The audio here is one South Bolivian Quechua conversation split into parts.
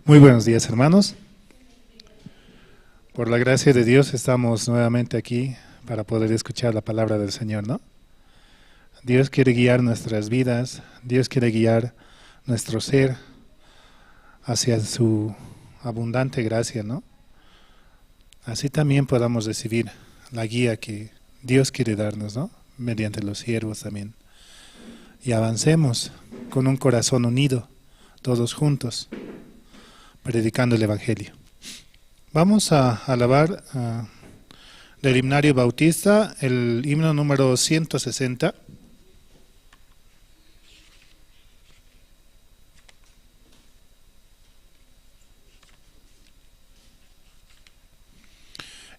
Muy buenos días, hermanos. Por la gracia de Dios estamos nuevamente aquí para poder escuchar la palabra del Señor, ¿no? Dios quiere guiar nuestras vidas, Dios quiere guiar nuestro ser hacia su abundante gracia, ¿no? Así también podamos recibir la guía que Dios quiere darnos, ¿no? Mediante los siervos también. Y avancemos con un corazón unido, todos juntos, predicando el Evangelio. Vamos a alabar del himnario bautista el himno número 160.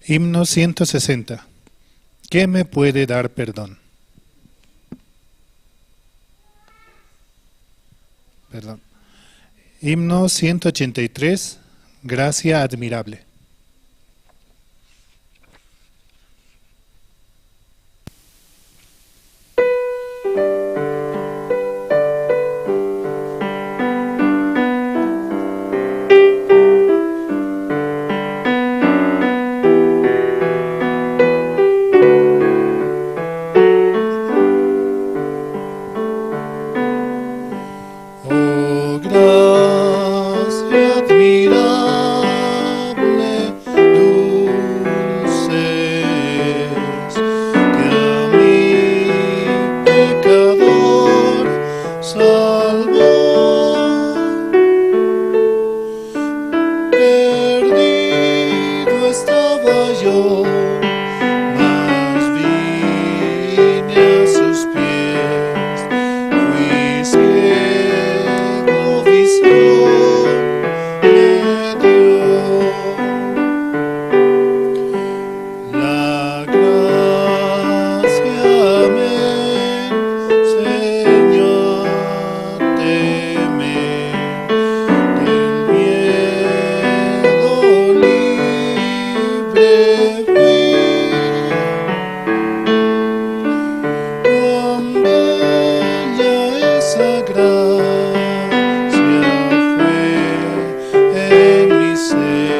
Himno 160. ¿Qué me puede dar perdón? Perdón. Himno 183, Gracia admirable. Oh, gracia admirable, dulce es, que a mi pecador salvó. Perdido estaba yo, mas vine a sus pies, fui ciego, visión me dio. La gracia me enseñó a temer, del miedo libre fui.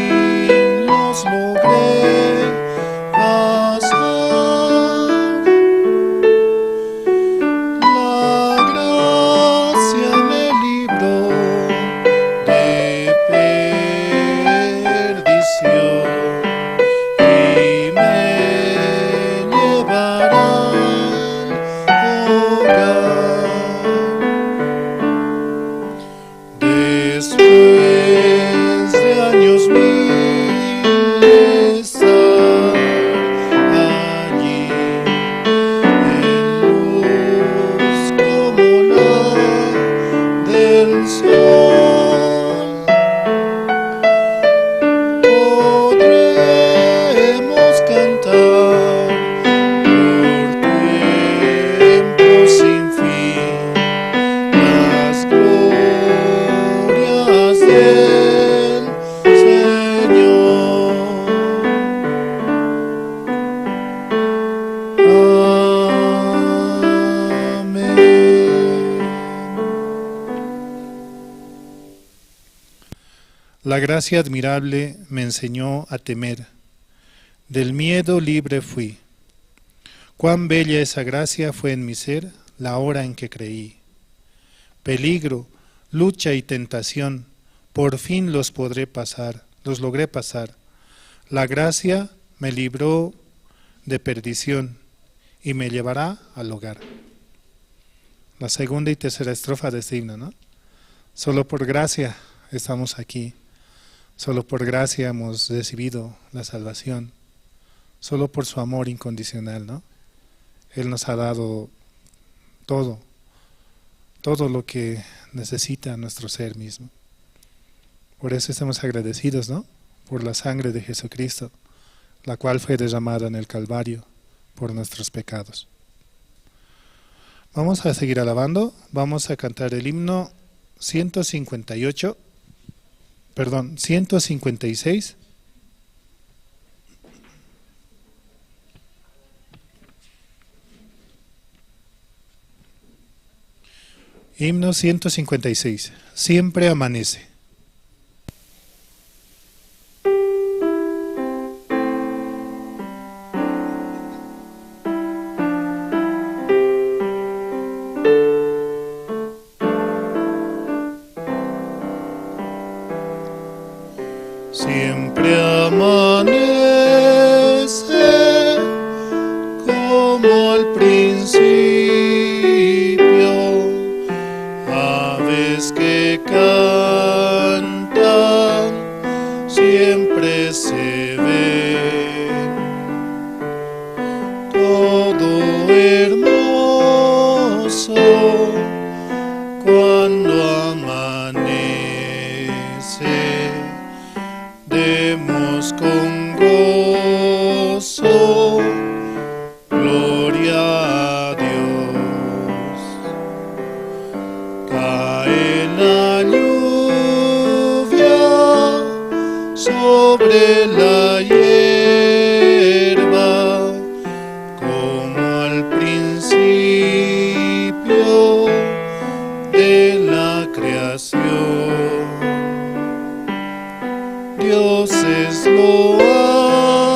Cuán bella esa gracia fue en mi ser, la hora en que creí. Peligro, lucha y tentación, por fin los logré pasar. La gracia me libró de perdición y me llevará al hogar. Después de años mil estar allí, en luz como la del sol, podremos cantar por tiempo sin fin las glorias del Señor. Amén. La gracia admirable me enseñó a temer, del miedo libre fui. Cuán bella esa gracia fue en mi ser la hora en que creí. Peligro, lucha y tentación, por fin los podré pasar, los logré pasar. La gracia me libró de perdición y me llevará al hogar. La segunda y tercera estrofa de este himno, ¿no? Solo por gracia estamos aquí. Solo por gracia hemos recibido la salvación. Solo por su amor incondicional, ¿no? Él nos ha dado todo, todo lo que necesita nuestro ser mismo. Por eso estamos agradecidos, ¿no? Por la sangre de Jesucristo, la cual fue derramada en el Calvario por nuestros pecados. Vamos a seguir alabando, vamos a cantar el himno 158, perdón, 156. Himno 156, Siempre amanece. Siempre amanece como al principio, aves que cantan siempre se ven, todo hermoso cuando amanece. Demos con gozo gloria a Dios. Cae la lluvia sobre la hierba, como al principio de la creación. Dios es loado,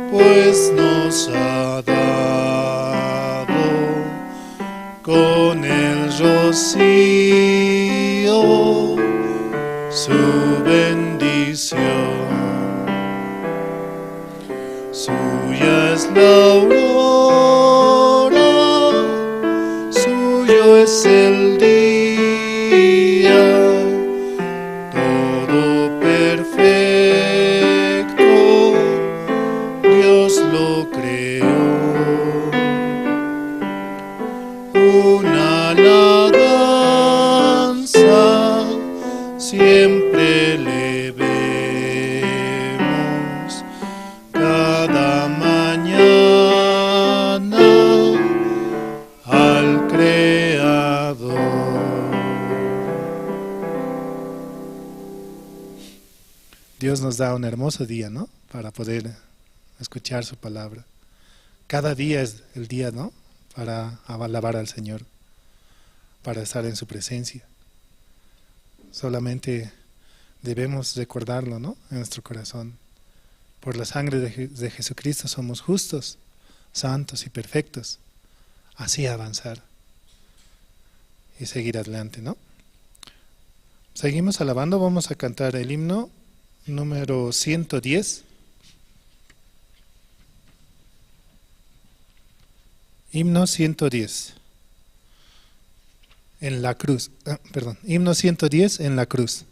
pues nos ha dado con el rocío su bendición. Suya es la aurora, suyo es el día, todo perfecto, Dios lo creó. Una alabanza siempre le vemos, cada mañana al Creador. Dios nos da un hermoso día, ¿no? Para poder escuchar su palabra. Cada día es el día, ¿no? Para alabar al Señor, para estar en su presencia. Solamente debemos recordarlo, ¿no? En nuestro corazón. Por la sangre de Jesucristo somos justos, santos y perfectos. Así avanzar y seguir adelante, ¿no? Seguimos alabando, vamos a cantar el himno número 110. Himno 110. En la cruz. Perdón. Himno 110 en la cruz.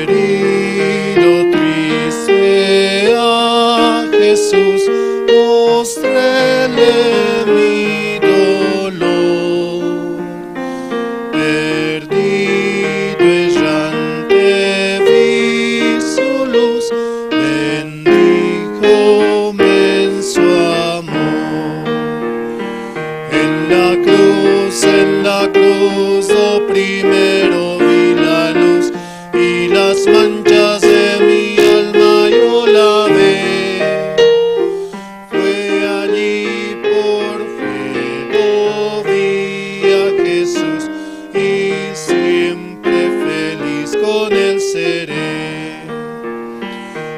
Herido triste a Jesús, mostréle mi dolor. Perdido, errante, vi su luz, bendíjome en su amor. En la cruz, lo primero vi la luz, y las manchas de mi alma yo lavé. Fue allí por fuego vi a Jesús, y siempre feliz con él seré.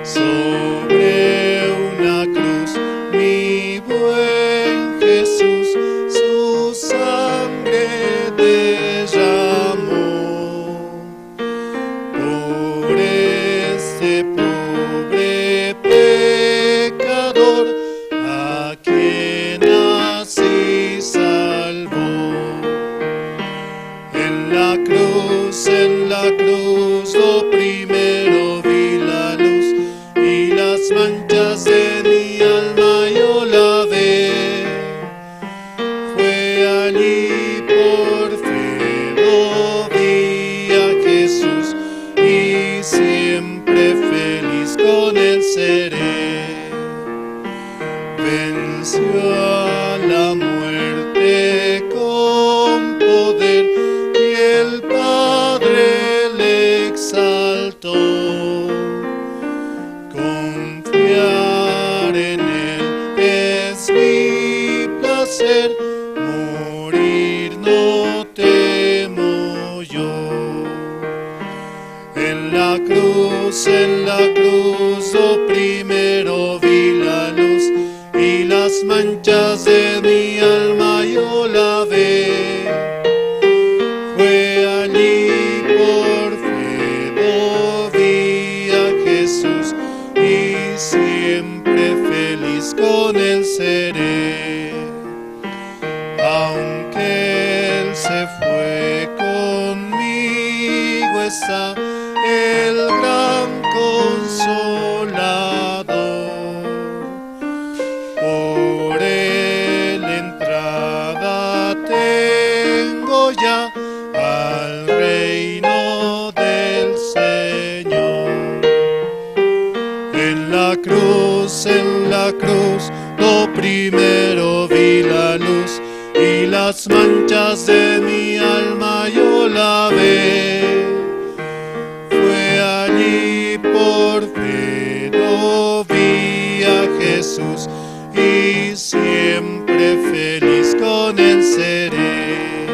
Sobre una cruz, mi buen Jesús, su sangre derramó. Por este pobre pecador, a quien así salvó. En la cruz, lo primero vi la luz, y las manchas de mi alma yo lavé. Cruz, en la cruz, lo primero vi la luz, y las manchas de mi alma yo lavé. Fue allí por fe do vi a Jesús, y siempre feliz con él seré. Aunque él se fue, conmigo está el gran consolador. Por él entrada tengo ya al reino del Señor. En la cruz, lo primero vi la luz, y las manchas de mi alma yo lavé. Fue allí por fe do vi a Jesús, y siempre feliz con él seré.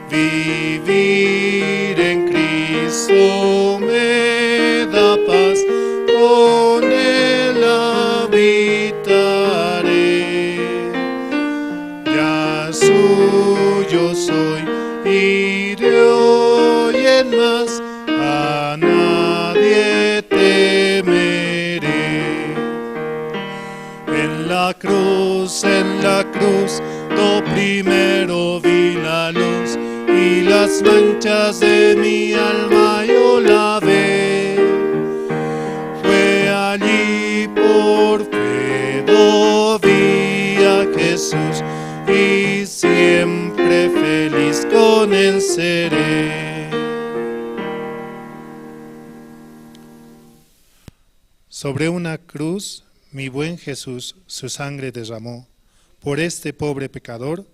Vivir en Cristo me da paz, con él habitaré. Ya suyo soy y de hoy en más a nadie temeré. En la cruz, lo primero vi la luz, y las manchas de mi alma yo lavé. Fue allí por fe do vi a Jesús, y siempre feliz con él seré. Sobre una cruz, mi buen Jesús su sangre derramó por este pobre pecador,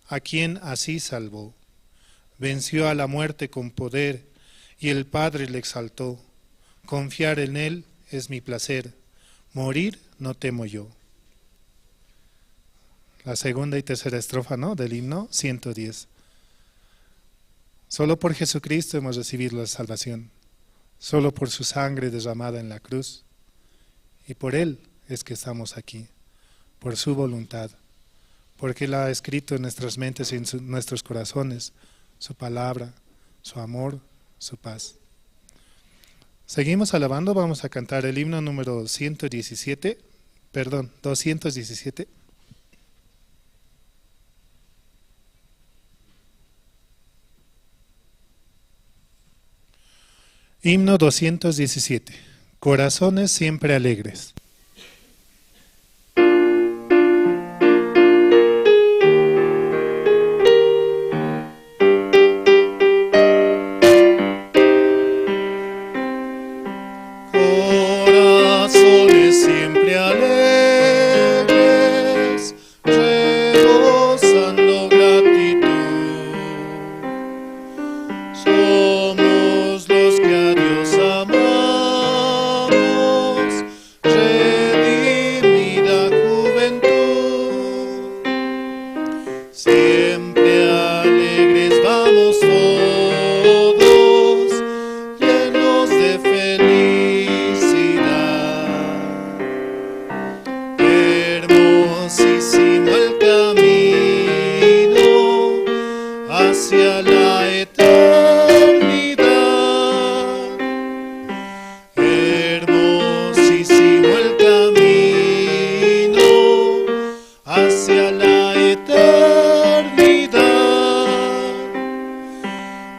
a quien así salvó. Venció a la muerte con poder, y el Padre le exaltó. Confiar en él es mi placer, morir no temo yo. La segunda y tercera estrofa, ¿no?, del himno 110. Solo por Jesucristo hemos recibido la salvación, solo por su sangre derramada en la cruz, y por él es que estamos aquí, por su voluntad, porque él ha escrito en nuestras mentes y en nuestros corazones su palabra, su amor, su paz. Seguimos alabando, vamos a cantar el himno número 217. Himno 217. Corazones siempre alegres. Corazones siempre alegres, rebosando gratitud. Somos los que a Dios amamos, redimida juventud. Siempre alegres vamos todos, llenos de felicidad. Hermosísimo el camino hacia la eternidad. Hermosísimo el camino hacia la eternidad.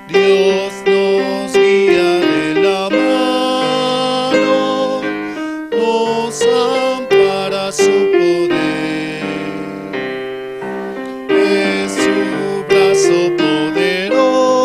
Dios nos guía de la mano, nos ampara su poder. Es su brazo poderoso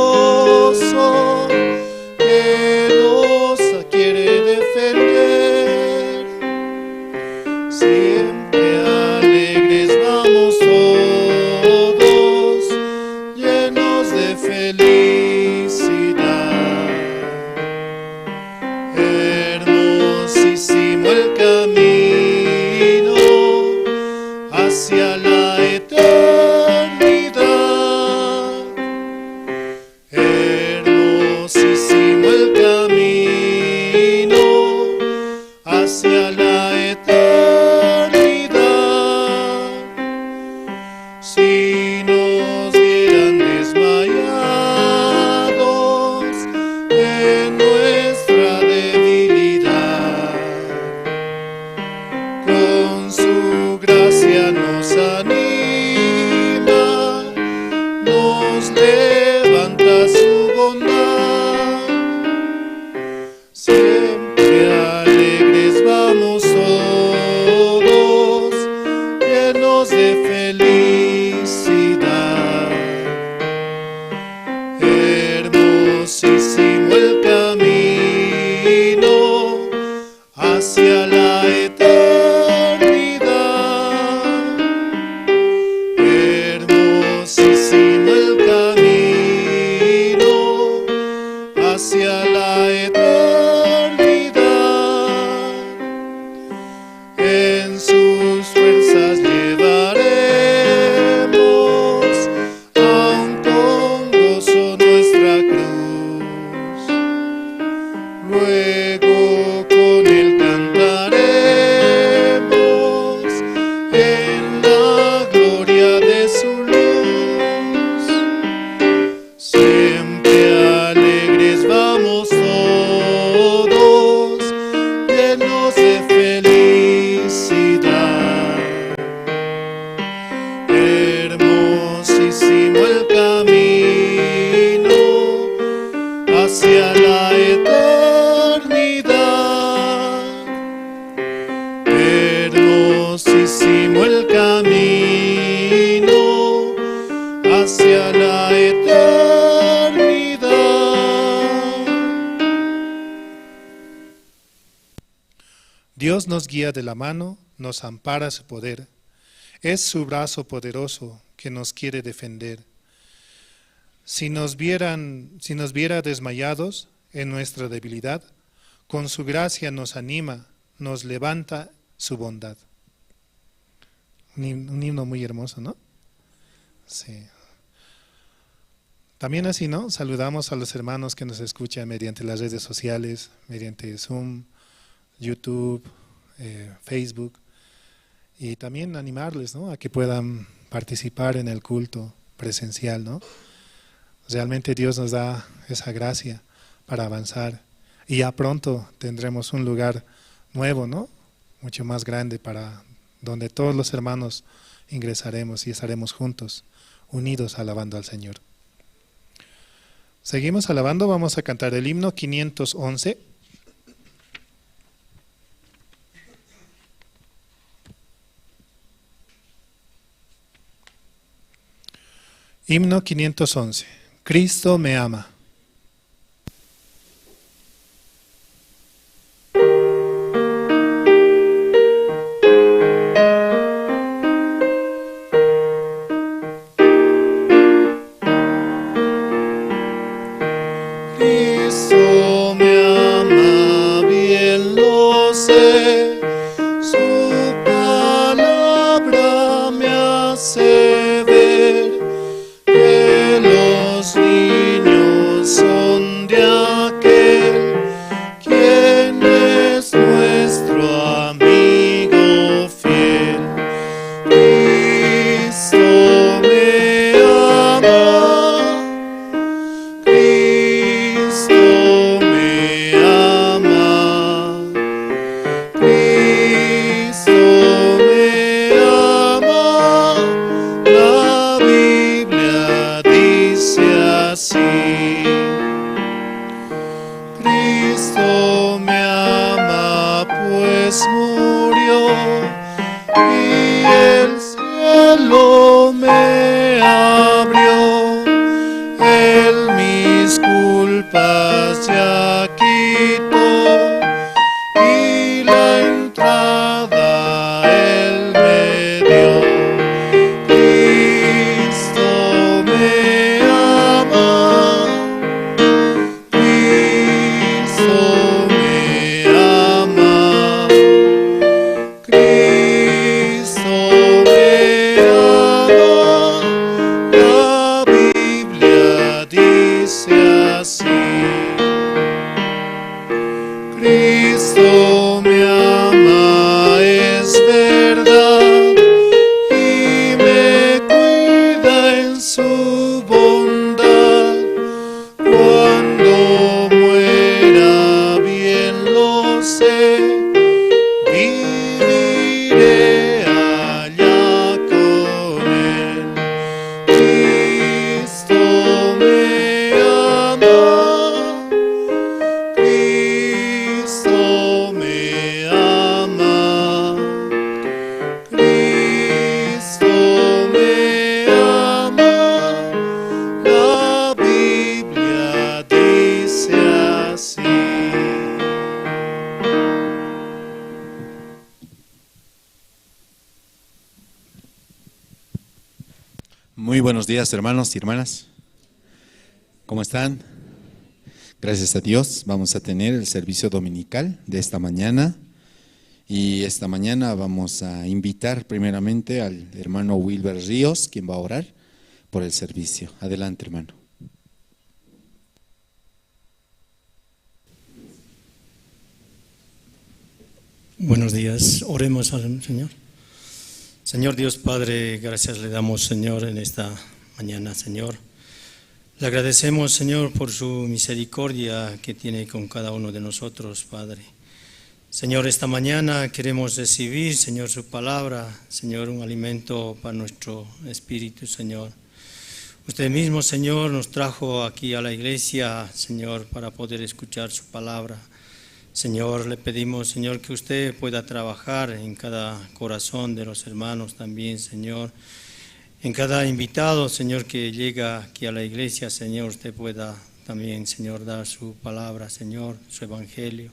gozo nuestra cruz. Luego con él cantaremos en la gloria de su luz. Siempre alegres vamos todos, llenos de felicidad. Hermosísimo el camino hacia la eternidad. Hermosísimo el camino hacia la eternidad. Dios nos guía de la mano, nos ampara su poder. Es su brazo poderoso que nos quiere defender. Si nos viera desmayados en nuestra debilidad, con su gracia nos anima, nos levanta su bondad. Un himno muy hermoso, ¿no? Sí. También así, ¿no? Saludamos a los hermanos que nos escuchan mediante las redes sociales, mediante Zoom, YouTube, Facebook, y también animarles, ¿no?, a que puedan participar en el culto presencial, ¿no? Realmente Dios nos da esa gracia para avanzar, y ya pronto tendremos un lugar nuevo, ¿no?, mucho más grande, para donde todos los hermanos ingresaremos y estaremos juntos, unidos, alabando al Señor. Seguimos alabando, vamos a cantar el himno 511. Himno 511. Cristo me ama. Cristo me ama, bien lo sé, su palabra me hace ver que los niños son de aquel quien es nuestro amigo fiel. Cristo me ama, Cristo me ama, Cristo me ama, la Biblia dice así. Cristo me ama, pues murió y el cielo me abrió. Él mis culpas ya quitó y la entrada Él me dio. Cristo me ama, Cristo me ama, Cristo me ama, la Biblia dice así. Cristo me ama, es verdad, y me cuida en su bondad. Cuando muera, bien lo sé, viviré allá con él. Cristo me ama, Cristo me ama, Cristo me ama, la Biblia dice así. Muy buenos días, hermanos y hermanas. ¿Cómo están? Gracias a Dios, vamos a tener el servicio dominical de esta mañana. Y esta mañana vamos a invitar primeramente al hermano Wilber Ríos, quien va a orar por el servicio. Adelante, hermano. Buenos días. Oremos al Señor. Señor Dios Padre, gracias le damos, Señor, en esta mañana, Señor. Le agradecemos, Señor, por su misericordia que tiene con cada uno de nosotros, Padre. Señor, esta mañana queremos recibir, Señor, su palabra, Señor, un alimento para nuestro espíritu, Señor. Usted mismo, Señor, nos trajo aquí a la iglesia, Señor, para poder escuchar su palabra. Señor, le pedimos, Señor, que usted pueda trabajar en cada corazón de los hermanos también, Señor. En cada invitado, Señor, que llega aquí a la iglesia, Señor, usted pueda también, Señor, dar su palabra, Señor, su evangelio.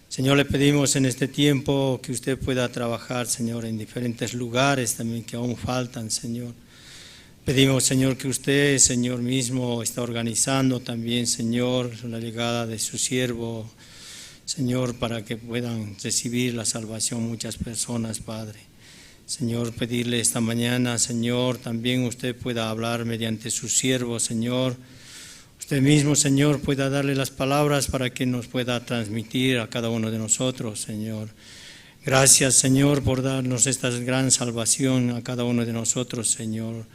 Señor, le pedimos en este tiempo que usted pueda trabajar, Señor, en diferentes lugares también que aún faltan, Señor. Pedimos, Señor, que usted, Señor mismo, está organizando también, Señor, la llegada de su siervo, Señor, para que puedan recibir la salvación muchas personas, Padre. Señor, pedirle esta mañana, Señor, también usted pueda hablar mediante su siervo, Señor. Usted mismo, Señor, pueda darle las palabras para que nos pueda transmitir a cada uno de nosotros, Señor. Gracias, Señor, por darnos esta gran salvación a cada uno de nosotros, Señor.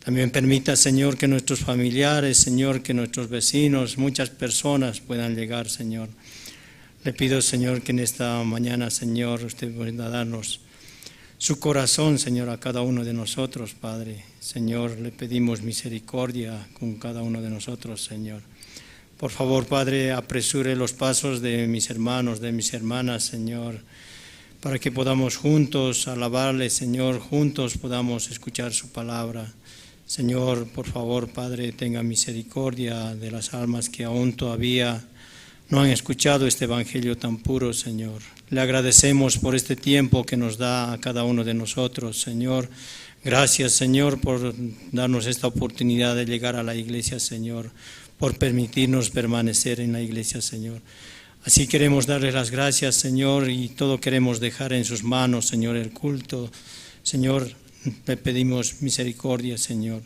También permita, Señor, que nuestros familiares, Señor, que nuestros vecinos, muchas personas puedan llegar, Señor. Le pido, Señor, que en esta mañana, Señor, usted pueda darnos su corazón, Señor, a cada uno de nosotros, Padre. Señor, le pedimos misericordia con cada uno de nosotros, Señor. Por favor, Padre, apresure los pasos de mis hermanos, de mis hermanas, Señor, para que podamos juntos alabarle, Señor, juntos podamos escuchar su palabra. Señor, por favor, Padre, tenga misericordia de las almas que aún todavía no han escuchado este evangelio tan puro, Señor. Le agradecemos por este tiempo que nos da a cada uno de nosotros, Señor. Gracias, Señor, por darnos esta oportunidad de llegar a la iglesia, Señor, por permitirnos permanecer en la iglesia, Señor. Así queremos darle las gracias, Señor, y todo queremos dejar en sus manos, Señor, el culto. Señor, le pedimos misericordia, Señor.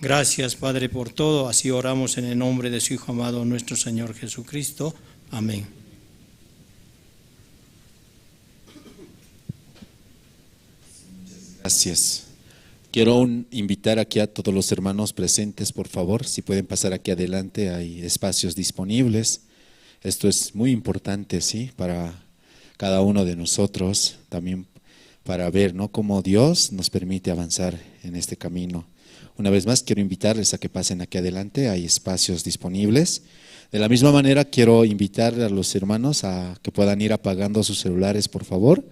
Gracias, Padre, por todo. Así oramos en el nombre de su Hijo amado, nuestro Señor Jesucristo. Amén. Gracias. Quiero invitar aquí a todos los hermanos presentes, por favor, si pueden pasar aquí adelante, hay espacios disponibles. Esto es muy importante, ¿sí? Para cada uno de nosotros, también para ver, ¿no?, cómo Dios nos permite avanzar en este camino. Una vez más, quiero invitarles a que pasen aquí adelante, hay espacios disponibles. De la misma manera, quiero invitar a los hermanos a que puedan ir apagando sus celulares, por favor,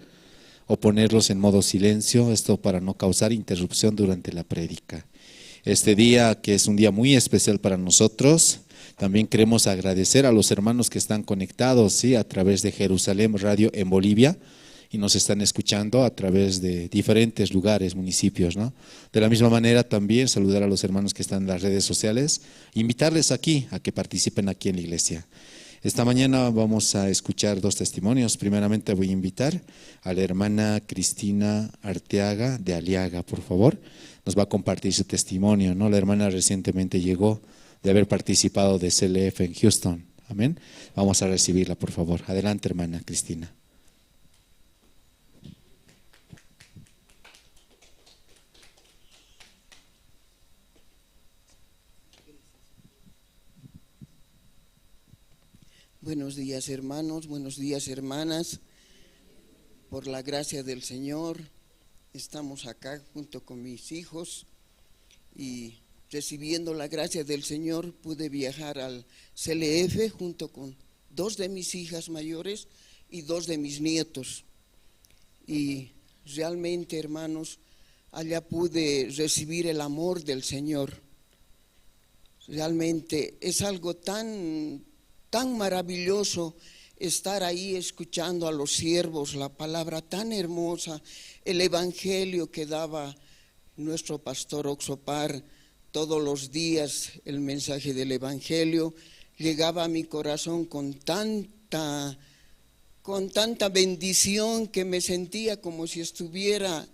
o ponerlos en modo silencio, esto para no causar interrupción durante la prédica. Este día, que es un día muy especial para nosotros, también queremos agradecer a los hermanos que están conectados, ¿sí?, a través de Jerusalén Radio en Bolivia, y nos están escuchando a través de diferentes lugares, municipios, ¿no? De la misma manera también saludar a los hermanos que están en las redes sociales, invitarles aquí a que participen aquí en la iglesia. Esta mañana vamos a escuchar dos testimonios. Primeramente voy a invitar a la hermana Cristina Arteaga de Aliaga, por favor. Nos va a compartir su testimonio, ¿no? La hermana recientemente llegó de haber participado de CLF en Houston. Amén. Vamos a recibirla, por favor. Adelante, hermana Cristina. Buenos días, hermanos, buenos días, hermanas. Por la gracia del Señor, estamos acá junto con mis hijos y recibiendo la gracia del Señor pude viajar al CLF junto con dos de mis hijas mayores y dos de mis nietos. Y realmente, hermanos, allá pude recibir el amor del Señor. Realmente es algo tan maravilloso estar ahí escuchando a los siervos, la palabra tan hermosa, el evangelio que daba nuestro pastor Oxopar todos los días, el mensaje del evangelio llegaba a mi corazón con tanta bendición que me sentía como si estuviera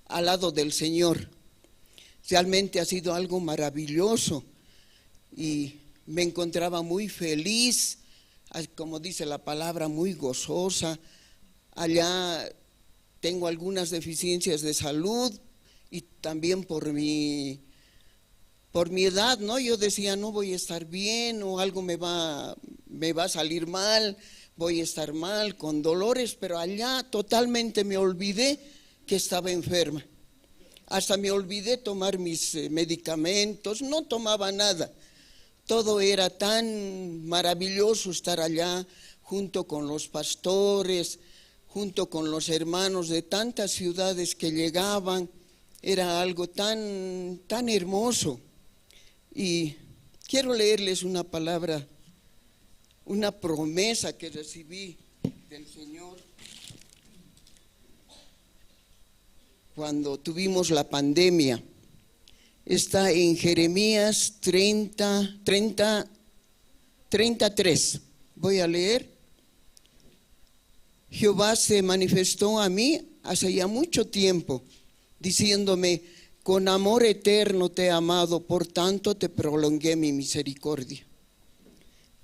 al lado del Señor. Realmente ha sido algo maravilloso y me encontraba muy feliz, como dice la palabra, muy gozosa, Allá tengo algunas deficiencias de salud y también por mi edad, ¿no? Yo decía, no voy a estar bien o algo me va a salir mal, voy a estar mal, con dolores, pero allá totalmente me olvidé que estaba enferma. Hasta me olvidé tomar mis medicamentos, no tomaba nada. Todo era tan maravilloso estar allá junto con los pastores, junto con los hermanos de tantas ciudades que llegaban. Era algo tan, tan hermoso. Y quiero leerles una palabra, una promesa que recibí del Señor cuando tuvimos la pandemia. Está en Jeremías 33. Voy a leer. Jehová se manifestó a mí hace ya mucho tiempo, diciéndome: con amor eterno te he amado, por tanto te prolongué mi misericordia.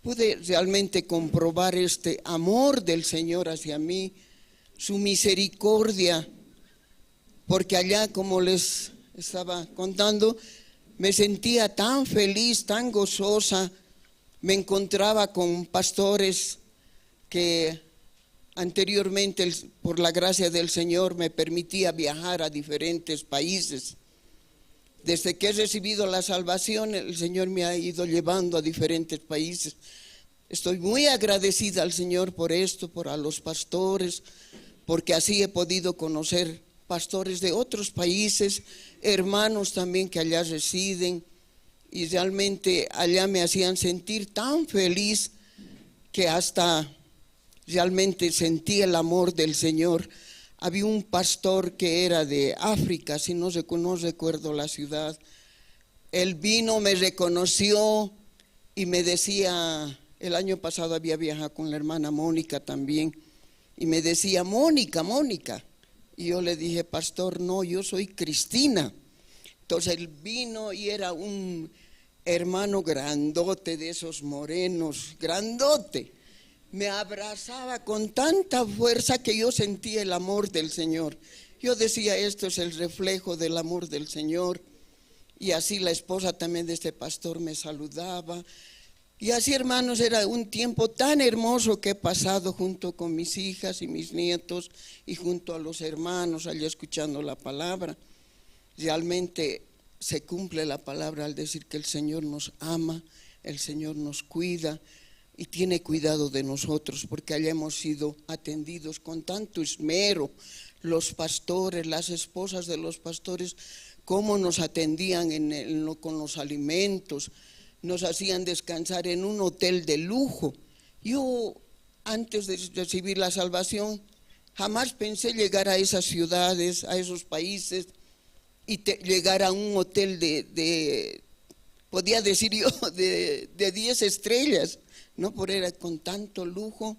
Pude realmente comprobar este amor del Señor hacia mí, su misericordia, porque allá, como les estaba contando, me sentía tan feliz, tan gozosa. Me encontraba con pastores que anteriormente, por la gracia del Señor, me permitía viajar a diferentes países. Desde que he recibido la salvación, el Señor me ha ido llevando a diferentes países. Estoy muy agradecida al Señor por esto, por a los pastores, porque así he podido conocer pastores de otros países, hermanos también que allá residen, y realmente allá me hacían sentir tan feliz que hasta realmente sentí el amor del Señor. Había un pastor que era de África, si no recuerdo la ciudad. Él vino, me reconoció y me decía, el año pasado había viajado con la hermana Mónica también, y me decía: Mónica, Mónica. Y yo le dije: pastor, no, yo soy Cristina. Entonces él vino y era un hermano grandote, de esos morenos, grandote. Me abrazaba con tanta fuerza que yo sentía el amor del Señor. Yo decía, esto es el reflejo del amor del Señor. Y así la esposa también de este pastor me saludaba. Y así, hermanos, era un tiempo tan hermoso que he pasado junto con mis hijas y mis nietos y junto a los hermanos allá escuchando la palabra. Realmente se cumple la palabra al decir que el Señor nos ama, el Señor nos cuida y tiene cuidado de nosotros, porque allá hemos sido atendidos con tanto esmero. Los pastores, las esposas de los pastores, cómo nos atendían con los alimentos, nos hacían descansar en un hotel de lujo. Yo, antes de recibir la salvación, jamás pensé llegar a esas ciudades, a esos países, y llegar a un hotel podía decir yo, de 10 estrellas, ¿no? Por era con tanto lujo.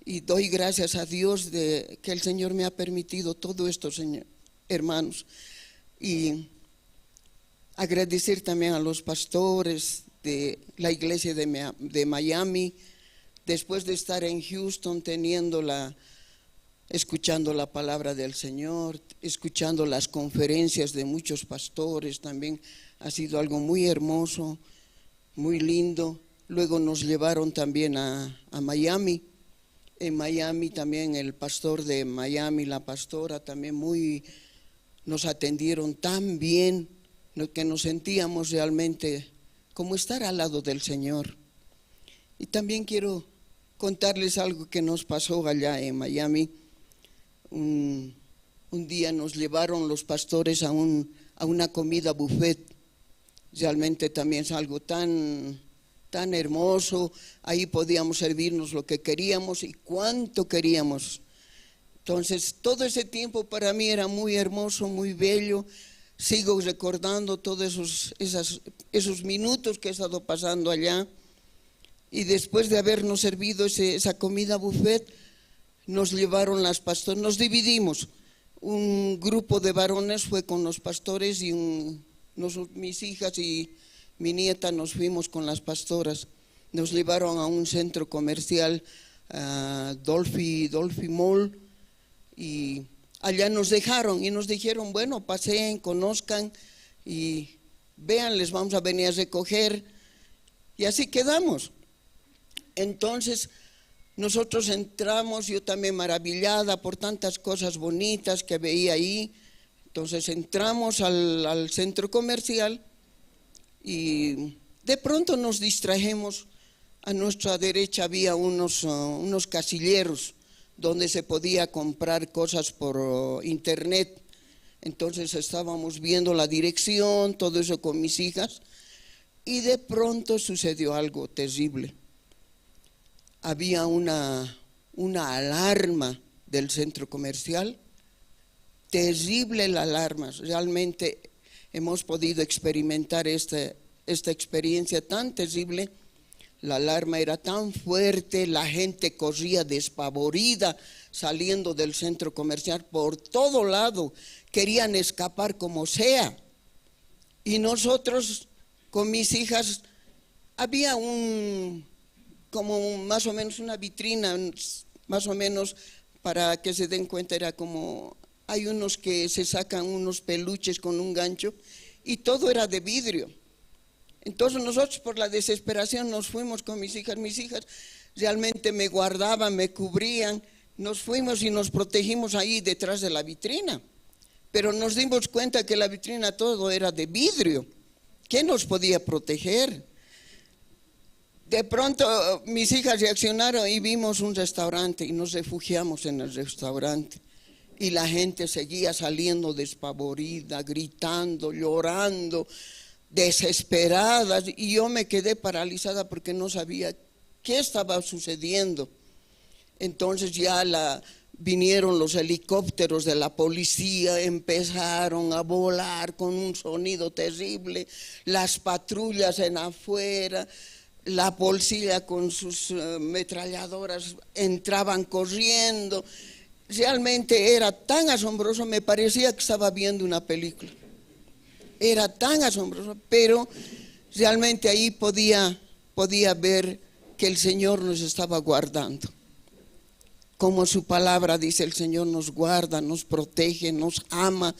Y doy gracias a Dios de que el Señor me ha permitido todo esto, Señor, hermanos. Y agradecer también a los pastores de la iglesia de Miami, después de estar en Houston escuchando la palabra del Señor, escuchando las conferencias de muchos pastores también, ha sido algo muy hermoso, muy lindo. Luego nos llevaron también a Miami. En Miami también el pastor de Miami, la pastora también nos atendieron tan bien, que nos sentíamos realmente como estar al lado del Señor. Y también quiero contarles algo que nos pasó allá en Miami. Un día nos llevaron los pastores a una comida buffet. Realmente también es algo tan, tan hermoso. Ahí podíamos servirnos lo que queríamos y cuánto queríamos. Entonces, todo ese tiempo para mí era muy hermoso, muy bello. Sigo recordando todos esos minutos que he estado pasando allá. Y después de habernos servido esa comida buffet, nos llevaron las pastoras, nos dividimos. Un grupo de varones fue con los pastores y mis hijas y mi nieta nos fuimos con las pastoras. Nos llevaron a un centro comercial Dolphy Mall, y allá nos dejaron y nos dijeron, bueno, paseen, conozcan y vean, les vamos a venir a recoger. Y así quedamos. Entonces nosotros entramos, yo también maravillada por tantas cosas bonitas que veía ahí. Entonces entramos al centro comercial y de pronto nos distrajimos. A nuestra derecha había unos casilleros donde se podía comprar cosas por internet. Entonces estábamos viendo la dirección, todo eso con mis hijas, y de pronto sucedió algo terrible. Había una alarma del centro comercial, terrible la alarma. Realmente hemos podido experimentar esta experiencia tan terrible. La alarma era tan fuerte, la gente corría despavorida saliendo del centro comercial por todo lado, querían escapar como sea. Y nosotros con mis hijas, había como más o menos una vitrina, más o menos para que se den cuenta, era como, hay unos que se sacan unos peluches con un gancho y todo era de vidrio. Entonces nosotros por la desesperación nos fuimos con mis hijas realmente me guardaban, me cubrían, nos fuimos y nos protegimos ahí detrás de la vitrina. Pero nos dimos cuenta que la vitrina todo era de vidrio. ¿Qué nos podía proteger? De pronto mis hijas reaccionaron y vimos un restaurante y nos refugiamos en el restaurante. Y la gente seguía saliendo despavorida, gritando, llorando, desesperadas, y yo me quedé paralizada porque no sabía qué estaba sucediendo. Entonces ya vinieron los helicópteros de la policía, empezaron a volar con un sonido terrible, las patrullas en afuera, la policía con sus metralladoras entraban corriendo. Realmente era tan asombroso, me parecía que estaba viendo una película. Era tan asombroso, pero realmente ahí podía ver que el Señor nos estaba guardando. Como su palabra dice, el Señor nos guarda, nos protege, nos ama.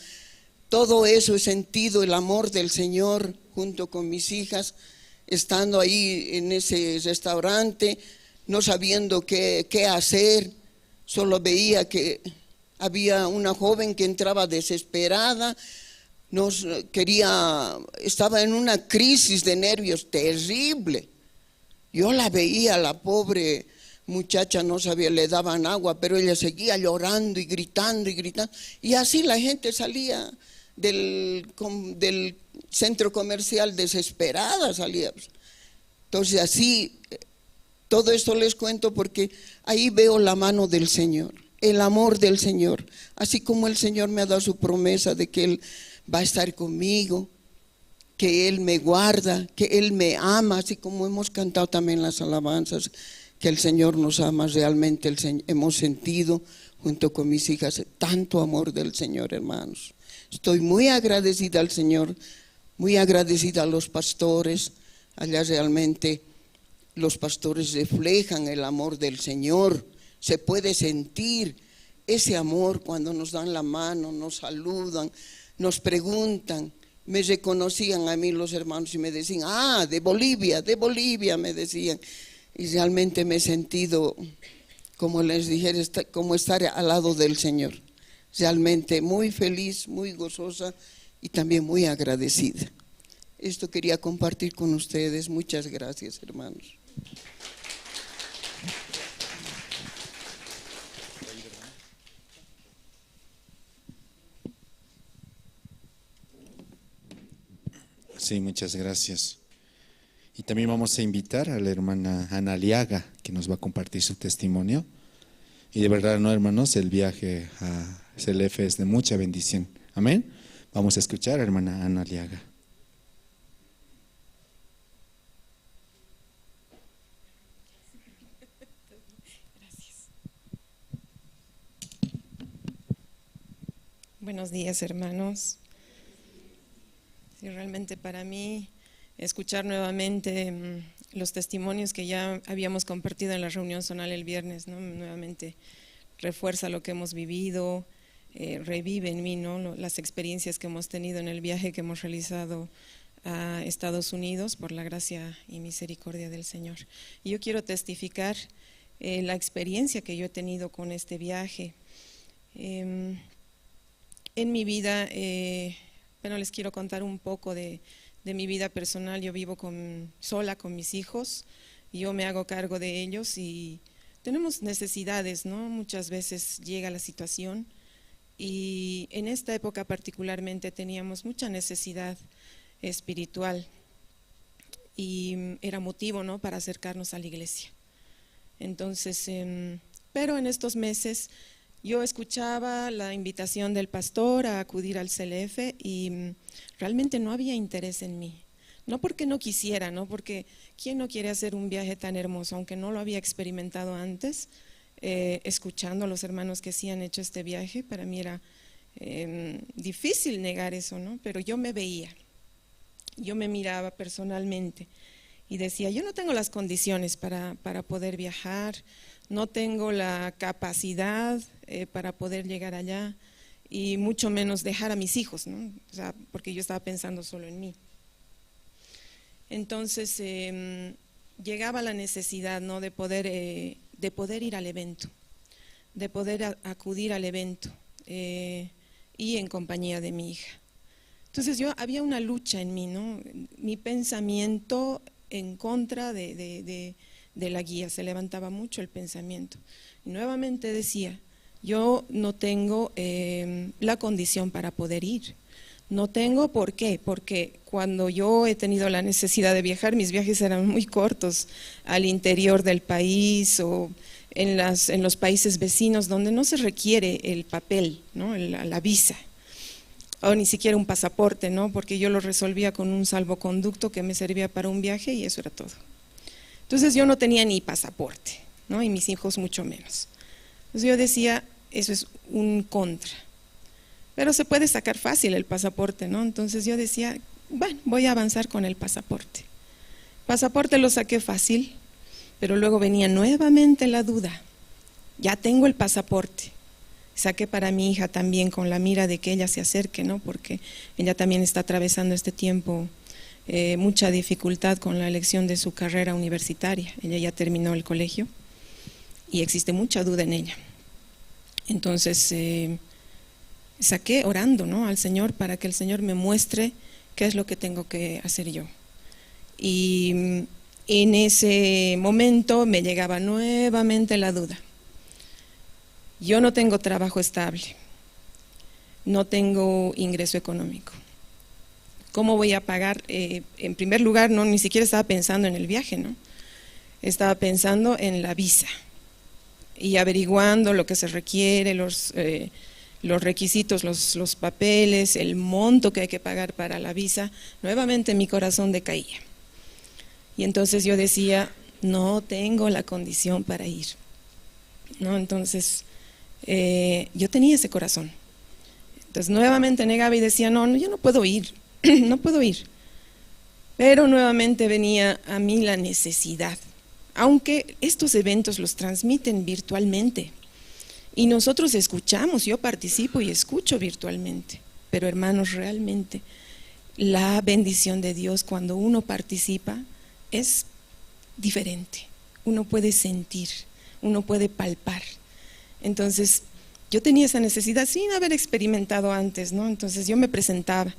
Todo eso he sentido, el amor del Señor junto con mis hijas, estando ahí en ese restaurante, no sabiendo qué hacer. Solo veía que había una joven que entraba desesperada, estaba en una crisis de nervios terrible. Yo la veía, la pobre muchacha no sabía, le daban agua, pero ella seguía llorando y gritando y gritando. Y así la gente salía del centro comercial desesperada, salía. Entonces así, todo esto les cuento porque ahí veo la mano del Señor, el amor del Señor. Así como el Señor me ha dado su promesa de que Él va a estar conmigo, que Él me guarda, que Él me ama, así como hemos cantado también las alabanzas, que el Señor nos ama realmente. Hemos sentido junto con mis hijas tanto amor del Señor, hermanos. Estoy muy agradecida al Señor, muy agradecida a los pastores. Allá realmente los pastores reflejan el amor del Señor. Se puede sentir ese amor cuando nos dan la mano, nos saludan, nos preguntan. Me reconocían a mí los hermanos y me decían, ah, de Bolivia, me decían. Y realmente me he sentido, como les dije, como estar al lado del Señor. Realmente muy feliz, muy gozosa y también muy agradecida. Esto quería compartir con ustedes. Muchas gracias, hermanos. Sí, muchas gracias. Y también vamos a invitar a la hermana Ana Aliaga, que nos va a compartir su testimonio. Y de verdad, no, hermanos, el viaje a CLF es de mucha bendición. Amén. Vamos a escuchar a la hermana Ana Aliaga. Gracias. Buenos días, hermanos. Sí, realmente para mí escuchar nuevamente Los testimonios que ya habíamos compartido en la reunión zonal el viernes, ¿no? Nuevamente refuerza lo que hemos vivido, revive en mí, ¿no? Las experiencias que hemos tenido en el viaje que hemos realizado a Estados Unidos por la gracia y misericordia del Señor. Y yo quiero testificar la experiencia que yo he tenido con este viaje. En mi vida, bueno, les quiero contar un poco de mi vida personal. Yo vivo sola con mis hijos, yo me hago cargo de ellos y tenemos necesidades, ¿no? Muchas veces llega la situación y en esta época particularmente teníamos mucha necesidad espiritual y era motivo, ¿no?, para acercarnos a la iglesia. Entonces, pero en estos meses yo escuchaba la invitación del pastor a acudir al CLF y realmente no había interés en mí. No porque no quisiera, ¿no? Porque ¿quién no quiere hacer un viaje tan hermoso? Aunque no lo había experimentado antes, escuchando a los hermanos que sí han hecho este viaje, para mí era difícil negar eso, ¿no? Pero yo me veía, yo me miraba personalmente y decía, yo no tengo las condiciones para poder viajar, no tengo la capacidad para poder llegar allá y mucho menos dejar a mis hijos, ¿no? O sea, porque yo estaba pensando solo en mí. Entonces llegaba la necesidad, ¿no?, de poder ir al evento, de poder acudir al evento y en compañía de mi hija. Entonces yo había una lucha en mí, ¿no? Mi pensamiento en contra de la guía, se levantaba mucho el pensamiento. Y nuevamente decía, yo no tengo la condición para poder ir. No tengo por qué, porque cuando yo he tenido la necesidad de viajar, mis viajes eran muy cortos al interior del país o en los países vecinos donde no se requiere el papel, ¿no?, la visa, o ni siquiera un pasaporte, ¿no?, porque yo lo resolvía con un salvoconducto que me servía para un viaje y eso era todo. Entonces yo no tenía ni pasaporte, ¿no?, y mis hijos mucho menos. Entonces yo decía, eso es un contra. Pero se puede sacar fácil el pasaporte, ¿no? Entonces yo decía, bueno, voy a avanzar con el pasaporte. Pasaporte lo saqué fácil, pero luego venía nuevamente la duda. Ya tengo el pasaporte. Saqué para mi hija también con la mira de que ella se acerque, ¿no? Porque ella también está atravesando este tiempo mucha dificultad con la elección de su carrera universitaria. Ella ya terminó el colegio y existe mucha duda en ella. Entonces saqué orando, ¿no?, al Señor para que el Señor me muestre qué es lo que tengo que hacer yo. Y en ese momento me llegaba nuevamente la duda. Yo no tengo trabajo estable, no tengo ingreso económico. ¿Cómo voy a pagar? En primer lugar, no, ni siquiera estaba pensando en el viaje, ¿no? Estaba pensando en la visa y averiguando lo que se requiere, los requisitos, los papeles, el monto que hay que pagar para la visa. Nuevamente mi corazón decaía. Y entonces yo decía, no tengo la condición para ir, ¿no? Entonces yo tenía ese corazón. Entonces nuevamente negaba y decía, no, yo no puedo ir, no puedo ir. Pero nuevamente venía a mí la necesidad, aunque estos eventos los transmiten virtualmente. Y nosotros escuchamos, yo participo y escucho virtualmente, pero hermanos, realmente la bendición de Dios cuando uno participa es diferente. Uno puede sentir, uno puede palpar. Entonces, yo tenía esa necesidad sin haber experimentado antes, ¿no? Entonces yo me presentaba,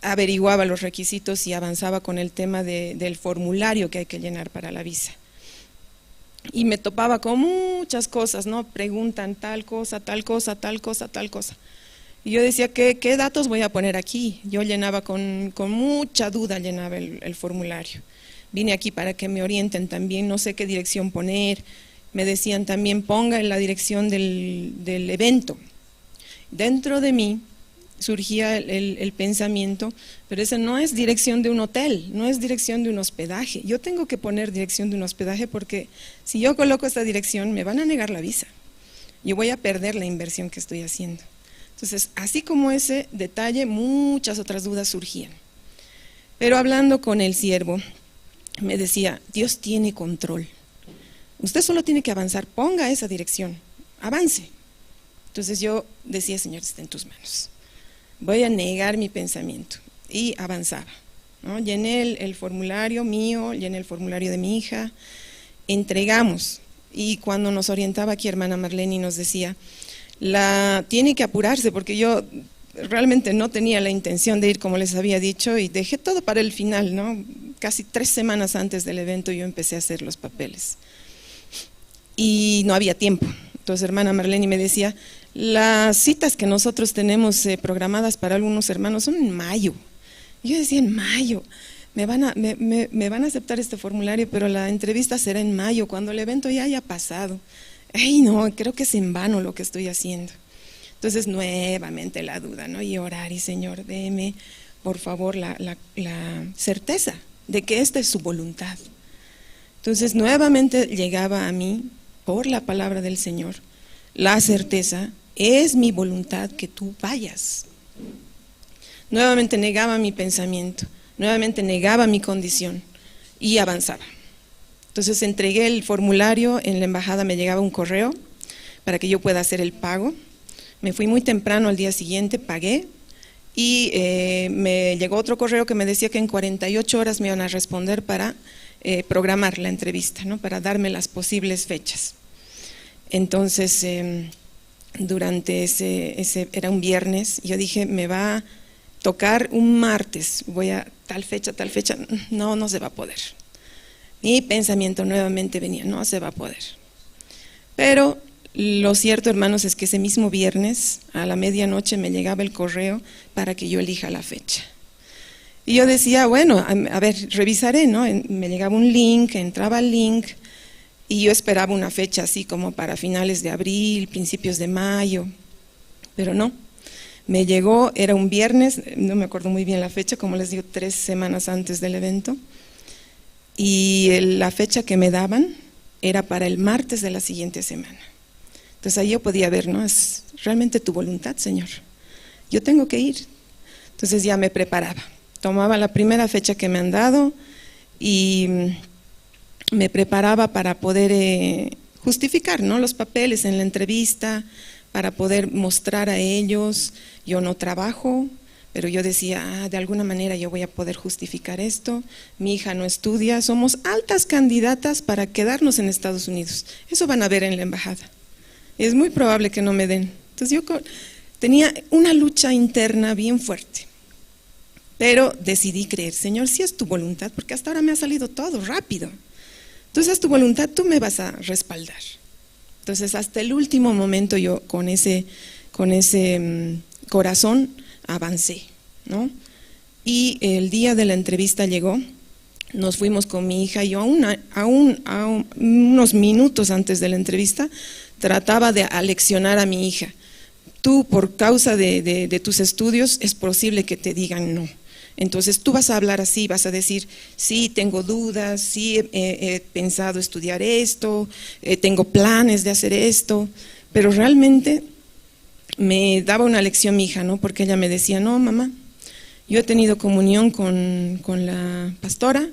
averiguaba los requisitos y avanzaba con el tema del formulario que hay que llenar para la visa. Y me topaba con muchas cosas, ¿no? Preguntan tal cosa, tal cosa, tal cosa, tal cosa. Y yo decía, ¿qué datos voy a poner aquí? Yo llenaba con mucha duda, llenaba el formulario. Vine aquí para que me orienten también, no sé qué dirección poner. Me decían también, ponga en la dirección del evento. Dentro de mí surgía el pensamiento, pero esa no es dirección de un hotel, no es dirección de un hospedaje. Yo tengo que poner dirección de un hospedaje porque si yo coloco esta dirección me van a negar la visa. Yo voy a perder la inversión que estoy haciendo. Entonces, así como ese detalle, muchas otras dudas surgían. Pero hablando con el siervo, me decía, Dios tiene control. Usted solo tiene que avanzar, ponga esa dirección, avance. Entonces yo decía, Señor, está en tus manos. Voy a negar mi pensamiento. Y avanzaba, ¿no? Llené el formulario mío, llené el formulario de mi hija, entregamos. Y cuando nos orientaba aquí, hermana Marlene, nos decía, tiene que apurarse, porque yo realmente no tenía la intención de ir, como les había dicho, y dejé todo para el final, ¿no? Casi 3 semanas antes del evento yo empecé a hacer los papeles. Y no había tiempo. Entonces, hermana Marlene me decía, las citas que nosotros tenemos programadas para algunos hermanos son en mayo. Y yo decía, en mayo, me van a aceptar este formulario, pero la entrevista será en mayo, cuando el evento ya haya pasado. Ay, no, creo que es en vano lo que estoy haciendo. Entonces, nuevamente la duda, ¿no? Y orar, y Señor, déme, por favor, la certeza de que esta es su voluntad. Entonces, nuevamente llegaba a mí, por la palabra del Señor, la certeza, es mi voluntad que tú vayas. Nuevamente negaba mi pensamiento, nuevamente negaba mi condición y avanzaba. Entonces entregué el formulario, en la embajada me llegaba un correo para que yo pueda hacer el pago. Me fui muy temprano al día siguiente, pagué y me llegó otro correo que me decía que en 48 horas me iban a responder para programar la entrevista, ¿no? Para darme las posibles fechas. Entonces, durante ese, era un viernes, yo dije, me va a tocar un martes, voy a tal fecha, no se va a poder. Mi pensamiento nuevamente venía, no se va a poder. Pero lo cierto, hermanos, es que ese mismo viernes, a la medianoche, me llegaba el correo para que yo elija la fecha. Y yo decía, bueno, a ver, revisaré, ¿no? Me llegaba un link, entraba al link, y yo esperaba una fecha así como para finales de abril, principios de mayo, pero no. Me llegó, era un viernes, no me acuerdo muy bien la fecha, como les digo, 3 semanas antes del evento, y la fecha que me daban era para el martes de la siguiente semana. Entonces ahí yo podía ver, ¿no? Es realmente tu voluntad, Señor. Yo tengo que ir. Entonces ya me preparaba. Tomaba la primera fecha que me han dado y me preparaba para poder justificar, ¿no?, los papeles en la entrevista, para poder mostrar a ellos, yo no trabajo, pero yo decía, de alguna manera yo voy a poder justificar esto, mi hija no estudia, somos altas candidatas para quedarnos en Estados Unidos, eso van a ver en la embajada, es muy probable que no me den. Entonces yo tenía una lucha interna bien fuerte, pero decidí creer, Señor, si es tu voluntad, porque hasta ahora me ha salido todo rápido, entonces es tu voluntad, tú me vas a respaldar. Entonces hasta el último momento yo con ese corazón avancé, ¿no? Y el día de la entrevista llegó, nos fuimos con mi hija y yo aún unos minutos antes de la entrevista trataba de aleccionar a mi hija. Tú, por causa de tus estudios, es posible que te digan no. Entonces tú vas a hablar así, vas a decir, sí, tengo dudas, sí, he pensado estudiar esto, tengo planes de hacer esto, pero realmente me daba una lección mi hija, ¿no? Porque ella me decía, no, mamá, yo he tenido comunión con la pastora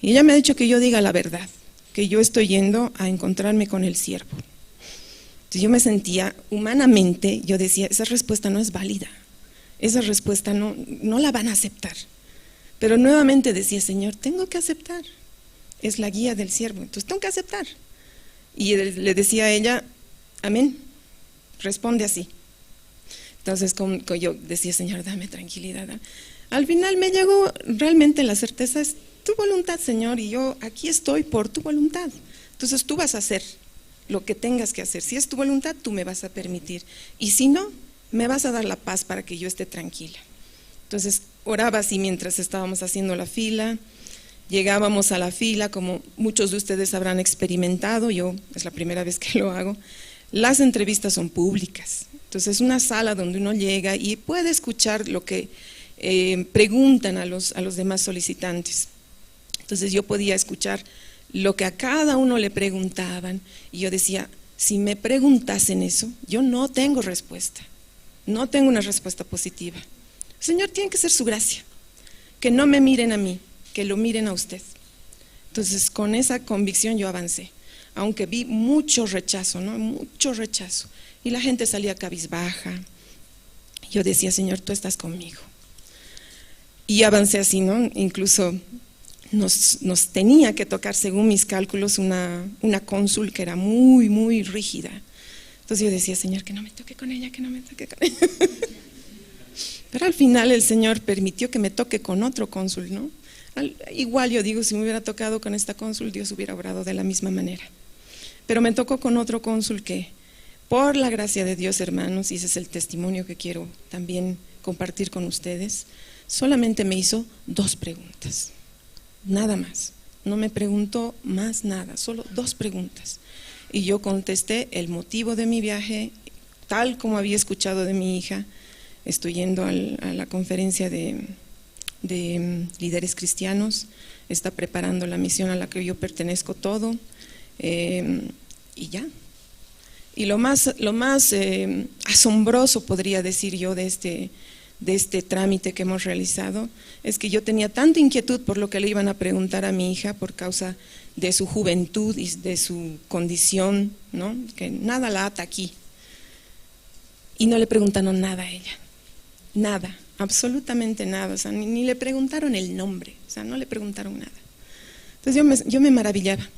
y ella me ha dicho que yo diga la verdad, que yo estoy yendo a encontrarme con el siervo. Entonces yo me sentía humanamente, yo decía, esa respuesta no es válida. Esa respuesta no la van a aceptar. Pero nuevamente decía, Señor, tengo que aceptar. Es la guía del siervo, entonces tengo que aceptar. Y le decía a ella, amén, responde así. Entonces yo decía, Señor, dame tranquilidad. Al final me llegó realmente la certeza, es tu voluntad, Señor, y yo aquí estoy por tu voluntad. Entonces tú vas a hacer lo que tengas que hacer. Si es tu voluntad, tú me vas a permitir. Y si no, me vas a dar la paz para que yo esté tranquila. Entonces oraba así mientras estábamos haciendo la fila, llegábamos a la fila, como muchos de ustedes habrán experimentado, yo es la primera vez que lo hago, las entrevistas son públicas, entonces es una sala donde uno llega y puede escuchar lo que preguntan a los demás solicitantes. Entonces yo podía escuchar lo que a cada uno le preguntaban y yo decía, si me preguntasen eso, yo no tengo respuesta. No tengo una respuesta positiva. Señor, tiene que ser su gracia. Que no me miren a mí, que lo miren a usted. Entonces, con esa convicción yo avancé, aunque vi mucho rechazo, ¿no? Mucho rechazo. Y la gente salía cabizbaja. Yo decía, Señor, tú estás conmigo. Y avancé así, ¿no? Incluso nos tenía que tocar, según mis cálculos, una cónsul que era muy, muy rígida. Entonces yo decía, Señor, que no me toque con ella, que no me toque con ella. Pero al final el Señor permitió que me toque con otro cónsul, ¿no? Igual yo digo, si me hubiera tocado con esta cónsul, Dios hubiera obrado de la misma manera. Pero me tocó con otro cónsul que, por la gracia de Dios, hermanos, y ese es el testimonio que quiero también compartir con ustedes, solamente me hizo 2 preguntas, nada más. No me preguntó más nada, solo 2 preguntas. Y yo contesté el motivo de mi viaje, tal como había escuchado de mi hija. Estoy yendo a la conferencia de líderes cristianos, está preparando la misión a la que yo pertenezco todo, y ya. Y lo más asombroso, podría decir yo, de este trámite que hemos realizado, es que yo tenía tanta inquietud por lo que le iban a preguntar a mi hija por causa de su juventud y de su condición, ¿no? Que nada la ata aquí. Y no le preguntaron nada a ella, nada, absolutamente nada, o sea, ni le preguntaron el nombre, o sea, no le preguntaron nada. Entonces yo me maravillaba.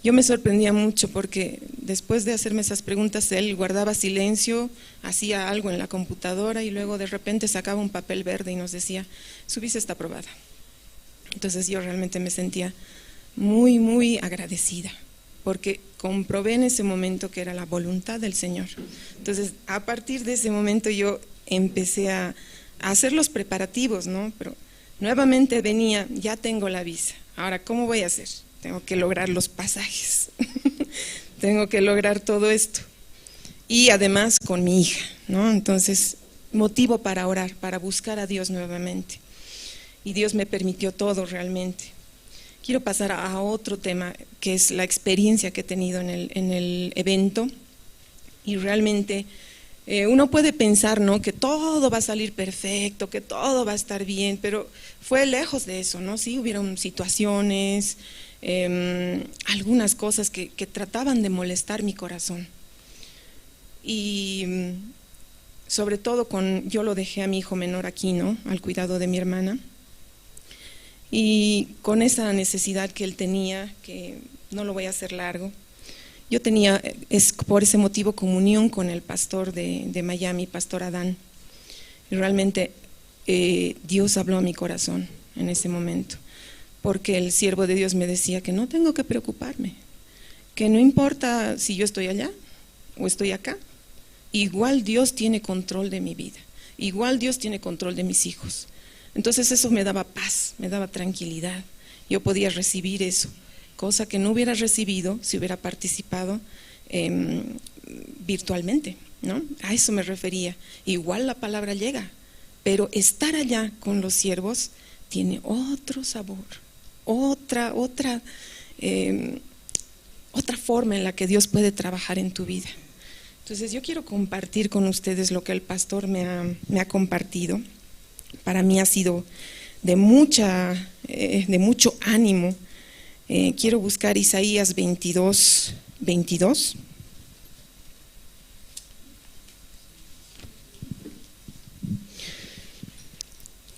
Yo me sorprendía mucho porque después de hacerme esas preguntas, él guardaba silencio, hacía algo en la computadora y luego de repente sacaba un papel verde y nos decía, su visa está aprobada. Entonces yo realmente me sentía muy, muy agradecida porque comprobé en ese momento que era la voluntad del Señor. Entonces a partir de ese momento yo empecé a hacer los preparativos, ¿no? Pero nuevamente venía, ya tengo la visa, ahora ¿cómo voy a hacer? Tengo que lograr los pasajes, tengo que lograr todo esto. Y además con mi hija, ¿no? Entonces, motivo para orar, para buscar a Dios nuevamente. Y Dios me permitió todo realmente. Quiero pasar a otro tema, que es la experiencia que he tenido en el evento. Y realmente uno puede pensar, ¿no?, que todo va a salir perfecto, que todo va a estar bien, pero fue lejos de eso, ¿no? Sí, hubieron situaciones, algunas cosas que trataban de molestar mi corazón. Y sobre todo yo lo dejé a mi hijo menor aquí, ¿no?, al cuidado de mi hermana. Y con esa necesidad que él tenía, que no lo voy a hacer largo, yo tenía, es por ese motivo, comunión con el pastor de Miami, Pastor Adán. Y realmente Dios habló a mi corazón en ese momento, porque el siervo de Dios me decía que no tengo que preocuparme, que no importa si yo estoy allá o estoy acá, igual Dios tiene control de mi vida, igual Dios tiene control de mis hijos. Entonces eso me daba paz, me daba tranquilidad, yo podía recibir eso, cosa que no hubiera recibido si hubiera participado virtualmente, ¿no? A eso me refería. Igual la palabra llega, pero estar allá con los siervos tiene otro sabor, otra forma en la que Dios puede trabajar en tu vida. Entonces yo quiero compartir con ustedes lo que el pastor me ha compartido. Para mí ha sido de mucho ánimo. Quiero buscar Isaías 22, 22.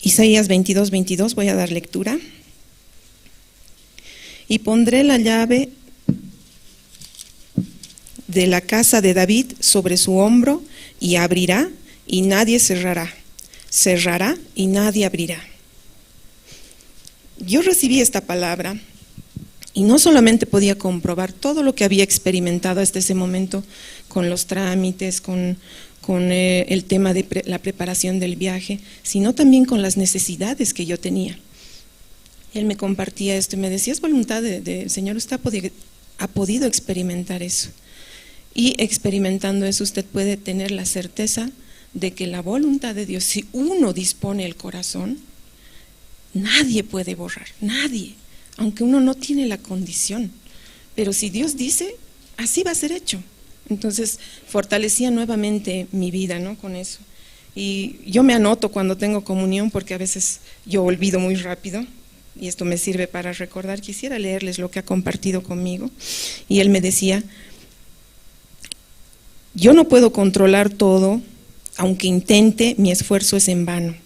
Isaías 22, 22, voy a dar lectura. Y pondré la llave de la casa de David sobre su hombro, y abrirá, y nadie cerrará. Cerrará y nadie abrirá. Yo recibí esta palabra y no solamente podía comprobar todo lo que había experimentado hasta ese momento con los trámites, con el tema de la preparación del viaje, sino también con las necesidades que yo tenía. Él me compartía esto y me decía, es voluntad del Señor, usted ha podido experimentar eso. Y experimentando eso usted puede tener la certeza de que la voluntad de Dios, si uno dispone el corazón, nadie puede borrar, nadie, aunque uno no tiene la condición. Pero si Dios dice, así va a ser hecho. Entonces fortalecía nuevamente mi vida, ¿no?, con eso. Y yo me anoto cuando tengo comunión porque a veces yo olvido muy rápido y esto me sirve para recordar. Quisiera leerles lo que ha compartido conmigo. Y él me decía, yo no puedo controlar todo, aunque intente, mi esfuerzo es en vano.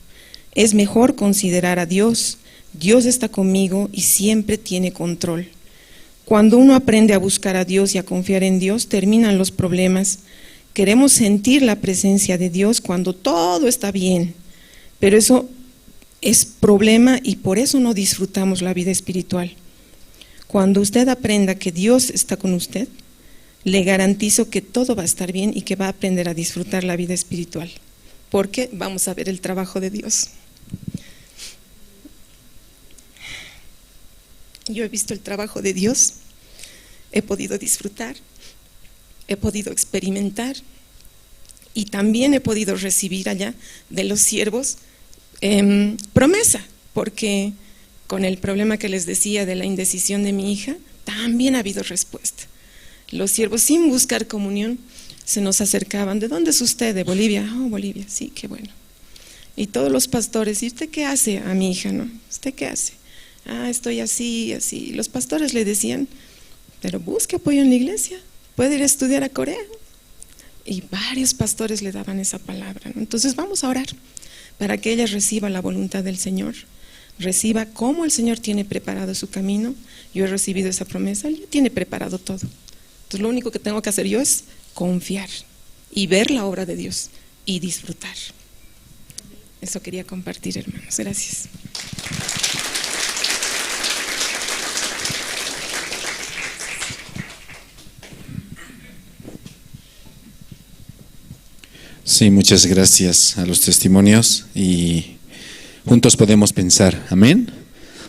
Es mejor considerar a Dios. Dios está conmigo y siempre tiene control. Cuando uno aprende a buscar a Dios y a confiar en Dios, terminan los problemas. Queremos sentir la presencia de Dios cuando todo está bien, pero eso es problema y por eso no disfrutamos la vida espiritual. Cuando usted aprenda que Dios está con usted, le garantizo que todo va a estar bien y que va a aprender a disfrutar la vida espiritual, porque vamos a ver el trabajo de Dios. Yo he visto el trabajo de Dios, he podido disfrutar, he podido experimentar y también he podido recibir allá de los siervos promesa, porque con el problema que les decía de la indecisión de mi hija, también ha habido respuesta. Los siervos, sin buscar comunión, se nos acercaban. ¿De dónde es usted? De Bolivia. Oh, Bolivia, sí, qué bueno. Y todos los pastores, ¿y usted qué hace a mi hija, no? ¿Usted qué hace? Ah, estoy así, así. Los pastores le decían, pero busque apoyo en la iglesia, puede ir a estudiar a Corea. Y varios pastores le daban esa palabra, ¿no? Entonces vamos a orar para que ella reciba la voluntad del Señor, reciba cómo el Señor tiene preparado su camino. Yo he recibido esa promesa, Él ya tiene preparado todo. Entonces lo único que tengo que hacer yo es confiar y ver la obra de Dios y disfrutar. Eso quería compartir, hermanos. Gracias. Sí, muchas gracias a los testimonios y juntos podemos pensar, amén.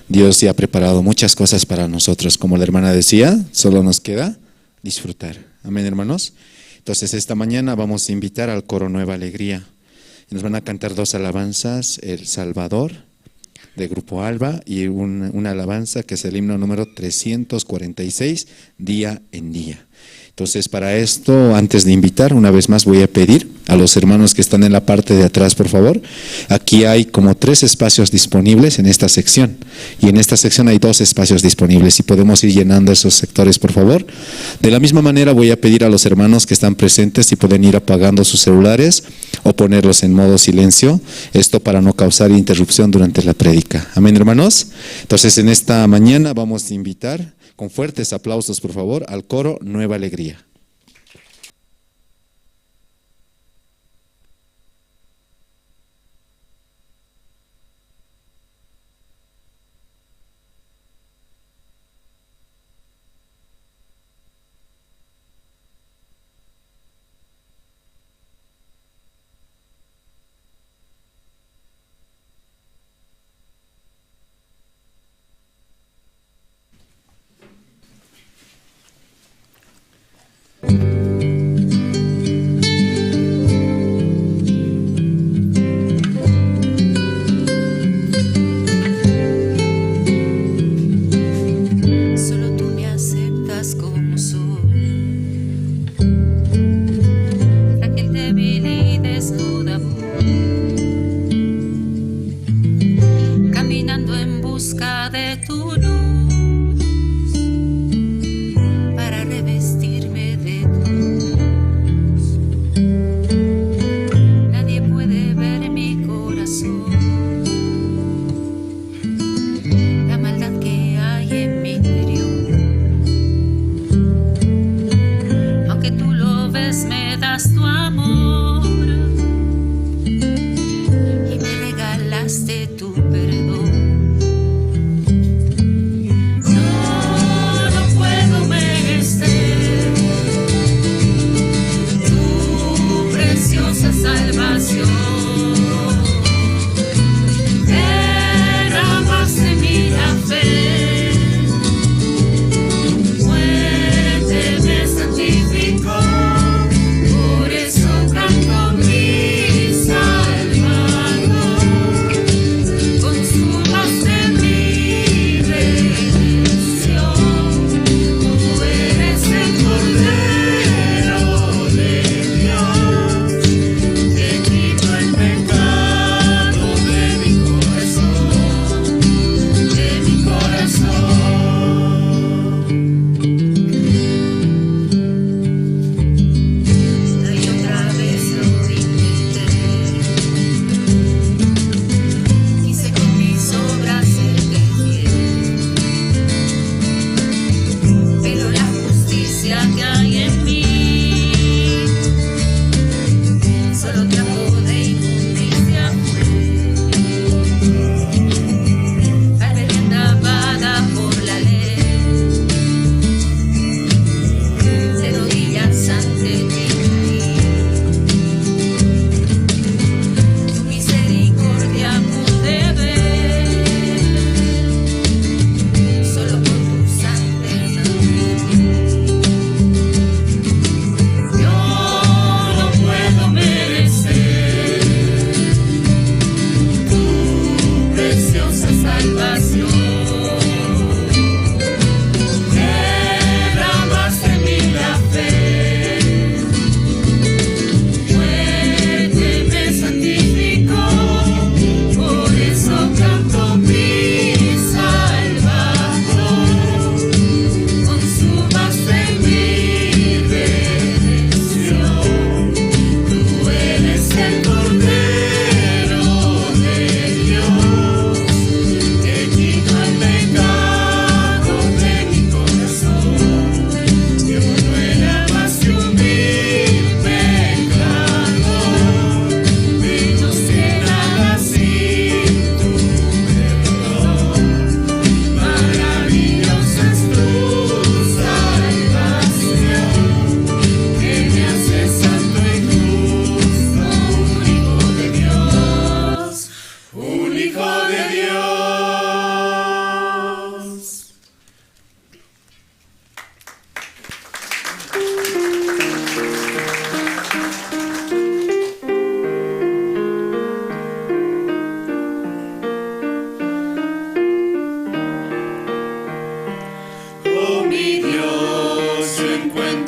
Dios ya ha preparado muchas cosas para nosotros, como la hermana decía, solo nos queda disfrutar. Amén, hermanos. Entonces esta mañana vamos a invitar al coro Nueva Alegría. Nos van a cantar dos alabanzas, El Salvador de Grupo Alba y una alabanza que es el himno número 346, Día en Día. Entonces, para esto, antes de invitar, una vez más voy a pedir a los hermanos que están en la parte de atrás, por favor. Aquí hay como 3 espacios disponibles en esta sección. Y en esta sección hay 2 espacios disponibles. Si podemos ir llenando esos sectores, por favor. De la misma manera, voy a pedir a los hermanos que están presentes si pueden ir apagando sus celulares o ponerlos en modo silencio. Esto para no causar interrupción durante la prédica. Amén, hermanos. Entonces, en esta mañana vamos a invitar con fuertes aplausos, por favor, al coro Nueva Alegría. Tu perdón.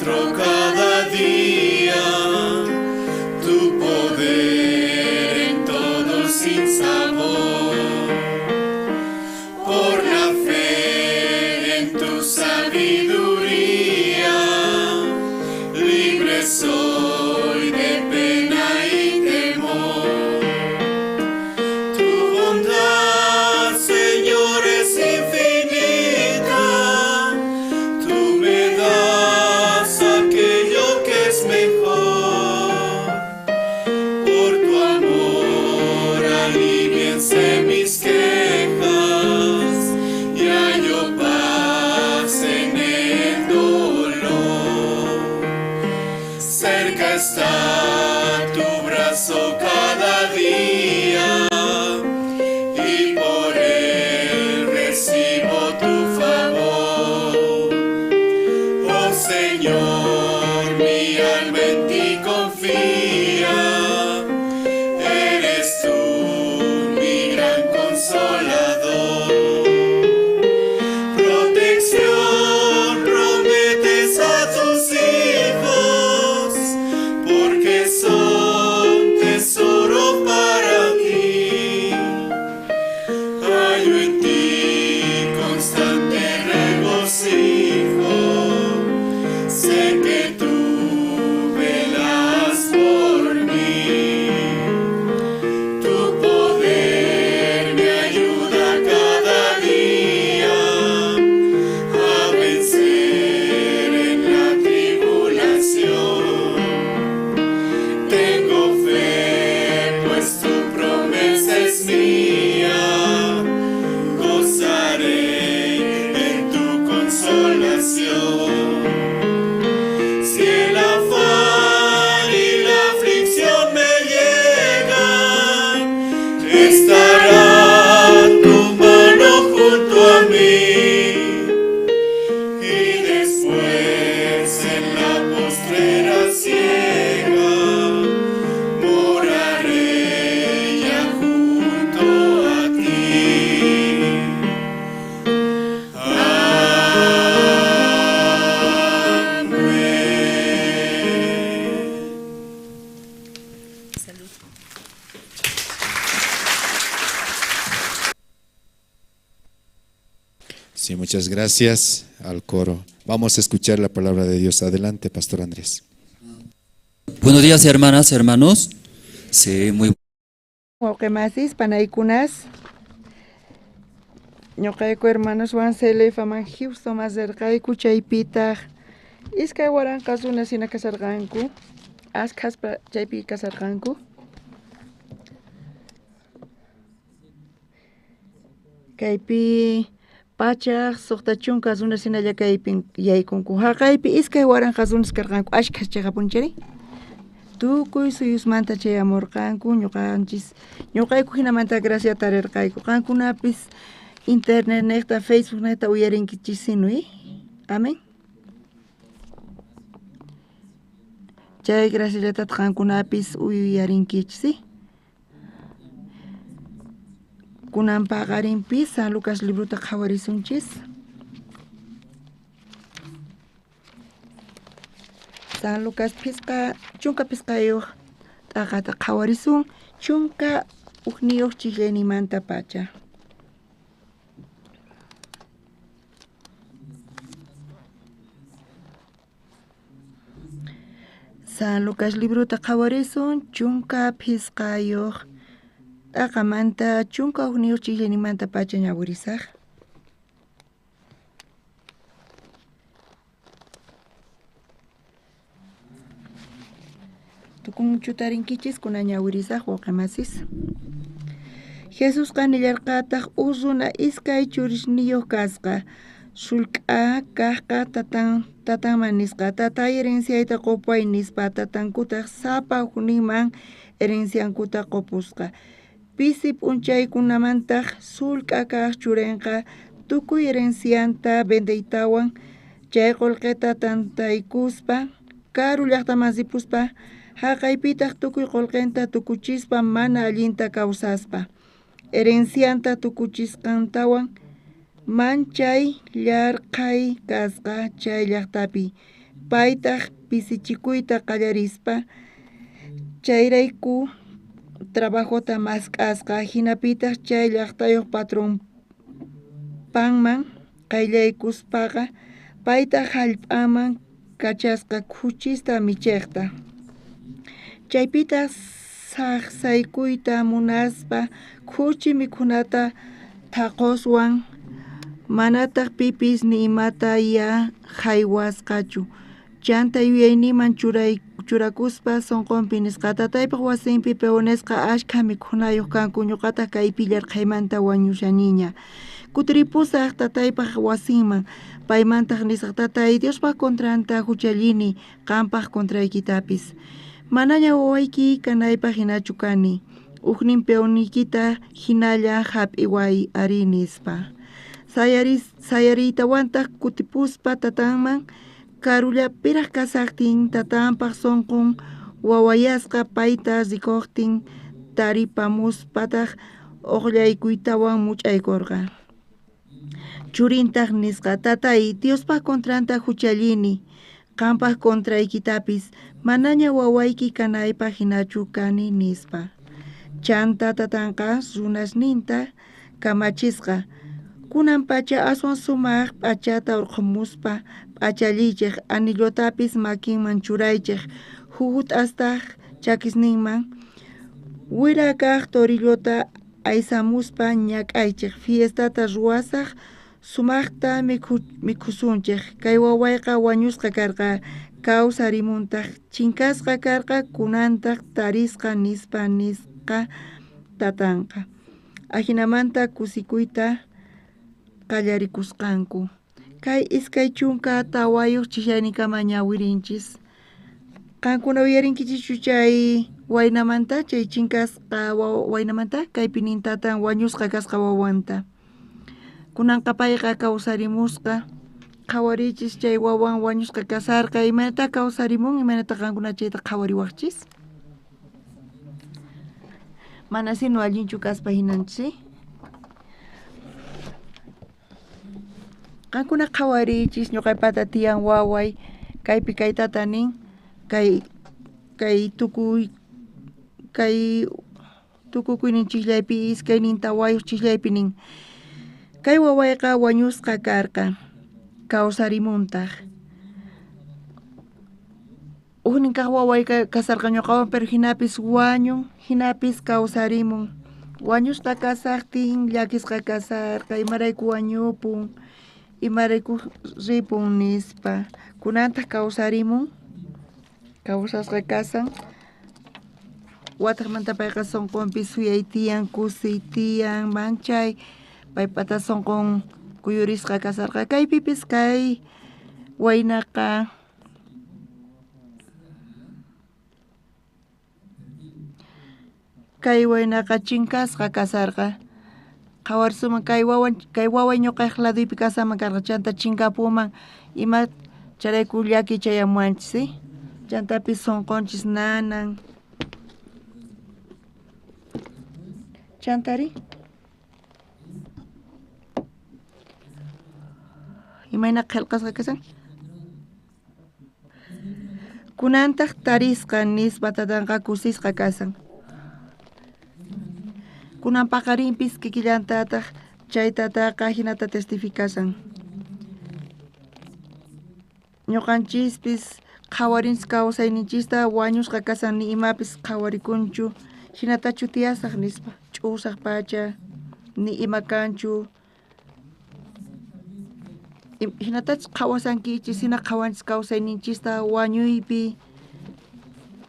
Encuentro cada día tu poder en todo sin sabor. Por la fe en tu sabiduría, libre soy de pena y temor. Tu bondad, Señor, es infinita. Tú me das aquello que es mejor. Por tu amor aliviense mis quejas y hallo paz en el dolor. Cerca está tu brazo cada día y por él recibo tu favor. Oh Señor, mi alma en ti confía. Eres tú mi gran consolador. Protección prometes a tus hijos, porque son tesoro para ti. Hallo en ti constante regocijo. Sé que tú velas por mí. Tu poder me ayuda cada día a vencer en la tribulación. Tengo fe, pues tu promesa es mía. Gozaré en tu consolación. Si el afán y la aflicción me llegan, estará tu mano junto a mí. Y después en la postrera siega, moraré ya junto a ti. Amén. Salud. Sí, muchas gracias al coro. Vamos a escuchar la palabra de Dios. Adelante, Pastor Andrés. Buenos días, hermanas, hermanos. Sí, muy Wawqimasis panaykunas ñuqayku hermanoswan CLFaman Houstonman rirqayku chaypitaq 2000 runas hina kasarqanku, askhas chaypi kasarqanku. Kaypi 160 runas hinalla kaypi yaykunku. Haqaypi 2000 runas karqanku, ashkhas chayqapunchari. Tukuy suyusmanta chayamurqanku, ñuqanchis ñuqayku hinamanta gracia tarirqayku. Qankunapis internet niqta, Facebook niqta uyarinkichis Amén. Chay graciallatataq qankunapis uyarinkichis. Kunan paqarinpi San Lucas librota qhawarisunchis. San Lucas 15 t'aqata qhawarisun 11 chillanimanta pacha. San Lucas librota qhawarisun 15 t'aqamanta 11 chillanimanta pacha ñawirisaq. Tukunchutarinkichis kunan ñawirisaq wawqimasis. Jesusqa nillarqataq uj runa iskay churisniyuq kasqa. Sullk'a kaqqa tatanman nisqa, tatay herenciayta qupuway nispa, tatankutaq sapa ujninman herenciankuta qupusqa. Pisi p'unchaykunamantaq sullk'a kaq churinqa tukuy herencianta vendeytawan chay qullqita tantaykuspa karu llaqtaman ripuspa haqaypitaq tukuy qullqinta tukuchispa mana allinta kawsaspa. Herencianta tukuchisqantawan manchay llarqhay kasqa chay llaqtapi. Paytaj pisichikuyta qallarispa chayrayku trabajota mask'asqa, jinapitaj chay llajtayoj patronpanman qayllaykuspaqa payta jallp'aman kachasqa khuchista michejta. Chaypitaj sajsaykuyta munaspa khuchi mikhunata thaqoswan, manataj pipis ni imata ya jaywasqachu. Chanta yuyayninman churakuspa sonqonpi nisqa: Tataypaj wasinpi peonesqa ashkha mikhunayoj kanku, ñuqataj kaypi yarqhaymanta wañushaniña. Kutiripusaj tataypaj wasinman, paymantaj nisaj: Tatay, Diospaj contranta juchallini, qanpaj contraykitapis. Manaña wawayki kanaypaj hinachu kani, ujnin peoniykita hinalla jap'iway ari, nispa. Sayariytawantaj kutipuspa tatanman karullapiraj kasajtin tatanpaj sonqon wawayasqa payta rikojtin taripamuspataj ojllaykuytawan much'aykorqa. Churintaj nisqa: Tatay, Diospaj contranta juchallini, qanpaj contraykitapis, manaña wawayki kanaypaj hinachu kani, nispa. Chanta tatanqa runasninta kamachisqa: Kunan pacha aswan sumaj p'achata urqhumuspa p'achalliychej, anillotapis makinman churaychej, jujut'astaj chakisninman. Wira kaj torillota aysamuspa ñak'aychej, fiestata ruwasaj, sumajta mikhusunchej. Kay wawayqa wañusqa karqa, kawsarimuntaj, chinkasqa karqa, kunantaj tarisqa, nispa nisqa tatanqa. Ajinamanta kusikuyta qallarikusqanku. Kay 24 chishayninkama ñawirinchis. Qankuna uyarinkichikchu chay waynamanta, chay chinkasqa waynamanta? Kaypi nin tatan wañusqa kasqa wawanta. Kunanqa payqa kawsarimusqa. Qhawarichis chay wawan wañusqa kasarqa, imaynata kawsarimun, imaynata qankuna chayta qhawariwaqchis? Mana sino allinchu kaspa hinanchis. Qankuna qhawarichis, ñuqaypata tiyan waway, kaypi kay tata nin, kay tukuy kay tukukuynin chiqllaypi 24 chiqllaypi nin. Kay wawayqa wañusqa karqa, kawsarimuntaq. Ujnin kaq waway kasarqa ñuqawan, pero hinapis wañun, hinapis kawsarimun. Wañusqa kasaqtin llakisqa kasarqa, imarayku wañupun, imarayku ripun nispa. Kunantaq kawsarimun, kawsasqa kasan. Wataqmanta payqa sonqonpi suyay tiyan, kusiy tiyan, manchay paypata sonqon kuyurisqa kasarqa. Kaypipis kay waynaqa chinkasqa kasarqa. Qhawarisuman kay waway ñuqayq laduypi kasaman karqa, chanta chinkapuman, ima chayrayku llaki chayamuwanchis, chantapis sonqonchis nanan. Chantari imayna qillqasqa kasan? Kunantaq tarisqa nispa tatanqa kusisqa kasan. Kunan paqarinpis kikillantataq chay tataqa hinata testifikasan. Ñuqanchispis qhawarinchis kawsayninchista wañusqa kasan, ni imapis qhawarikunchu, hinatachu tiyasaq nispa, ch'usaq pacha, ni ima kanchu. Hinatachus qhawasankichis, hina qhawanchis kawsayninchista wañuypi.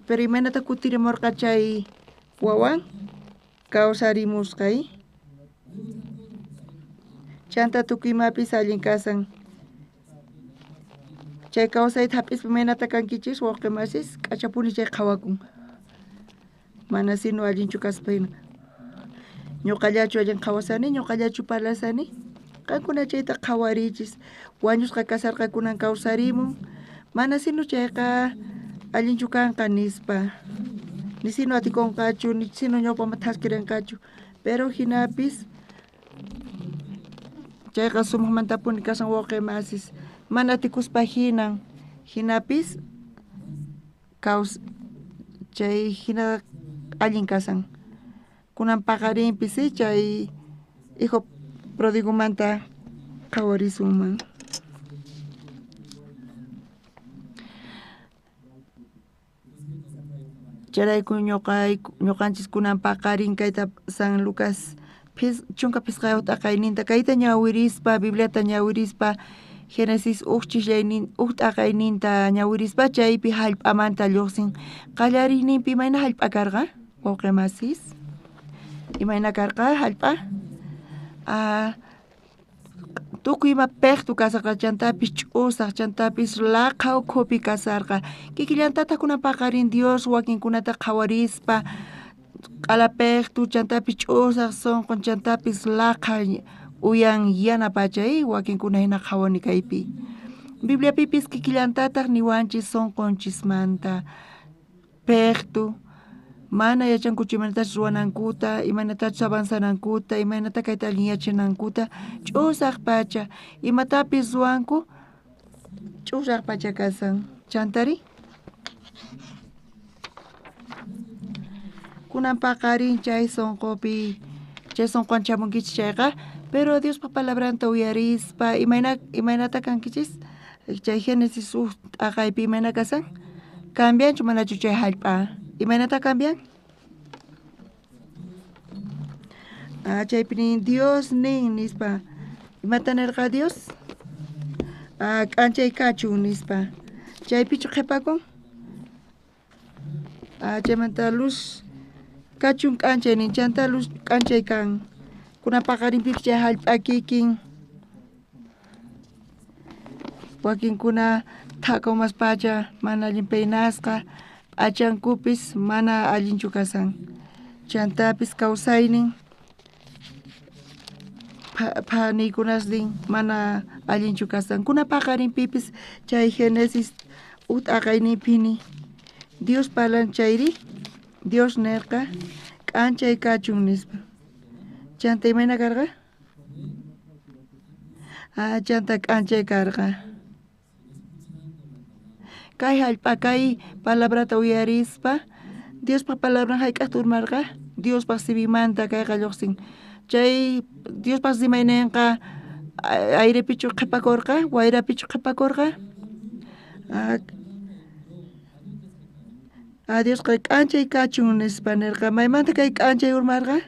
Pero imaynata kutirimurqa chay wawan? Kawsarimusqa. Chanta tukuy imapis allin kasan. Chay kawsayta hap'ispa imaynata kankichis wawqi masis, k'achapuni chay qhawakun. Mana sino allinchu kaspa hina. Ñuqallachu allin qhawasani, ñuqallachu parlasani? Qankuna chayta qhawarichis. Wañusqa kasarqa kunan kawsarimun. Mana sino chayqa allinchu kanqa nispa. Ni sino atikunqachu, ni sino ñawpaman thaskirinqachu. Pero hinapis chayqa sumaqmantapuni kasan wawqi masis. Mana atikuspa hinan. Jinapis kaws chay jina allin kasan. Kunan paqarinpis chay hijo pródigomanta qhawarisunman. Chayrayku ñuqanchis kunan paqarin kayta San Lucas 15 t'aqayninta kayta ñawirispa, Bibliata ñawirispa, Génesis uj chislaynin uj t'aqayninta ñawirispa chaypi hallp'amanta lluqsin. Qallariyninpi imayna hallp'a karqa, wawqi masis? Imayna karqa hallp'a? Tukuy ima piqtu kasarqa, chantapis ch'usaq, chantapis laqha ukhupi kasarqa. Kikillantataq kunan paqarin Dios wakinkunata qhawarispa q'ala piqtu, chantapis ch'usaq sunqun, chantapis laqha uyan yana pacha, wakinkuna hina qhawani kaypi. Bibliapipis kikillantataq niwanchis sunqunchismanta piqtu, mana yachankuchu imaynatachus ruwanankuta, imaynatachus avanzanankuta, imaynata kayta allin yachanankuta, ch'usaq pacha, imatapis ruwanku ch'usaq pacha kasan. Chantari? Kunan paqarin chay sunqupi, chay sunquwan chamunkichis chayqa, pero Diospa palabranta uyarispa, imaynata kankichis? Chay Génesis uj t'aqaypi imayna kasan? Cambianchu manachu chay hallp'a? Imaynata cambian? Chaypi nin Dios nin nispa. Imata nirqa Dios? K'anchay kachun nispa. Chaypichu qhipakun? Chaymanta luz kachun k'anchay nin, chanta luz k'anchay kan. Kunan paqarinpipis chay hallp'a kikin. Wakinkuna thak'umas pacha mana allin peinasqa, p'achankupis mana allinchu kasan. Chantapis kawsaynin phaniykunasnin mana allinchu kasan. Kunan paqarinpipis chay Génesis uj t'aqayninpini Dios parlan chayri, Dios nerqa k'anchay kachun nispa. Chanta imayna karqa? Chanta k'anchay karqa. Kay hallp'a kay palabrata uyarispa, Diospa palabran hayk'aqta urmarqa? Diospa simimanta kayqa lluqsin. Chay Diospa rimayninqa airepichu qhipakurqa, wayrapichu qhipakurqa? Diosqa k'anchay kachun nispa nirqa. Maymanta kay k'anchay urmarqa?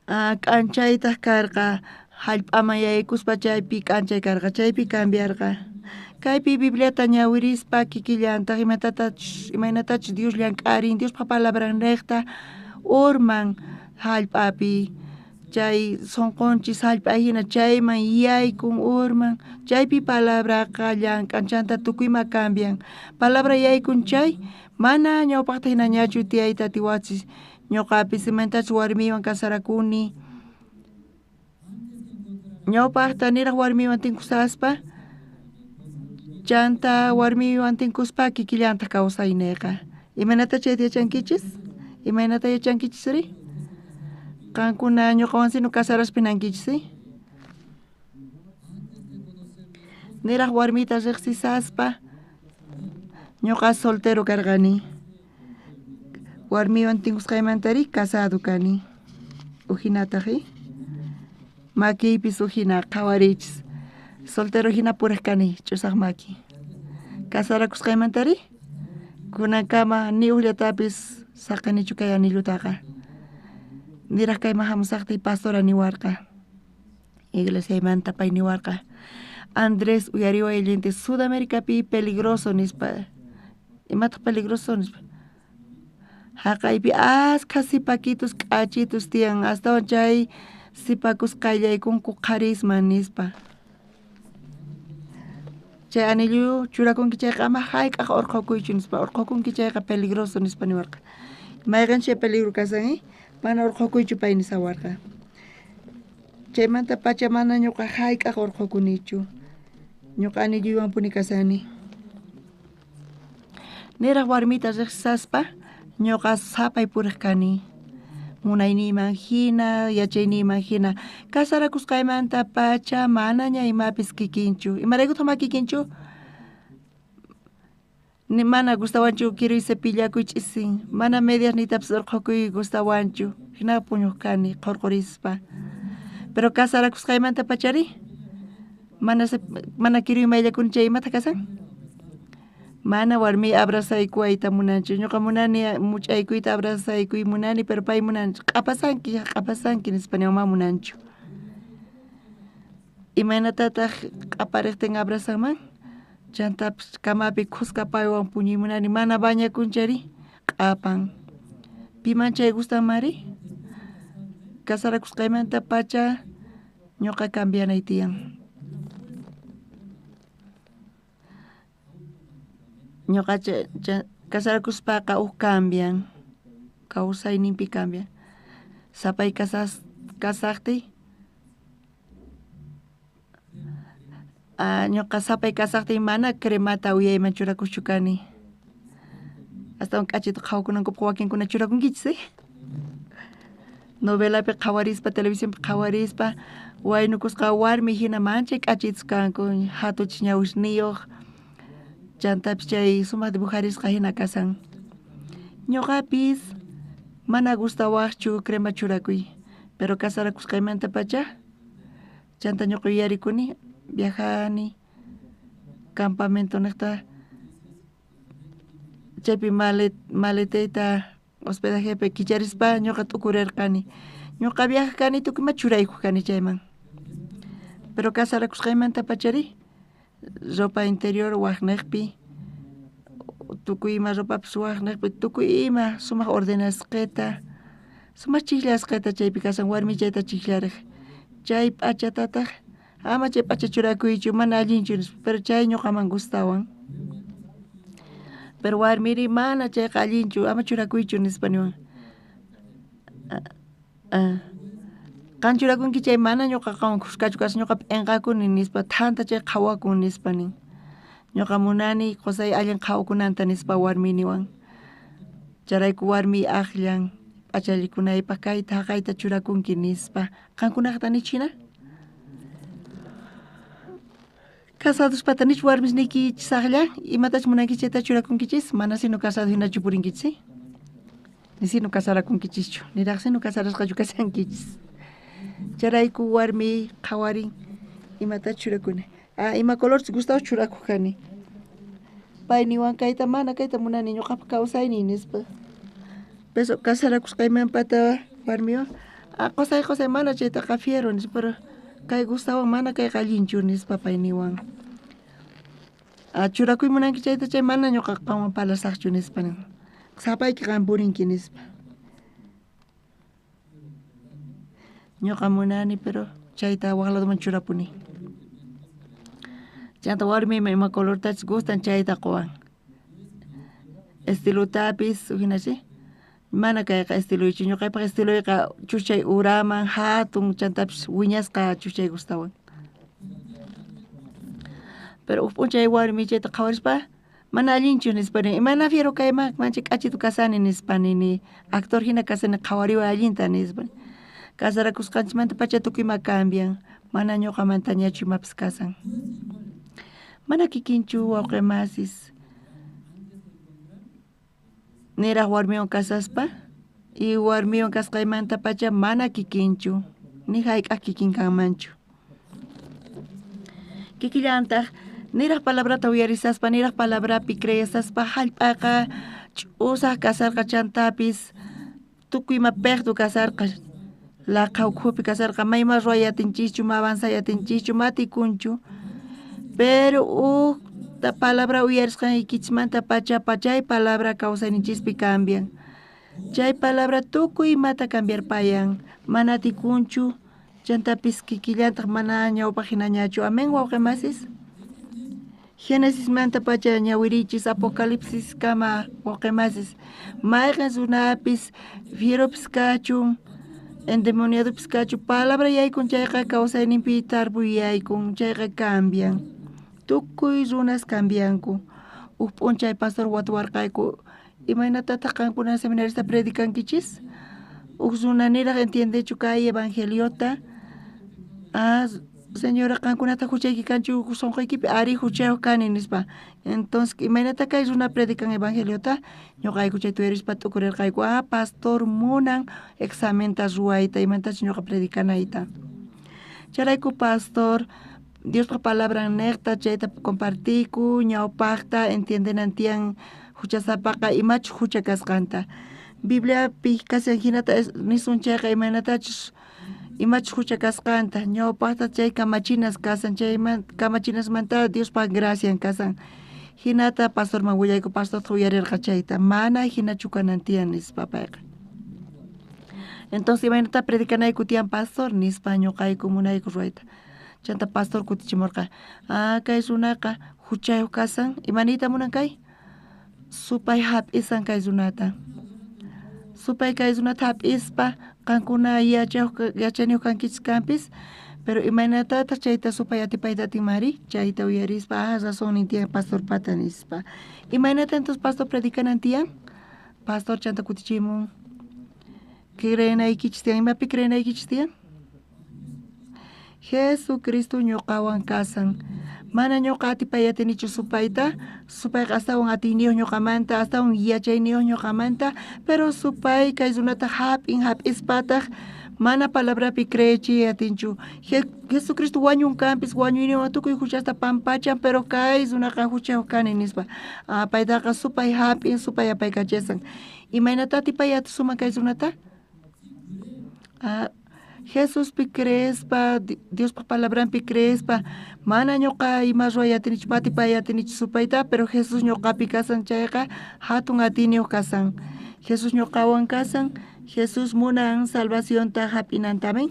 K'anchaytaq karqa hallp'aman yaykuspa chaypi k'anchay karqa, chaypi cambiarqa. Kaypi Bibliata ñawirispa kikillantaq imaynatachus Dios llank'arin, Diospa palabran niqta urman hallp'api. Chay sunqunchis hallp'a hina chayman yaykun urman, chaypi palabraqa llank'an, chanta tukuyma cambian. Palabra yaykun chay mana ñawpaqta hinañachu tiyayta atiwachis. Ñuqapis imaynatachus warmiywan kasarakuni. Ñawpaqta niraq warmiywan tinkusaspa, chanta warmiywan tinkuspa kikillantaq kawsayniyqa. Imaynata chayta yachankichis? Imaynata yachankichis ri? Qankuna ñuqawan sino kasaraspa hinankichis, Niraq warmita riqsisaspa ñuqa soltero karqani. Warmiwan tinkusqaymantari casado kani. Ujinataq, Makiypis ujina qhawariychis. Soltero hina puriq kani, ch'usaq maki. Casarakusqaymantari kunankama ni ujllatapis saqinichu kay anillutaqa. Niraq kayman hamusaqtiy pastora niwarqa. Iglesiaymanta pay niwarqa. Andrés uyariway allinta Sudamericapi peligroso nispa. Imataq peligroso nispa? Haqaypi askha sipakitus k'achitus tiyan, astawan chay sipakus qayllaykunku qharisman nispa. Chay anillu churakunki chayqa ama hayk'aq urqhukuychu nispa, urqhukunki chayqa peligroso nispa niwarqa. Mayqin chay peligro kasan, Mana urqhukuychu pay nisawarqa. Chaymanta pacha mana ñuqa hayk'aq urqhukunichu. Ñuqa anilluywanpuni kasani. Niraq warmita riqsisaspa ñuqa sapay puriq kani. Munayniyman hina, yachayniyman hina. Casarakusqaymantapacha manaña imapis kikinchu. Imaraykutaq mana kikinchu? Mana gustawanchu kiruy cepillakuy ch'isin, mana medias niytapis urqhukuy gustawanchu. Hina puñuq kani qhurqurispa. Pero casarakusqaymantapachari mana kiruy mayllakuni chay imataq kasan? Mana warmiy abrazaykuwayta munanchu. Ñuqa munani much'aykuyta abrazaykuy munani, pero pay munanchu. Q'apasanki, q'apasanki nispa niwan mana munanchu. Imaynatataq q'apariqtin abrazanman? Chantapis kamapi khuska paywan puñuy munani, mana bañakunchari q'apan. Piman chay gustanmari? Casarakusqaymantapacha ñuqa cambianay tiyan. Ñuqa casarakuspaqa uj cambian, kawsayninpi cambian. Sapay kasaqtiy, ñuqa sapay kasaqtiy mana cremata uyayman churakuqchu kani. Astawan k'achita qhawakunankupaq wakinkuna churakunkichis, Novelapi qhawarispa, televisionpi qhawarispa, waynukusqa warmi hina manchay k'achitus kanku, hatuchis ñawisniyuq, chantapis chay sumaq dibujarisqa hina kasan. Ñuqapis mana gustawaqchu crema churakuy, pero casarakusqaymantapacha chanta ñuqa yuyarikuni viajani campamento niqta chaypi maletayta hospedajepi kicharispa ñuqa t'ukurirqani. Ñuqa viajaq kani tukuy ima churaykuq kani chayman. Pero casarakusqaymantapachari ropa interior waqniqpi, tukuy ima ropapis waqniqpi, tukuy ima sumaq ordenasqeta, sumaq chiqllasqeta chaypi kasan warmi chayta chiqllariq. Chay p'achatataq ama chay p'acha churakuychu mana allinchu nispa, pero chay ñuqaman gustawan. Pero warmiri mana chayqa allinchu ama churakuychu nispa niwan. Qan churakunki chay mana ñuqa qanwan khuskachu kasaq ñuqa p'inqakuni nispa thanta chay qhawakun nispa nin. Ñuqa munani qusay allin qhawakunanta nispa warmi niwan. Chayrayku warmiy aqllan p'achallikunaypaq kayta haqayta churakunki nispa. Qankunaqta nichu hina? Casadospata nichu warmis niykichis aqlla? Imatachus munankichis chayta churakunkichis? Mana sino casado hinachu purinkichis, Ni sino casarakunkichischu, niraq sino casarasqachu kashankichis. Chayrayku warmiy qhawarin imatachus churakuni. Ima colorchus gustawaq churakuq kani. Pay niwan kayta mana kayta munani ñuqapaq kawsayniy nispa. Pero casarakusqaymanpata warmiwan qusay qusay mana chaytaqa fiero nispa, pero kay gustawan mana kayqa allinchu nispa pay niwan. Churakuy munanki chayta chay mana ñuqa qanwan parlasaqchu nispa nin. Sapayki qan purinki nispa. Ñuqa munani pero chayta waq ladoman churapuni. Chanta warmiyman ima colortachus gustan chayta quwan. Estilotapis hinachi mana kayqa estiloychu, ñuqaypaq estiloyqa chuchay uraman hatun chantapis wiñasqa chuchay gustawan. Pero uj p'unchay warmi chayta qhawarispa mana allinchu nispa nin, imana fiero kayman manchay k'achitu kasani nispa nini, actor hina kasani qhawariway allinta nispa. Casarakusqanchikmantapacha tukuy ima cambian, mana ñuqamantañachu imapis kasan. Mana kikinchu wawqi masis niraq warmiwan kasaspa y warmiwan kasqaymantapacha mana kikinchu, ni hayk'aq kikin kanmanchu. Kikillantaq niraq palabrata uyarisaspa, niraq palabrapi creesaspa hallp'aqa ch'usaq kasarqa chantapis tukuy ima peqtu kasarqa, laqha ukhupi kasarqa, mayma ruway atinchischu, ma avanzay atinchischu, ma atikunchu. Pero uj palabra uyarisqaykichismantapacha chay palabra kawsayninchispi cambian. Chay palabra tukuy imata cambiarpayan, mana atikunchu, chantapis kikillantaq mana ñawpaq hinañachu. Amén, wawqi masis. Génesismantapacha ñawirichis Apocalipsis kama wawqi masis. Mayqin runapis fieropis kachun, endemoniadopis kachun, palabra yaykun chayqa kawsayninpi tarpuy yaykun, chayqa cambian. Tukuy runas cambianku. Uj p'unchay pastor watuwarqayku, imaynatataq qankuna seminarista predicankichis? Uj runa niraj entiendechu kay evangeliota. Ah, señora qankunata huchayki kanchu sunquykipi ari huchayuq kani nispa. Entonces imaynata kay runa predican evangeliota ñuqayku chayta uyarispa t'ukurirqayku ah pastor munan examenta ruwayta imantachu ñuqa predicanayta. Chayrayku pastor Diospa palabran niqta chayta compartiyku ñawpaqta entiendenan tiyan huchasapaqa imachus hucha kasqanta. Bibliapi kashan hinata nisun chayqa imaynatachus imachus hucha kasqanta ñawpaqta chay kamachinas kasan chayman kamachinasmanta Diospa gracian kasan. Hinata pastorman willayku pastorta uyarirqa chayta mana hinachu kanan tiyan nispa payqa. Entonces imaynata predicanayku tiyan pastor nispa ñuqayku munayku ruwayta. Chanta pastor kutichimurqa ah kay runaqa huchayuq kasan imaniyta munan kay supay hap'isan kay runata. Supay kay runata hap'ispa qankuna yachaniyuq kankichis kanpis pero imaynatataq chayta supay atipayta atinmari chayta uyarispa ah razonnin tiyan pastorpata nispa. Imaynata entonces pastor predicanan tiyan? Pastor chanta kutichimun creenaykichis tiyan imapi creenaykichis tiyan? Jesucristo ñuqawan kasan. Mana ñuqa atipay atinichu supayta, supayqa astawan atiyniyuq ñuqamanta, astawan yachayniyuq ñuqamanta, pero supay kay runata hap'in hap'ispataq mana palabrapi creechiy atinchu. Jesucristo wañun kanpis wañuyninwan tukuy huchasta pampachan, pero kay runaqa huchayuq kani nispa. Ah, paytaqa supay hap'in, supay apaykachasan. Imaynata atipay atisunman kay runata? Ah, Jesuspi creespa, Diospa palabranpi creespa, mana ñuqa ima ruway atinichu, atipay atinichu supayta, pero Jesús ñuqapi kasan chayqa hatun atiyniyuq kasan. Jesús ñuqawan kasan, Jesús munan salvacionta hap'inanta, amén.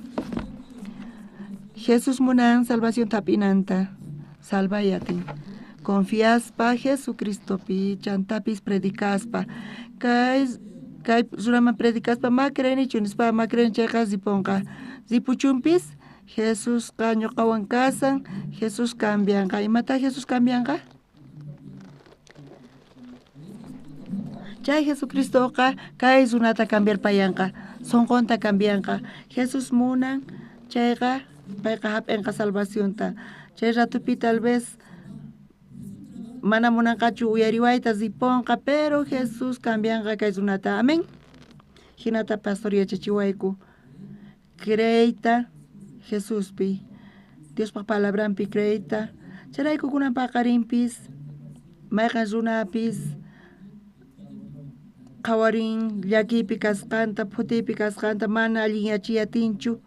Jesús munan salvacionta hap'inanta, salvay atin. Confiaspa Jesucristopi, chantapis predicaspa. Kay runaman predicaspa ma creenichu nispa, ma creen chayqa ripunqa. Ripuchunpis Jesusqa ñuqawan kasan, Jesús cambianqa. Imata Jesús cambianqa? Chay Jesucristoqa kay runata cambiarpayanqa, sunqunta cambianqa. Jesús munan chayqa payqa hap'inqa salvacionta. Chay ratupi tal vez mana munanqachu uyariwayta ripunqa, pero Jesús cambianqa kay runata. Amén. Hinata pastor yachachiwayku. Creeyta Jesuspi, Diospa palabranpi creeyta. Chayrayku kunan paqarinpis, mayqan runapis qhawarin llakiypi kasqanta, phutiypi kasqanta, mana allinyachiy atinchu,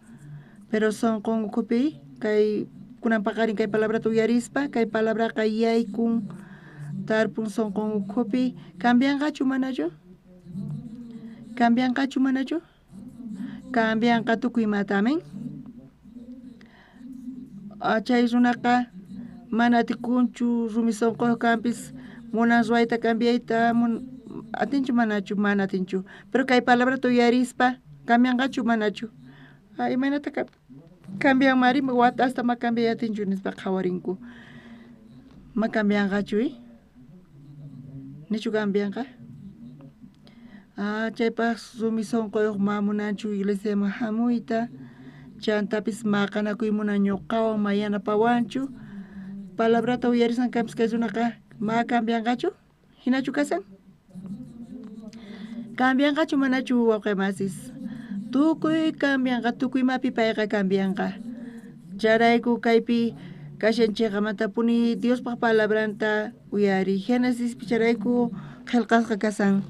pero sunqun ukhupi kay kunan paqarin kay palabrata uyarispa, kay palabraqa yaykun, tarpun sunqun ukhupi, cambianqachu manachu? Cambianqachu manachu? Cambianqa tukuy imata, amén. Chay runaqa mana atikunchu rumi sunquyuq kanpis munan ruwayta cambiayta atinchu manachu? Mana atinchu. Pero kay palabrata uyarispa cambianqachu manachu? Imaynata cambianmari watasta ma cambiay atinchu nispa qhawarinku. Ma cambianqachu, Nichu cambianqa? Ah, chaypaq rumi sunquyuq ma munanchu iglesiaman hamuyta, chantapis maqanakuy munan ñuqawan ma yanapawanchu. Palabrata uyarisan kanpis kay runaqa ma cambianqachu? Hinachu kasan? Cambianqachu manachu wawqi masis? Tukuy cambianqa, tukuy imapi payqa cambianqa. Chayrayku kaypi kashanchikmantapuni Diospa palabranta uyariy. Génesispi chayrayku qillqasqa kasan.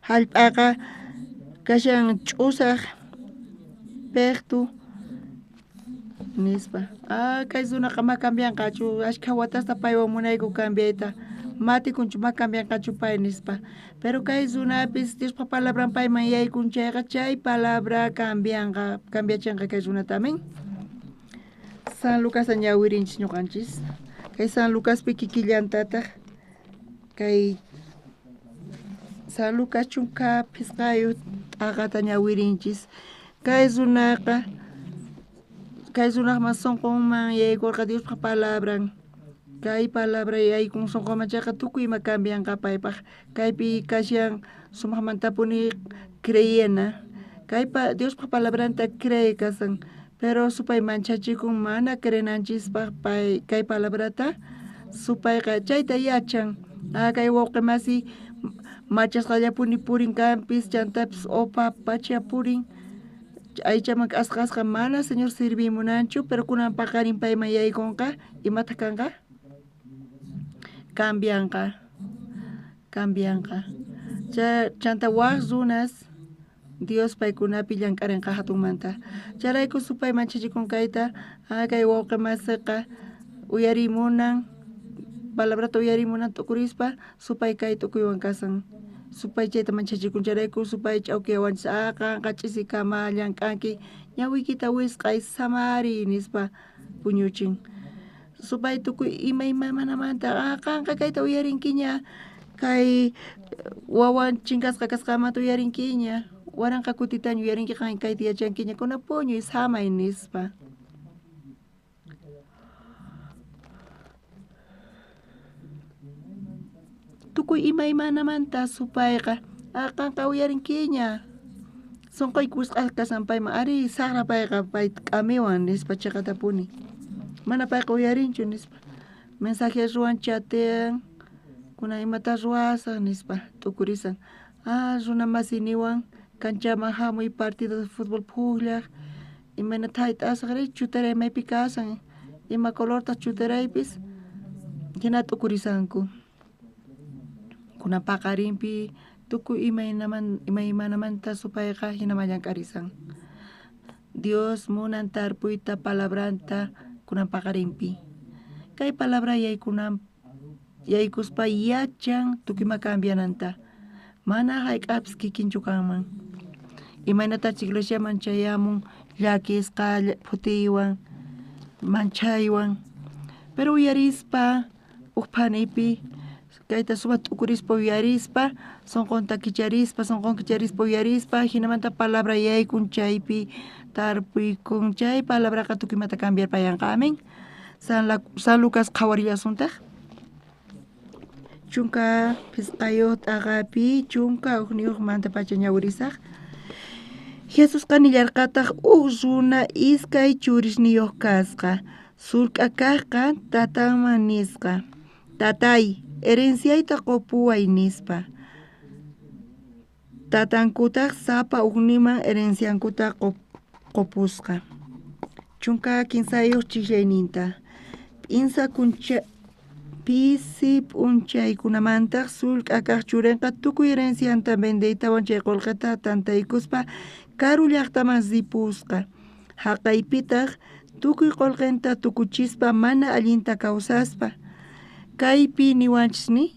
Hallp'aqa kashan ch'usaq piqtu nispa. Ah, kay runaqa ma cambianqachu, ashkha watasta paywan munayku cambiayta. Ma atikunchu, ma cambianqachu pay nispa. Pero kay runapis Diospa palabran payman yaykun chayqa chay palabra cambianqa, cambiachinqa kay runata, amén. San Lucasta ñawirinchis ñuqanchis. Kay San Lucaspi kikillantataq kay San Lucas chunka phisqayuq t'aqata ñawirinchis. Kay runaqa kay runaqman sunqunman yaykurqa Diospa palabran. Kay palabra yaykun sonqoman chayqa tukuy ima cambianqa paypaj. Kaypi kashan sumajmantapuni creyena. Kaypa Diospaj palabranta cree kasan. Pero supay manchachikun mana creenanchispaj pay kay palabrata supayqa chayta yachan. Kay wawqi masi machasqallapuni purin kanpis chantapis opa pacha purin aychaman k'asqasqa mana Señor sirvimunanchu, pero kunan paqarin payman yaykunqa imataq kanqa? Cambianqa. Cambianqa. Chanta waj runas Dios paykunapi llank'arinqa hatunmanta. Chayrayku supay manchachikun kayta, kay wawqi masiqa uyarimunan, palabrata uyarimunan t'ukurispa supay kay t'ukuywan kasan. Supay chayta manchachikun, chayrayku supay ch'awkiyawanchis, qanqa ch'isikama llank'anki, ñawiykita wisq'ay samariy nispa puñuchin. Supay tukuy imaymanamanta, qanqa kayta uyarinkiña, kay wawan chinkasqa kasqanmanta uyarinkiña, waranqa kutitaña uyarinki qan kayta yachankiña, kuna puñuy samay nispa. Tukuy imaymanamanta supayqa, qanqa uyarinkiña, sonqoyki wisq'asqa kasan payman, ari saqra payqa pay k'amiwan nispa chiqatapuni. Mana payqa uyarinchu nispa. Mensaje ruwan chatean, kuna imata ruwasaq nispa t'ukurisan. Runa masiniwan kanchaman hamuy partido de fútbol pujllaj, imaynata hayt'asaq ri chutaray maypi kasan, ima colortaq chutaraypis, hina t'ukurisanku. Kuna paqarinpi tukuy imaymanamanta supayqa hinaman llank'arisan. Dios munan tarpuyta palabranta kunan paqarinpi. Kay palabra yaykuspa yachan tukuy ima cambiananta. Mana hayk'apis kikinchu kanman. Imaynatachus iglesiaman chayamun llakisqa phutiywan, manchaywan, pero uyarispa uj phanipi kayta sumaq t'ukurispa uyarispa, sonqonta kicharispa, sonqon kicharispa uyarispa, hinamanta palabra yaykun chaypi tarpuykun, chay palabraqa tukuy imata cambiarpayanqa. Amén. San Lucas qhawarillasuntaq. 15 t'aqapi 11 pacha ñawirisaq. Jesusqa nillarqataq uj runa iskay churisniyuq kasqa. Surk'a kaqqa tatanman nisqa, tatay, herenciayta qupuway nispa. Tatankutaq sapa ujniman herenciankuta qupusqa. 13 chijllayninta. P'insa pisi p'unchaykunamantaq sullk'a kaq churinqa tukuy herencianta vendeytawan chay qullqita tantaykuspa karu llaqtaman ripusqa. Haqaypitaq tukuy qullqinta tukuchispa mana allinta kawsaspa. Kaypi niwanchis ni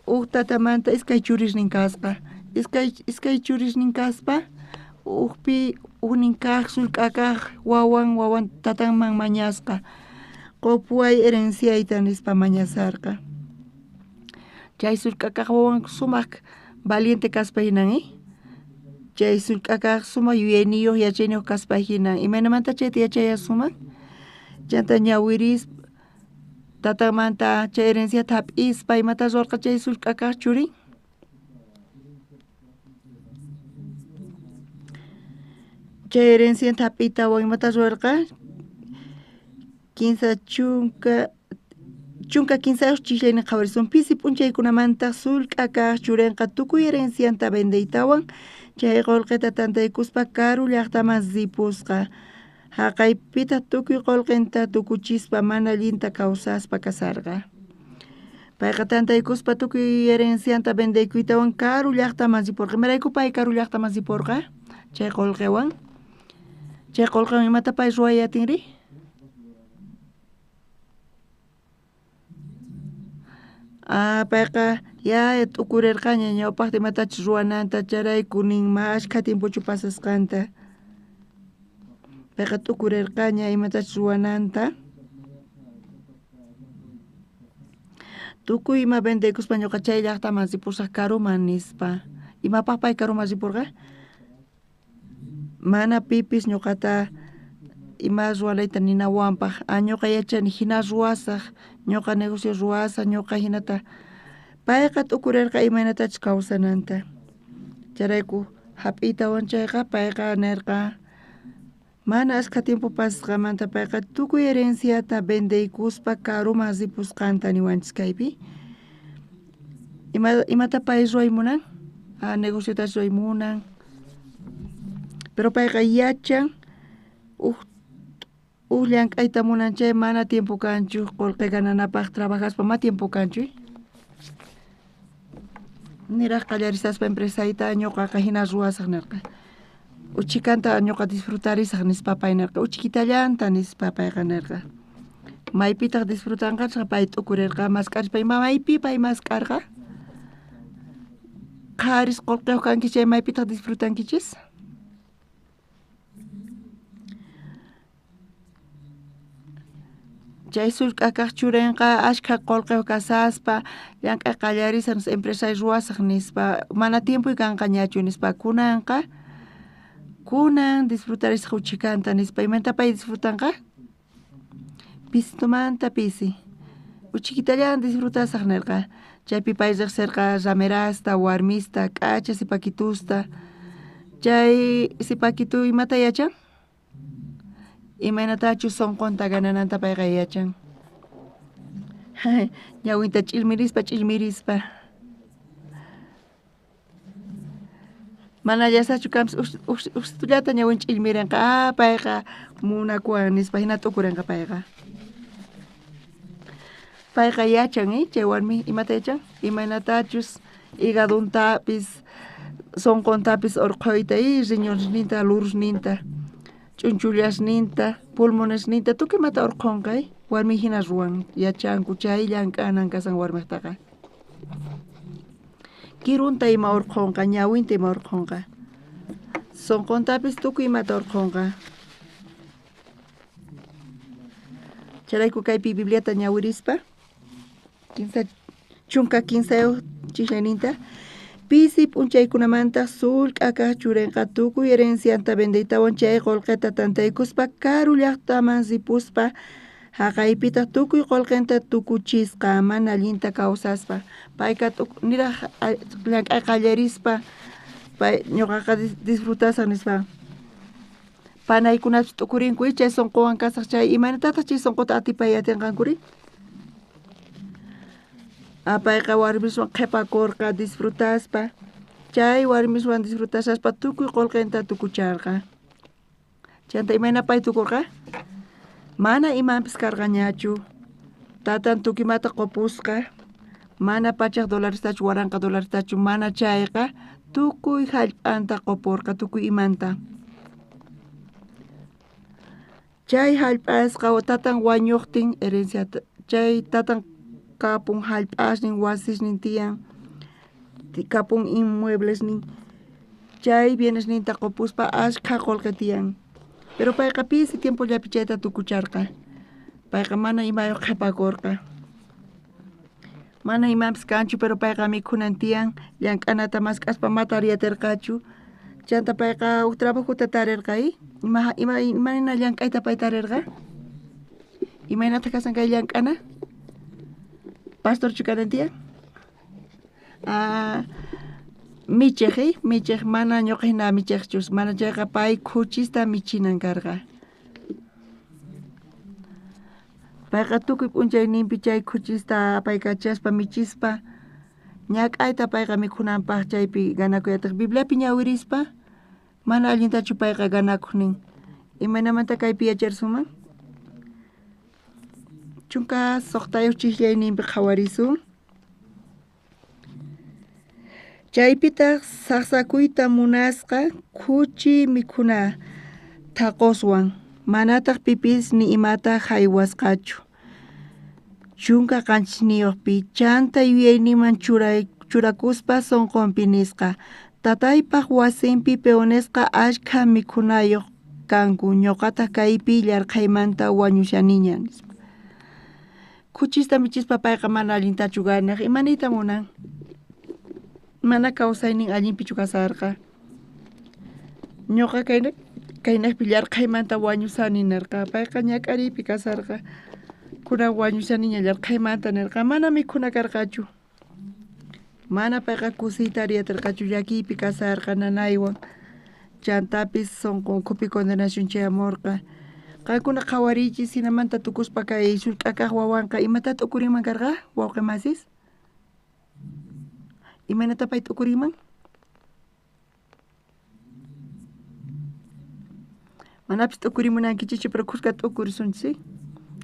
uj tatamanta iskay churisnin kasqa. Iskay churisnin kaspa ujpi ujnin kaq sullk'a kaq wawan tatanman mañasqa. Qupuway herenciayta nispa mañasarqa. Chay sullk'a kaq wawan sumaq valiente kaspa hinan, Chay sullk'a kaq sumaq yuyayniyuq yachayniyuq kaspa hinan. Imaynamanta chayta yachayasuman? Chanta ñawirispa tatanmanta chay herenciata hap'ispa imata ruwarqa chay sullk'a kaq churin? Chay herenciata hap'iytawan imata ruwarqa? 13 chijllaynin qhawarisun. Pisi p'unchaykunamantaq sullk'a kaq churinqa tukuy herencianta vendeytawan chay qullqita tantaykuspa karu llaqtaman ripusqa. Haqaypitaq tukuy qullqinta tukuchispa mana allinta kawsaspa kasarqa. Payqa tantaykuspa tukuy herencianta vendeykuytawan karu llaqtaman ripurqa. Imarayku pay karu llaqtaman ripurqa? Chay qullqiwan. Chay qullqiwan imata pay ruway atinri? Payqa ya t'ukurirqaña ñawpaqta imatachus ruwananta, chayrayku nin ma ashkha tiempochu pasasqanta. Payqa t'ukurirqaña imatachus ruwananta. Tukuy ima vendeykuspa ñuqa chay llaqtaman ripusaq karuman nispa. Imapaq pay karuman ripurqa? Mana pipis ñuqata ima ruwanayta ninawanpaj. Ñuqa yachani jina ruwasaj, ñuqa negocio ruwasaj, ñuqa jinata. Payqa t'ukurerqa imaynatachus kawsananta. Chayrayku hap'iytawan chayqa payqa nerqa mana ashkha tiempo pasasqamanta payqa tukuy herenciata vendeykuspa karuman ripusqanta niwanchis kaypi. Imata pay ruway munan? Negociota ruway munan. Pero payqa yachan uj llank'ayta munan chay mana tiempo kanchu qolqe gananapaj trabajaspa ma tiempo kanchu. Niraj qallarisaspa empresayta ñuqaqa hina ruwasaj nerqa. Uchikanta ñuqa disfrutarisaj nispa pay nerqa, uchikitallanta nispa payqa nerqa. Maypitaq disfrutanqachqa pay t'ukurerqa mask'arispa ima maypi pay mask'arqa? Qharis qolqeyuq kanki chay maypitaq disfrutankichis? Chay sullk'a kaq churinqa ashkha qolqeyuq kasaspa llank'ay qallarisaj nispa empresay ruwasaj nispa mana tiempoy kanqañachu nispa kunanqa kunan disfrutarisaj uchikanta nispa imanta pay disfrutanqa? Pisitumanta pisi uchikitallan disfrutasaj nerqa. Chaypi pay riqsirqa ramerasta, warmista, k'acha sipakitusta. Chay sipakitu imata yachan? Imaynatachus sunqunta ganananta payqa yachan. Ñawinta ch'ilmirispa ch'ilmirispa. Mana llasachu kanpis uqsitullata ñawin ch'ilmirinqa. Payqa munakuwan nispa hina t'ukurinqa payqa. Payqa yachan chay warmi imata yachan? Imaynatachus higadontapis sunquntapis urqhuyta riñonesninta, lurusninta, ch'unchullasninta, pulmonesninta tukuy imata urqhunqa warmi hina ruwan yachanku chay llank'anan kasan warmiqtaqa. Kirunta ima urqhunqa, ñawinta ima urqhunqa. Sunquntapis tukuy imata urqhunqa. Chayrayku kaypi Bibliata ñawirispa 13 ch'isayninta pisi p'unchaykunamanta sullk'a kaq churinqa tukuy herencianta vendeytawan chay qolqeta tantaykuspa karu llaqtaman ripuspa haqaypitaq tukuy qolqenta tukuchisqa mana allinta kawsaspa. Payqa niraj llank'ay qallarispa pay ñuqaqa disfrutasaq nispa. Panaykunapis t'ukurinku chay sunquwan kasaq chay imaynatataq chay sunquta atipay atinqankuri? Payqa warmiswan qhipakurqa disfrutaspa chay warmiswan disfrutasaspa tukuy qolqenta tukucharqa. Chanta imayna pay tukurqa? Mana imanpis karqañachu. Tatan tukuy imata qupusqa. Mana $100tachu $1000tachu mana chayqa tukuy hallp'anta qupurqa tukuy imanta. Chay hallp'asqa tatan wañuqtin herenciata chay tatan kapun hallp'asnin wasisnin tiyan kapun inmueblesnin chay bienesninta qupuspa ashkha qolqe tiyan. Pero payqa pisi tiempollapi chayta tukucharqa. Payqa mana imayuq qhipakurqa. Mana imanpis kanchu pero payqa mikhunan tiyan llank'anata mask'aspa mata riyatirqachu. Chanta payqa huk trabajota tarirqa imayna llank'ayta pay tarirqa? Imaynataq kasan kay llank'ana? Pastorchu kanan tiyan? Michiq, michiq mana ñuqa hina michiqchus, mana chayqa pay khuchista michinan karqa. Payqa tukuy p'unchayninpi chay khuchista apaykachaspa michispa ñak'ayta payqa mikhunanpaq chaypi ganakuyataq. Bibliapi ñawirispa mana allintachu payqa ganakuq nin. Imaynamanta kaypi yacharsunman? 16 ch'islayninpi qhawarisun. Chaypitaq saqsakuyta munasqa khuchi mikhuna thaqoswan manataq pipis ni imata haywasqachu. 17pi chanta yuyayninman churakuspa sunqunpi nisqa tataypaq wasinpi peonesqa ashkha mikhunayuq kanku ñuqataq kaypi llarqhaymanta wañushaniña nispa. Khuchista michispa payqa mana allintachu ganaq imaniyta munan? Mana kawsaynin allinpichu kasarqa. Ñuqa kayna Kaynejpi llarqhaymanta wañusani nerqa. Payqa ñak'ariypi kasarqa. Kunan wañushaniña llarqhaymanta nerqa. Mana mikhuna karqachu. Mana payqa kusiyta aterqachu, llakiypi kasarqa nanaywan. Chantapis sonqo ukhupi condenación chayamorqa. Qankuna qhawariychis hinamanta tukuspa kay sullk'a kaq wawanqa imata t'ukurinman karqa, wawqi masis? Imaynata pay t'ukurinman? Manapis t'ukurimunankichikchu, pero khuska t'ukurisunchis,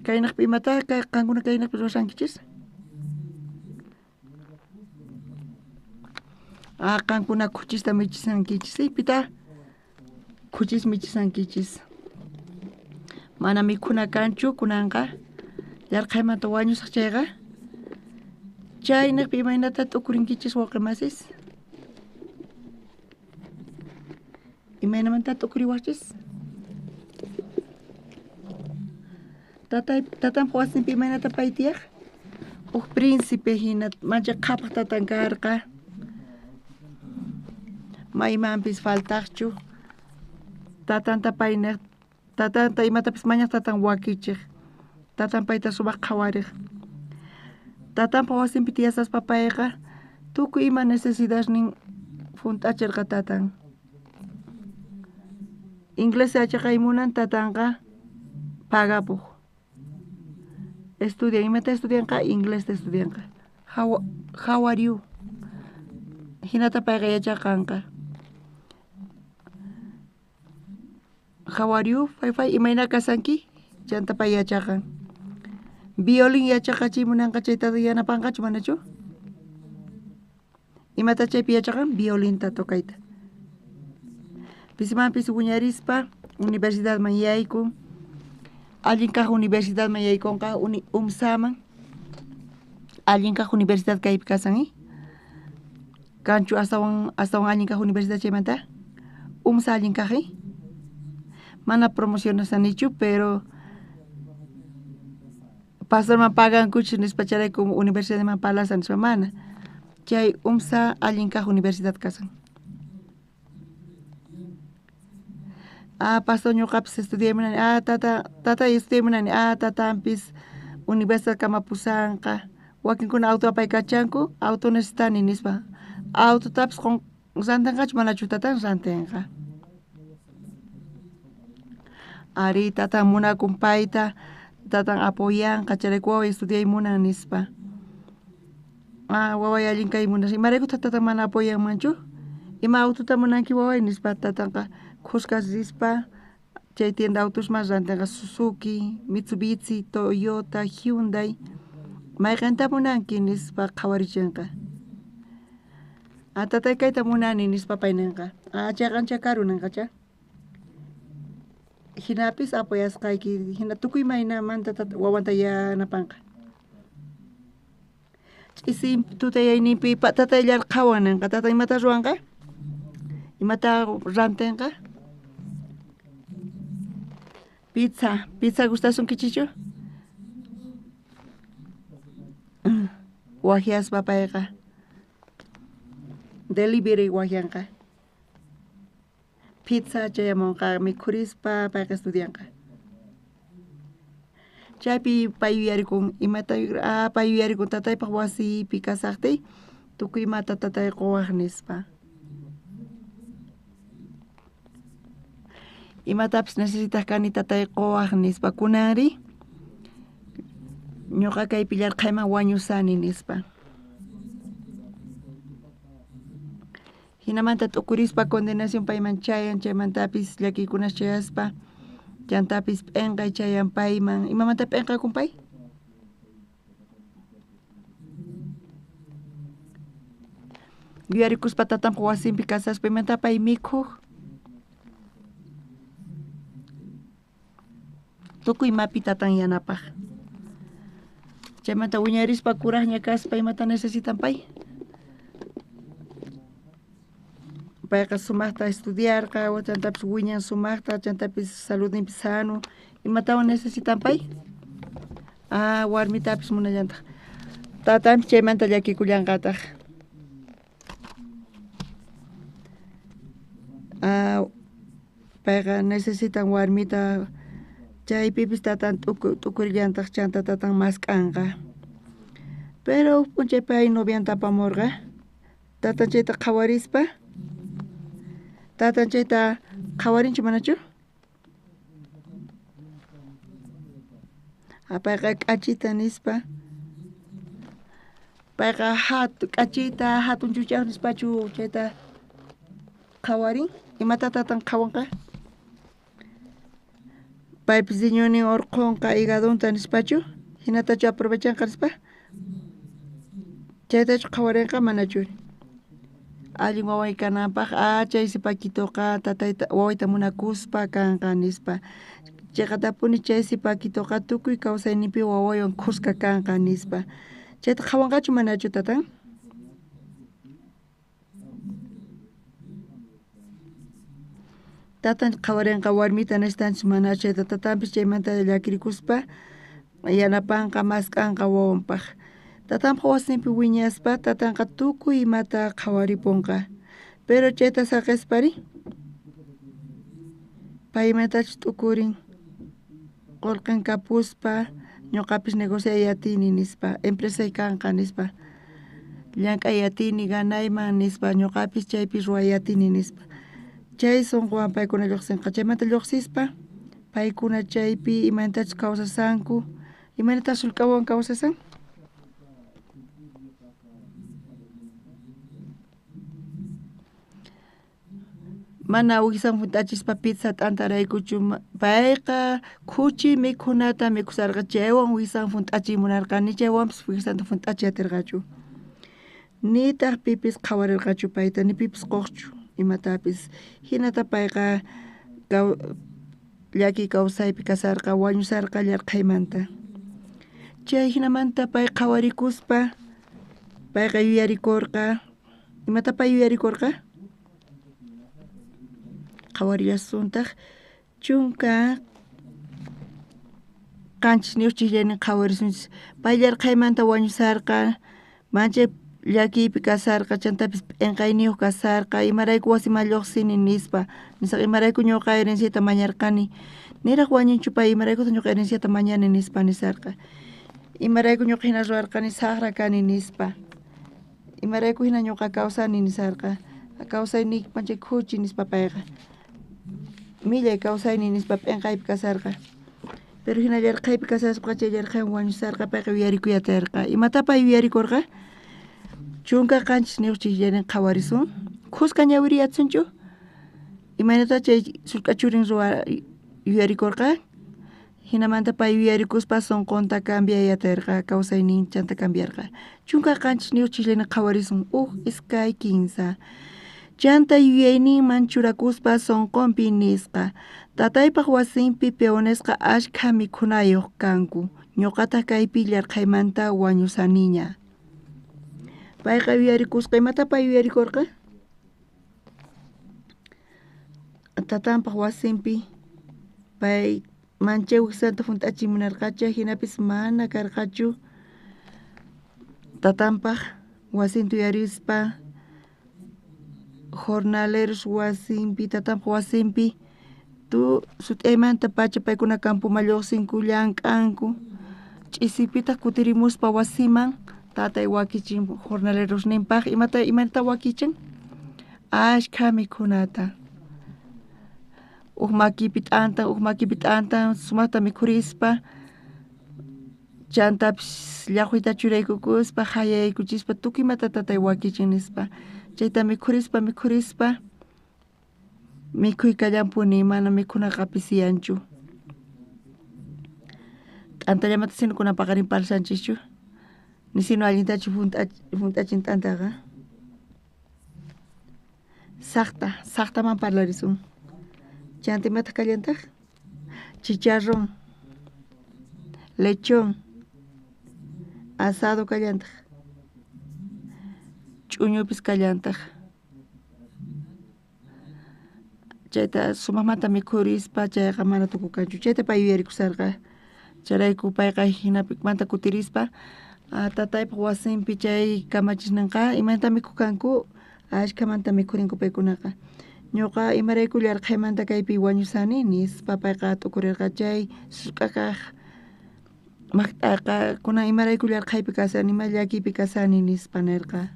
Kaynaqpi imata qankuna kaynaqpi ruwashankichis? Ah, qankuna khuchista michisankichis, pita? Khuchis michisankichis. Mana mikhuna kanchu kunanqa. Yarqhaymanta wañusaq chayqa. Chaynaqpi imaynata t'ukurinkichis wawqi masis? Imaynamanta t'ukuriwaqchis? Tatay tatanpa wasinpi imaynata pay tiyaq? Uj príncipe hina manchay qhapaq tatan karqa. Maymanpis faltaqchu. Tatanta pay niq, tatanta imatapis mañaq tatan wakichiq. Tatan payta sumaq qhawariq. Tatanpa wasinpi tiyasaspa payqa tukuy ima necesidadnin junt'achirqa tatan. Inglés yachaqaymunan tatanqa pagapuq. Estudian, imata estudianqa? Inglesta estudianqa. How are you? Hinata payqa yachaqanqa. How are you? Fay fay, imayna kasanki? Chanta pay yachaqan. Violín yachaqachiy munanqa chayta yanapanqachu manachu? Imata chaypi yachaqan? Violinta tocayta. Pisimanpis wiñarispa universidadman yaykun. Allin kaq universidadman yaykunqa UMSAman. Allin kaq universidad kaypi kasan, Kanchu astawan astawan allin kaq universidad chaymanta? UMSA allin kaq, Mana promocionasanichu, pero pastorman pagankuchis nispa chayrayku universidadman parlasan nispa mana. Chay UMSA allin kaq universidad kasan. Ah, pastor ñuqapis estudiay munani. Ah, tata, tatay estudiay munani. Ah, tatanpis universidad kama pusanqa. Wakinkuna auto apaykachanku, auto necesitani nispa. Autotapis qun rantinqachu manachu tatan rantinqa. Ari, tatan munakun payta, tatan apoyanqa, chayrayku waway estudiay munan nispa. Ah, waway allin kay munas. Imaraykutaq tatan mana apoyanmanchu? Ima autota munanki waway nispa tatanqa khuska rispa chay tienda autosman rantinqa Suzuki, Mitsubishi, Toyota, Hyundai. Mayqinta munanki nispa qhawarichinqa. Ah, tatay kayta munani nispa pay ninqa. Ah, chayqa ancha karu ninqacha. Hinapis apoyasqayki hina tukuy maynamanta wawanta yanapanqa. Ch'isi tutayayninpi tatay llarqhawan ninqa. Tata imata ruwanqa? Imata rantinqa? Pizza. Pizza gustasunkichikchu? Wajyaspa payqa. Delivery wajyanqa. Pizza chayamunqa mikhurispa payqa estudianqa. Chaypi pay yuyarikun imata ah, pay yuyarikun tataypaq wasiypi kasaqtiy tukuy imata tatay quwaq nispa. Imatapis necesitaq kani tatay quwaq nispa. Kunanri ñuqa kaypi llarqhayman wañusani nispa. Hinamanta t'ukurispa condenación payman chayan, chaymantapis llakiykunas chayaspa, chantapis p'enqay chayan payman. Imamanta p'enqakun pay? Yuyarikuspa tatanpa wasinpi kasaspa imanta pay mikhuq? Tukuy imapi tatan yanapaq. Chaymanta wiñarispa kuraqña kaspa imata necesitan pay? Payqa sumaqta estudiarqa, chantapis wiñan sumaqta, chantapis saludninpi sano. Imatawan necesitan pay? Ah, warmitapis munallantaq. Tatanpis chaymanta llakikullanqataq. Ah, Payqa necesitan warmita, chaypipis tatan t'ukurillantaq, chanta tatan mask'anqa. Pero huk p'unchay pay novianta apamurqa, tatan chayta qhawarispa, tatan chayta qhawarinchu manachu? Payqa k'achita nispa, payqa k'achita hatun chuchaq nispachu chayta qhawarin? Imata tatan qhawanqa? Paypis riñonin urqhunqa higadonta nispachu? Hinatachu aprovechanqa nispa? Chaytachu qhawarinqa manachu? Allin waway kananpaq, chaysi Paquitoqa tatayta wawayta munakuspa kanqa nispa. Cheqatapuni chaysi Paquitoqa tukuy kawsayninpi wawaywan khuska kanqa nispa. Chayta qhawanqachu manachu tatan? Tatan qhawarinqa warmita necesitanchis mana chayta, tatanpis chaymanta llakirikuspa yanapanqa mask'anqa wawanpaq. Tatanpaq wasinpi wiñaspa tatanqa tukuy imata qhawaripunqa. Pero chayta saqespari paymatachus t'ukurin qullqin kapuspa ñuqapis negociay atini nispa, empresay kanqa nispa, llank'ay atini ganayman nispa, ñuqapis chaypi ruway atini nispa. Chay sunquwan paykuna lluqsinqa. Chaymanta lluqsispa paykuna chaypi imaynatachus kawsasanku, imaynatachus sullk'awan kawsasan? Mana wijsan hunt'achispa pizza t'antaraykuchu, payqa khuchi mikhunata mikhusarqa, chaywan wijsan hunt'achiy munarqa, ni chaywanpis wijsanta hunt'achiy atirqachu. Nitaq pipis qhawarirqachu payta, ni pipis quqchu imatapis. Hinata payqa llakiy kawsaypi kasarqa, wañusarqa llarqhaymanta. Chay hinamanta pay qhawarikuspa, payqa yuyarikurqa. Imata pay yuyarikurqa? Qhawarillasuntaq 17 chijllaynin qhawarisunchis. Pay llarqhaymanta wañusarqa, manchay llakiypi kasarqa, chantapis p'enqayniyuq kasarqa, imarayku wasiman lluqsini nispa, nisqa imarayku ñuqa herenciata mañarqani, niraq wañunchu pay, imaraykutaq ñuqa herenciata mañani nispa nisarqa. Imarayku ñuqa hina ruwarqani, saqra kani nispa. Imarayku hina ñuqa kawsani nisarqa. Kawsayni manchay khuchi nispa payqa. Millay kawsayni nispa p'enqaypi kasarqa. Pero hina llarqhaypi kasaspa chay llarqhaywan wañusarqa, payqa yuyarikuy atirqa. Imata pay yuyarikurqa? 17 chijllanin qhawarisun. Khuska ñawiriyatsunchu? Imaynata chay sullk'a churin yuyarikurqa? Hinamanta pay yuyarikuspa sunqunta cambiay atirqa, kawsaynin chanta cambiarqa. 17 chijllanin qhawarisun. 1, 2, 3. Chanta yuyayninman churakuspa sunqunpi nisqa, tataypaq wasinpi peonesqa ashkha mikhunayuq kanku, ñuqataq kaypi llarqhaymanta wañusaniña. Payqa yuyarikusqa, imata pay yuyarikurqa? Tatanpaq wasinpi pay manchay wijsanta hunt'achiy munarqacha, hinapis mana karqachu. Tatanpaq wasinta yuyarispa jornaleros wasinpi, tatanpaq wasinpi sut'aymanta pacha paykuna campoman lluqsinku, llank'anku, ch'isipitaq kutirimuspa wasiman tatay wakichin jornalerosninpaq. Imata wakichin? Ashkha mikhunata. Uj makipi t'antan, uj makipi t'antan, sumaqta mikhurispa, chantapis llaqwita churaykukuspa, hayaykuchispa, tukuy imata tatay wakichin nispa. Chayta mikhurispa, mikhurispa, mikhuy kallanpuni, mana mikhunaqa pisiyanchu. T'antallamanta sino kunan paqarin parlashanchischu, ni sino allintachu hunt'achin t'antaqa. Saqta, saqtaman parlarisun. Chanta imataq kallantaq? Chicharrón, lechón, asado kallantaq, ch'uñupis kallantaq. Chayta sumaqmanta mikhurispa chayqa mana tukukanchu. Chayta pay yuyarikusarqa. Chayrayku payqa hinapimanta kutirispa tataypaq wasinpi chay kamachisninqa imaynata mikhukanku, ashkhamanta mikhurinku paykunaqa. Ñuqa imarayku yarqhaymanta kaypi wañusani nispa payqa t'ukurirqa chay sullk'akaq maqt'aqa kunan imarayku yarqhaypi kasani, ima llakiypi kasani nispa nirqa.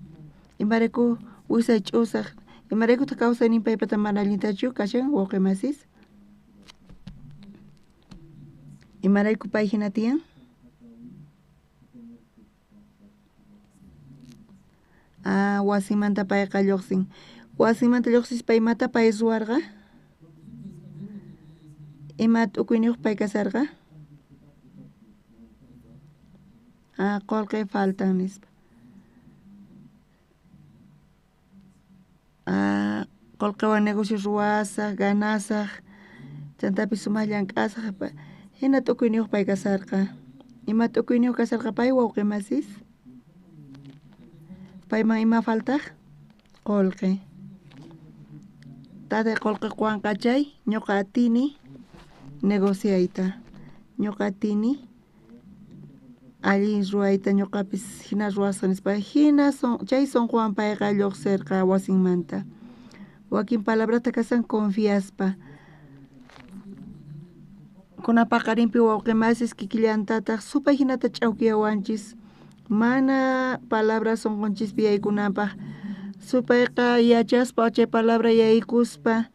Imarayku wisay ch'usaq, imaraykutaq kawsaynin paypata mana allintachu kashan wawqi masis? Imarayku pay hina tiyan? Ah, wasimanta payqa lluqsin. Wasimanta lluqsispa imata pay ruwarqa? Ima t'ukuyniyuq pay kasarqa? Ah, qullqi faltan nispa. Ah, qullqiwan negocio ruwasaq, ganasaq, chantapis sumaq llank'asaq, hina t'ukuyniyuq pay kasarqa. Ima t'ukuyniyuq kasarqa pay wawqi masis? Payman ima faltaq? Qullqi. Tatay qullqi quwanqa chay ñuqa atini negociayta, ñuqa atini allin ruwayta, ñuqapis hina ruwasaq nispa. Hina chay sunquwan payqa lluqsirqa wasinmanta. Wakin palabrata kasan confiaspa. Kuna paqarinpi wawqi masis kikillantataq supay hinata ch'awkiyawanchis mana palabra sunqunchispi yaykunanpaq. Supayqa yachaspa chay palabra yaykuspa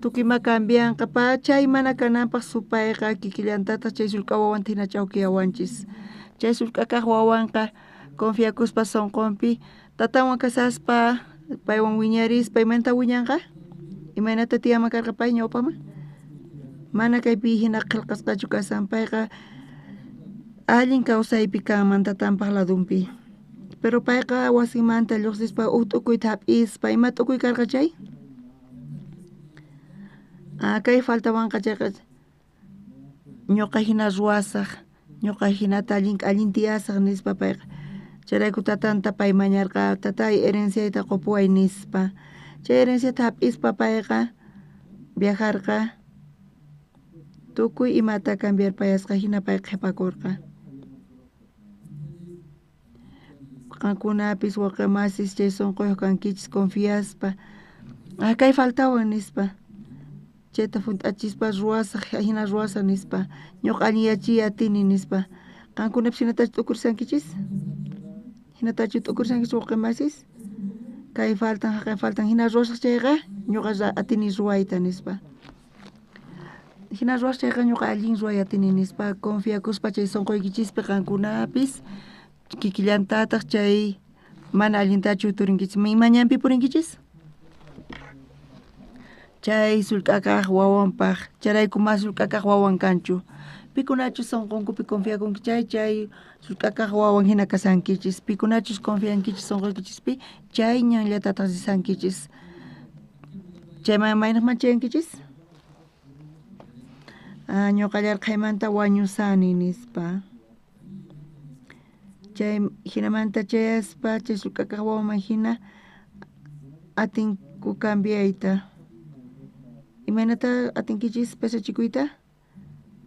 tukuy ima cambianqa, chay mana kananpaq supayqa kikillantataq chay sullk'a wawanta hina ch'awkiyawanchis. Chay sullk'a kaq wawanqa confiakuspa sunqunpi tatanwan kasaspa paywan wiñarispa imaynata wiñanqa? Imaynata tiyanman karqa pay ñawpaman? Mana kaypi hina qillqasqachu kasan, payqa allin kawsaypi kanman tatanpaq ladunpi. Pero payqa wasimanta lluqsispa uj t'ukuyta hap'ispa, ima t'ukuy karqa chay? Ah, kay faltawanqa chayqa ñuqa hina ruwasaq, ñuqa hinata allin allin tiyasaq nispa payqa. Chayrayku tatanta pay mañarqa, tatay herenciayta qupuway nispa. Chay herenciata hap'ispa payqa viajarqa, tukuy imata cambiarpayasqa hina pay qhipakurqa. Qankunapis wawqi masis chay sunquyuq kankichis confiaspa, ah kay faltawan nispa, chayta hunt'achispa ruwasaq, hina ruwasaq nispa, ñuqa allinyachiy atini nispa. Qankunapis hinatachu t'ukursankichis? Hinatachu t'ukursankichis wawqi masis? Kay faltan, haqay faltan, hina ruwasaq chayqa ñuqa atini ruwayta nispa. Hina ruwasaq chayqa ñuqa allin ruway atini nispa, confiakuspa chay sunquykichispi qankunapis kikillantataq chay mana allintachu turinkichis. Ima ñanpi purinkichis? Chay sullk'akaq wawanpaq, chayrayku ma sullk'akaq wawan kanchu. Pikunachus sunqunkupi confiakunki chay chay sullk'akaq wawan hina kasankichis. Pikunachus confiankichis sunquykichispi chay ñanllatataq risankichis. Chayman maynaqman chayankichis? Ah, ñuqa yarqhaymanta wañusani nispa. Chay hinamanta chayaspa chay sullk'akaq wawanman hina atinku cambiayta. Imaynata atinkichis pesachikuyta?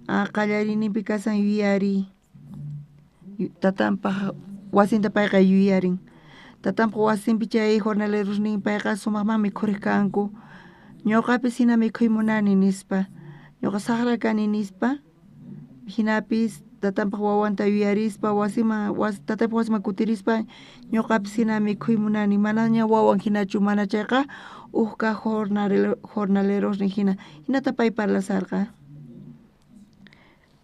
Ah, qallariyninpi kasan yuyariy. Tatanpaq wasinta payqa yuyarin. Tatanpaq wasinpi chay jornalerosnin payqa sumaqman mikhuriq kanku. Ñuqapis hina mikhuy munani nispa. Ñuqa saqra kani nispa. Hinapis tatanpaq wawanta yuyarispa wasiman tataypaq wasiman kutirispa ñuqapis hina mikhuy munani, manaña wawan hinachu, mana chayqa uj kaq jornalerosnin hina. Hinata pay parlasarqa.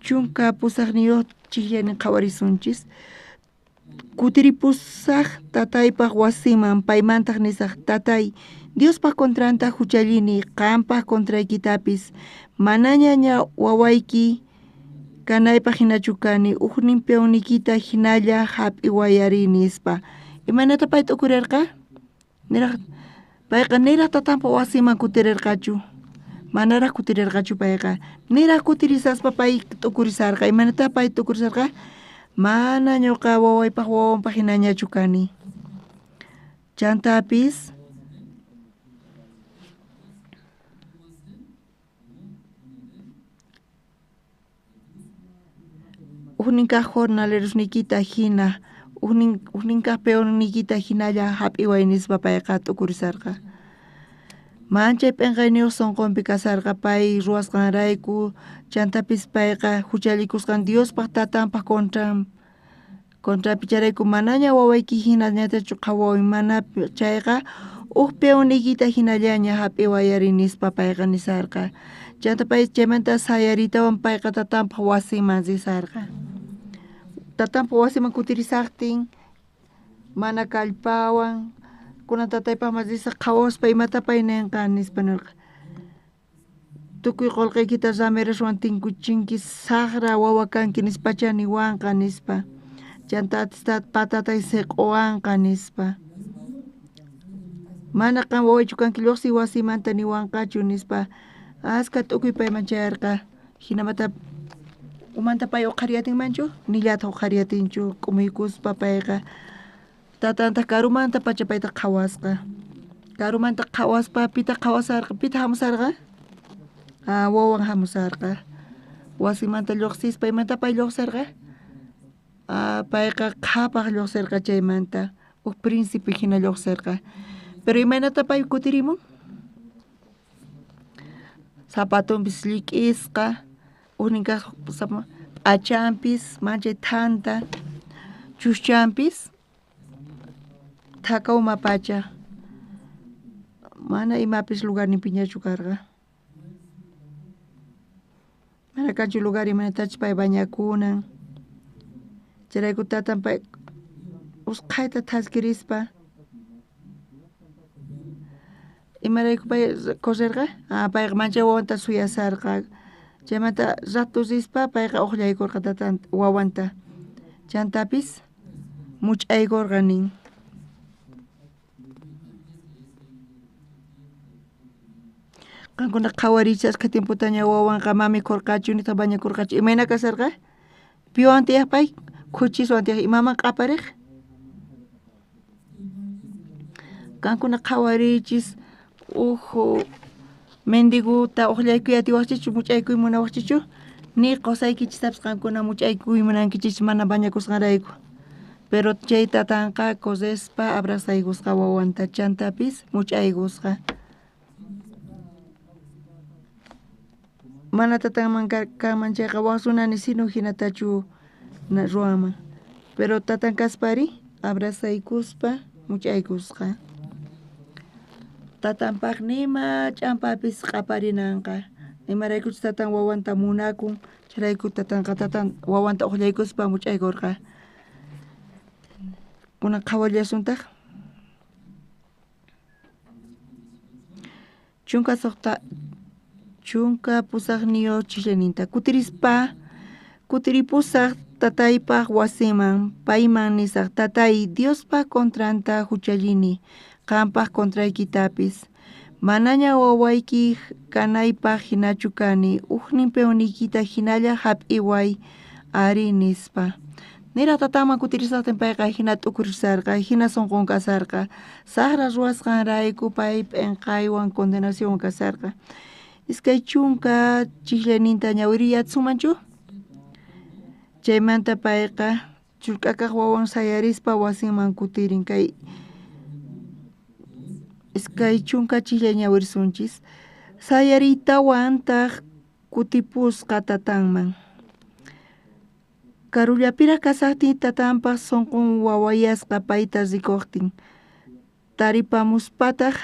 18 chijllaynin qhawarisunchis. Kutiripusaq tataypaq wasiman, paymantaq nisaq, tatay, Diospaq kontranta huchallini, qampaq contraykitapis, manaña ña wawayki kanaypaq hinachu kani, ujnin peonniykita hinalla hap'iwayari nispa. Imaynata pay t'ukurirqa? Niraq payqa niraq tatanpaq wasiman kutirirqachu. Manaraq kutirirqachu payqa. Niraq kutirisaspa pay t'ukurisarqa. Imaynata pay t'ukurisarqa? Mana ñuqa wawaypaq wawanpaq hinañachu kani. Chantapis ujnin kaq jornalerosniykita hina, ujnin kaq peonniykita hinalla hap'iway nispa payqa t'ukurisarqa. Manchay p'enqayniyuq sunqunpi kasarqa pay ruwasqanrayku, chantapis payqa huchallikusqan Diospaq tatanpaq contran contrapi chayrayku manaña wawayki hinañatachu qhawaway mana chayqa uj peonniykita hinallaña hap'iway ari nispa payqa nisarqa. Chanta pay chaymanta sayariytawan payqa tatanpaq wasinman risarqa. Tatanpaq wasiman kutirisaqtin mana kallpawan kunan tataypaqman risaq qhawaspa imata pay ninqa nispa nirqa. Tukuy qullqiykita rameraswan tinkuchinki saqra wawa kanki nispacha niwanqa nispa. Chanta patatay siq'uwanqa nispa. Mana qan wawaychu kanki lluqsiy wasimanta niwanqachu nispa. Aska t'ukuy payman chayarqa. Hinamanta umanta pay uqhariyatinmanchu nillataq uqhariyatinchu k'umuykuspa payqa tatantaq karumanta pacha payta qhawasqa. Karumanta qhawaspa pitaq qhawasarqa pitaq hamusarqa? Ah, wawan hamusarqa. Wasimanta lluqsispa imanta pay lluqsirqa? Ah, payqa qhapaq lluqsirqa chaymanta uj príncipe hina lluqsirqa. Pero imaynata pay kutirimun? Zapatonpis llik'isqa, ujnin kaq p'achanpis manchay thanta, chuschanpis thakawma pacha. Mana imapis lugarninpiñachu karqa. Mana kanchu lugar imaynatachus pay bañakunan. Chayrayku tatan pay usqhayta thaskirispa imarayku pay correrqa? Ah, payqa manchay wawanta suyasarqa. Chaymanta rato rispa payqa uqllaykurqa tatan wawanta. Chantapis much'aykurqa nin. Qankuna qhawariychis askha tiempotaña wawanqa ma mikhurqachu nitaq bañakurqachu. Imayna kasarqa? Piwan tiyaq pay? Khuchiswan tiyaq. Imaman q'apariq? Qankuna qhawariychis uj mendigota uqllaykuy atiwaqchichu much'aykuy munawaqchichu? Ni qusaykichistapis qankuna much'aykuy munankichis mana bañakusqanrayku. Pero chay tatanqa correspa abrazaykusqa wawanta chantapis much'aykusqa. Mana tatanman kanman chayqa wak runa ni sino hinatachu ruwanman. Pero tatan kaspari abrazaykuspa much'aykusqa. Tatanpaq nima ch'ampapis q'aparinanqa. Imaraykuchus tatan wawanta munakun, chayrayku tatanqa tatan wawanta uqllaykuspa much'aykurqa. Kunan qhawallasuntaq. 18 ch'islayninta kutirispa kutiripusaq tataypaq wasiman payman nisaq tatay Diospaq contranta huchallini qampaq contraykitapis manaña wawayki kanaypaq hinachu kani ujnin peoniykita hinalla hap'iway ari nispa. Niraq tatanman kutirisaqtin payqa hina t'ukurisarqa hina sunqun kasarqa saqra ruwasqanrayku pay p'inqaywan condenacionwan kasarqa. 20 ch'islayninta ñawiriyatsunmanchu? Chaymanta payqa churk'akaq wawan sayarispa wasinman kutirin kay 20 ch'isllay ñawirisunchis. Sayariytawantaq kutipusqa tatanman. Karullapiraq kasaqtin tatanpaq sunqun wawayasqa payta rikuqtin. Taripamuspataq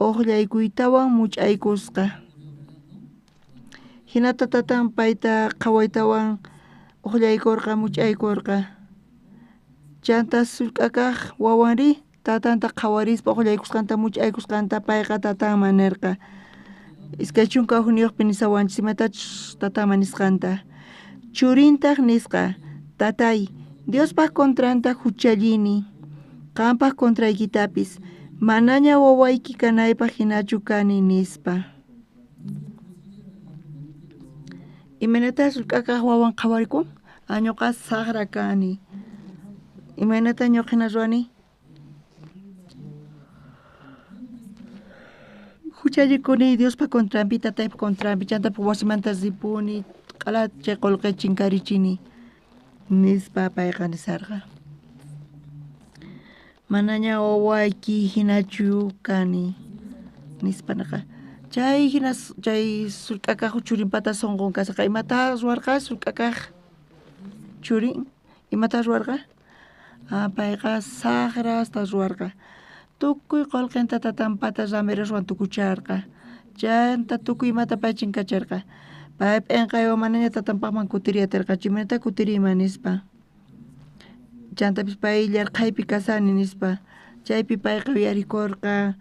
uqllaykuytawan much'aykusqa. Hinata tatan payta qhawaytawan uqllaykurqa much'aykurqa. Chanta sullk'akaq wawanri tatanta qhawarispa uqllaykusqanta much'aykusqanta payqa tatanman nirqa. 21 nisawanchis imatachus tatanman nisqanta. Churintaq nisqa, tatay, Diospaq contranta huchallini, qampaq contraykitapis, manaña wawayki kanaypaq hinachu kani nispa. Imaynata sullk'akaq wawan qhawarikun? Ñuqa saqra kani. Imaynata ñuqa hina ruwani? Huchallikuni Diospa contranpi, tataypa contranpi, chantapis wasimanta ripuni, q'ala chay qullqi chinkarichini nispa payqa nisarqa. Manaña wawayki hinachu kani. Nispa nerqa. Chay hina chay sullk'akaj churinpata sonqon kasqa. Imata ruwarqa sullk'akaj churin? Imata ruwarqa? Payqa sajrasta ruwarqa. Tukuy qolqenta tatanpata rameroswan tukucharqa. Chanta tukuy imata pay chinkacharqa. Pay p'enqaywan manaña tatanpajman kutiriyaterqachu, imaynata kutiriyman nispa. Chantapis pay llarqhaypi kasani nispa. Chaypi payqa yuyarikorqa.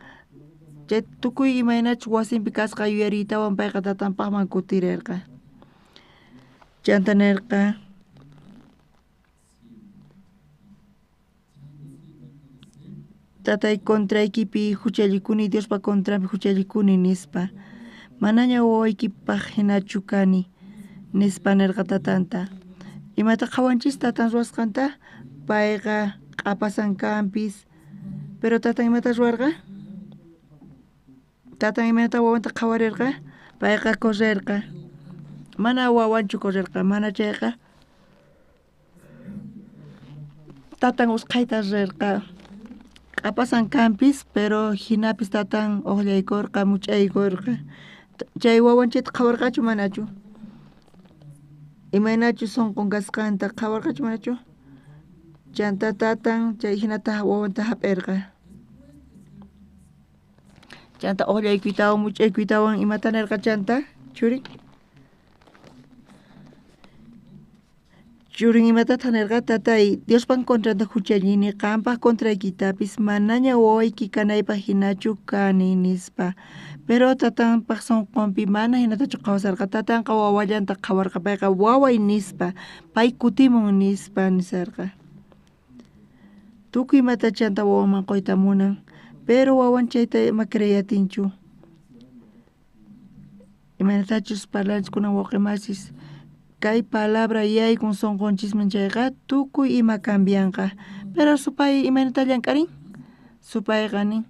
Chay tukuy imaynachus wasinpi kasqa yuyariytawan payqa tatanpajman kutirerqa. Chanta nerqa: Tatay, contraykipi juchallikuni, Diospa contranpi juchallikuni nispa. Manaña wawaykipaj hinachu kani, nispa nerqa tatanta. Imata qhawanchis tatan ruwasqanta? Payqa q'apasan kanpis. Pero tatan imata ruwarqa? Tatan imaynata wawanta qhawarerqa? Payqa correrqa. Mana wawanchu correrqa, mana chayqa tatan usqhayta rerqa. Q'apasan kanpis, pero hinapis tatan oqllaykorqa, much'aykorqa. Chay wawan chayta qhawarqachu manachu? Imaynachus sonqon kasqanta qhawarqachu manachu? Chanta tatan chay hinata wawanta hap'erqa. Chanta oqllaykuytawan much'aykuytawan imata nerqa chanta churin? Churin imatataq nerqa? Tatay, Diospa contranta juchallini, qanpaj contraykitapis manaña wawayki kanaypaj hinachu kani nispa. Pero tatanpaj sonqonpi mana hinatachu qhawasarqa. Tatanqa wawallanta qhawarqa, payqa waway nispa, pay kutimun nispa nisarqa. Tukuy imata chanta wawanman quyta munan, pero wawan chayta ima creyatinchu. Imaynatachus parlanchis kunan wawqimasis, kay palabra yaykun sonqonchisman chayqa tukuy ima cambianqa. Pero supay imaynata llank'arin? Supayqa nin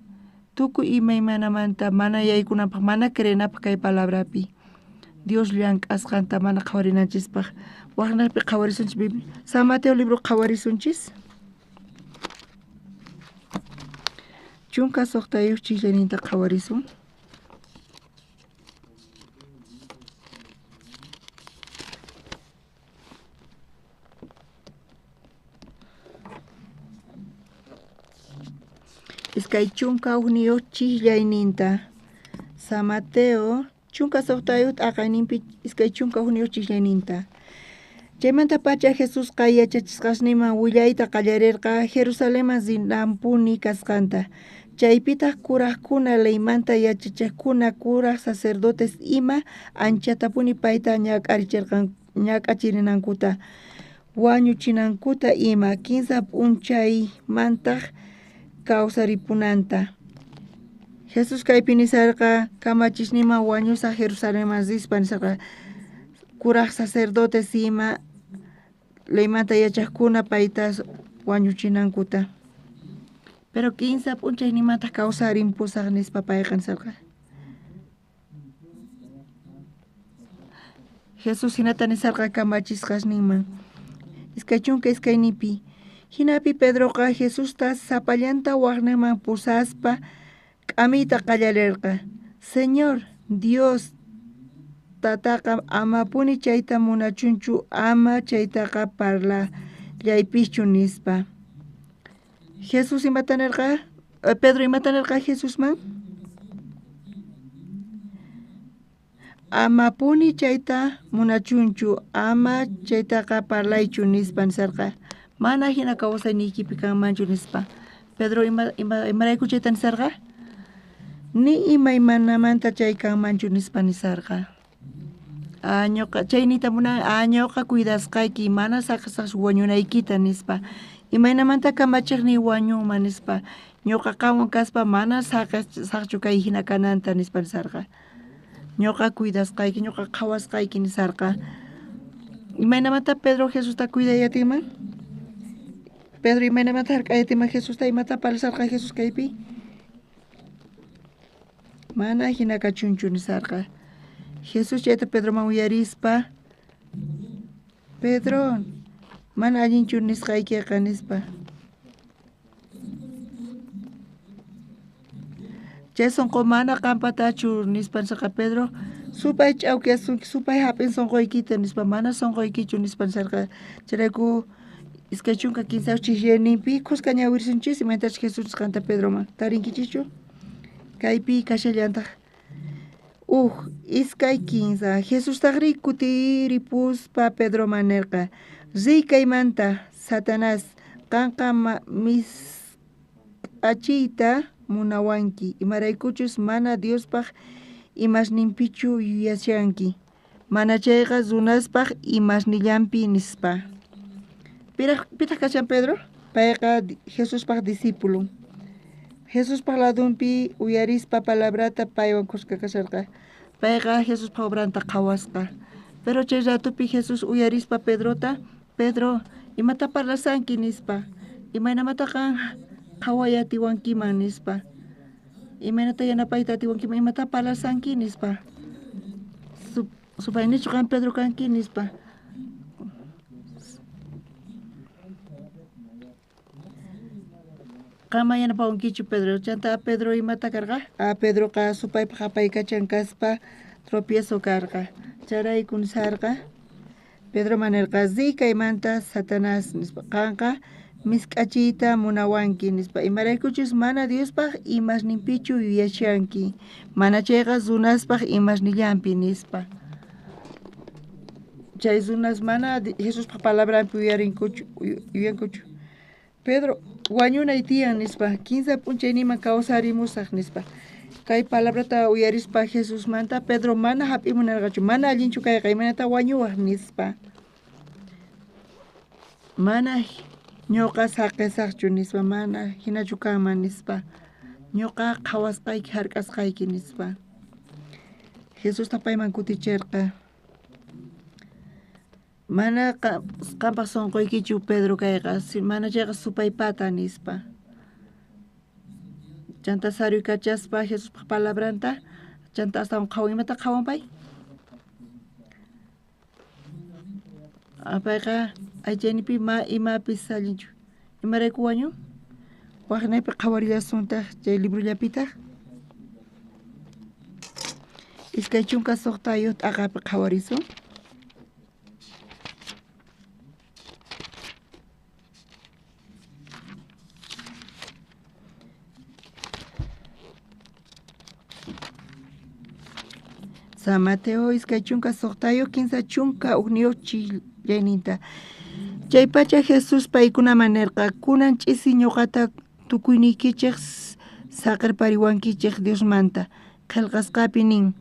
tukuy imaymanamanta mana yaykunanpaj, mana creenapaj kay palabrapi. Dios llank'asqanta mana qhawarinanchispaj. Waqnaqpi qhawarisunchis Biblia. San Mateo libro qhawarisunchis. 16 chikllaninta qhawarisun. Iskay chunka hukniyuq chiqllayninta. San Mateo 16 t'aqayninpi 21 chiqllayninta. Chaymantapacha Jesusqa yachachisqasninman willayta qallarirqa Jerusalenman rinanpuni kasqanta. Chaypitaq kuraqkuna, leymanta yachachaqkuna, kuraq sacerdotes ima anchatapuni payta ñak'achirinankuta, wañuchinankuta ima, 15 p'unchaymantaq kawsaripunanta. Jesús kaypi nisarqa kamachisninman wañusaq Jerusalenman rispa nisarqa kuraq sacerdotes ima leymanta yachaqkuna payta wañuchinankuta. Pero 15 p'unchaynimantaq kawsarimpusaq nispa payqa nisarqa. Jesús hinata nisarqa kamachisqasninman. 22 Hinapi Pedroqa Jesusta sapallanta waqninman pusaspa k'amiyta qallarirqa. Señor Dios tataqa amapuni chayta munachunchu, ama chaytaqa parlallaypischu nispa. Jesús imata nerqa? Pedro imata nerqa Jesusman? Amapuni chayta munachunchu, ama chaytaqa parlaychu nispa nisarqa. Mana hina kawsayniykipi kanmanchu nispa. Pedro imarayku chayta nisarqa? Ni imaymanamanta chay kanmanchu nispa nisarqa. Ñuqa chaynita munan, ñuqa cuidasqayki, mana saqasaqchu wañunaykita nispa. Imaynamanta kamachiqniy wañunman nispa. Ñuqa qanwan kaspa mana saqchu kay hina kananta nispa nisarqa. Ñuqa cuidasqayki, ñuqa qhawasqayki nisarqa. Imaynamanta Pedro Jesusta cuidayatinman? Pedro imaynamanta hark'ayatinman Jesusta? Imata parlasarqa Jesús kaypi? Mana hina kachunchu nisarqa. Jesús chayta Pedroman uyarispa, Pedro, mana allinchu nisqaykiqa nispa. Chay sonqo mana qampatachu nispa nisarqa Pedro, supay ch'awkiyasunki, supay hap'in sonqoykita nispa, mana sonqoykichu nispa nisarqa. Chayrayku 23 chijllayninpi khuska ñawirisunchis imaynatachus Jesús nisqanta Pedroman. Tarinkichischu? Kaypi kashallantaq. 1, 2, 3. Jesustajrí kutiripuspa Pedroman nerqa: Riy kaymanta, Satanás, qanqa misk'achiyta munawanki, imaraykuchus mana Diospaj imasninpichu yuyashanki, manachayqa runaspaj imasnillanpi nispa. Pitaq kashan Pedro? Payqa Jesuspaj discípulon. Jesuspaj ladunpi uyarispa palabrata paywan khuska kasharqa. Payqa Jesuspaj obranta qhawasqa. Pero chay ratupi Jesús uyarispa Pedrota, Pedro, imata parlasanki nispa, imaynamata qan qhaway atiwankiman nispa, imaynata yanapayta atiwankiman, imata parlasanki nispa, supaynichu qan Pedro kanki nispa. Qama yanapawankichu Pedro. Chanta Pedro imata karqa? Pedroqa supaypaj apaykachan kaspa tropiezo karqa. Chayrayku nisarqa. Pedroman nerqa: Riy kaymanta, Satanás nispa, qanqa misk'achiyta munawanki nispa, imaraykuchus mana Diospaj imasninpichu yuyashanki, manachayqa runaspaj imasnillanpi nispa. Chay runas mana Jesuspaj palabranpi yuyankuchu. Pedro, wañunay tiyan nispa, 15 p'unchayniman kawsarimusaj nispa. Kay palabrata uyarispa Jesusmanta Pedro mana hap'imunarqachu, mana allinchu kayqa, imaynata wañuwaj nispa. Mana ñuqa saqisaqchu nispa, mana hinachu kanman nispa. Ñuqa qhawasqayki, hark'asqayki nispa. Jesusta payman kutichirqa. Mana qanpaj sonqoykichu Pedro kayqa, mana chayqa supaypata nispa. Chanta saruykachaspa Jesuspaj palabranta, chanta astawan qhawan, imata qhawan pay? Payqa aychaynipi ma imapis allinchu. Imarayku wañun? Wajnaypi qhawarillasuntaq chay librollapitaq. 26 t'aqapi qhawarisun. San Mateo 26, 31 chillayninta. Chaypacha Jesús paykunaman nerqa: Kunan ch'isi ñuqata tukuyniykichej saqerpariwankichej Diosmanta. Qhelqasqapi nin: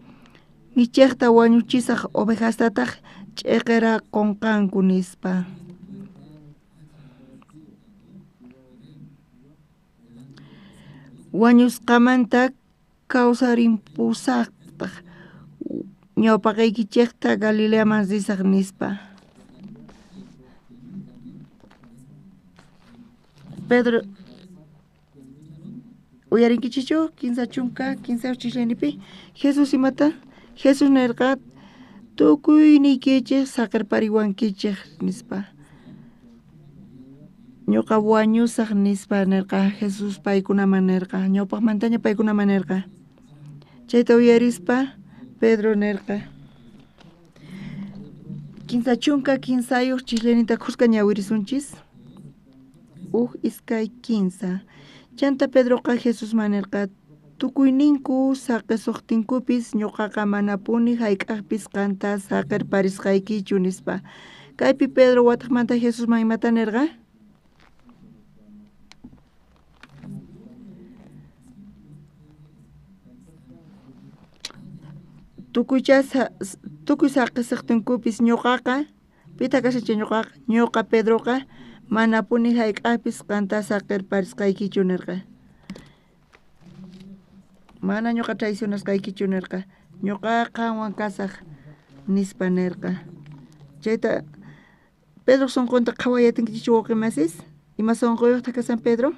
Michejta wañuchisaj, ovejastataj ch'eqeraqonqanku nispa. Wañusqamanta kawsarimpusajtaj, ñawpaqaykichejta Galileaman risaj nispa. Pedro, uyarinkichichu? 30 chillaynipi Jesús imata? Jesús nerqa: Tukuyniykichej saqerpariwankichej nispa. Ñuqa wañusaj nispa nerqa Jesús paykunaman nerqa, ñawpaqmantaña paykunaman nerqa. Chayta uyarispa Pedro nerqa. 33 chillayninta khuska ñawirisunchis. 1, 2, 15. Chanta Pedroqa Jesusman nerqa: Tukuyninku saqisuqtinkupis ñuqaqa manapuni hayk'aqpis qanta saqerparisqaykichu nispa. Kaypi Pedro wataqmanta Jesusman imata nerqa? Tukuy saqisuqtinkupis ñuqaqa, pita kashan chay ñuqaqa? Ñuqa Pedroqa manapuni hayk'aqpis qanta saqerparisqaykichu nerqa. Mana ñuqa traicionasqaykichu nerqa. Ñuqa qanwan kasaj nispa nerqa. Chayta Pedro sonqonta qhawayatinkichu wawqimasis? Ima sonqoyuqtaq kashan Pedro?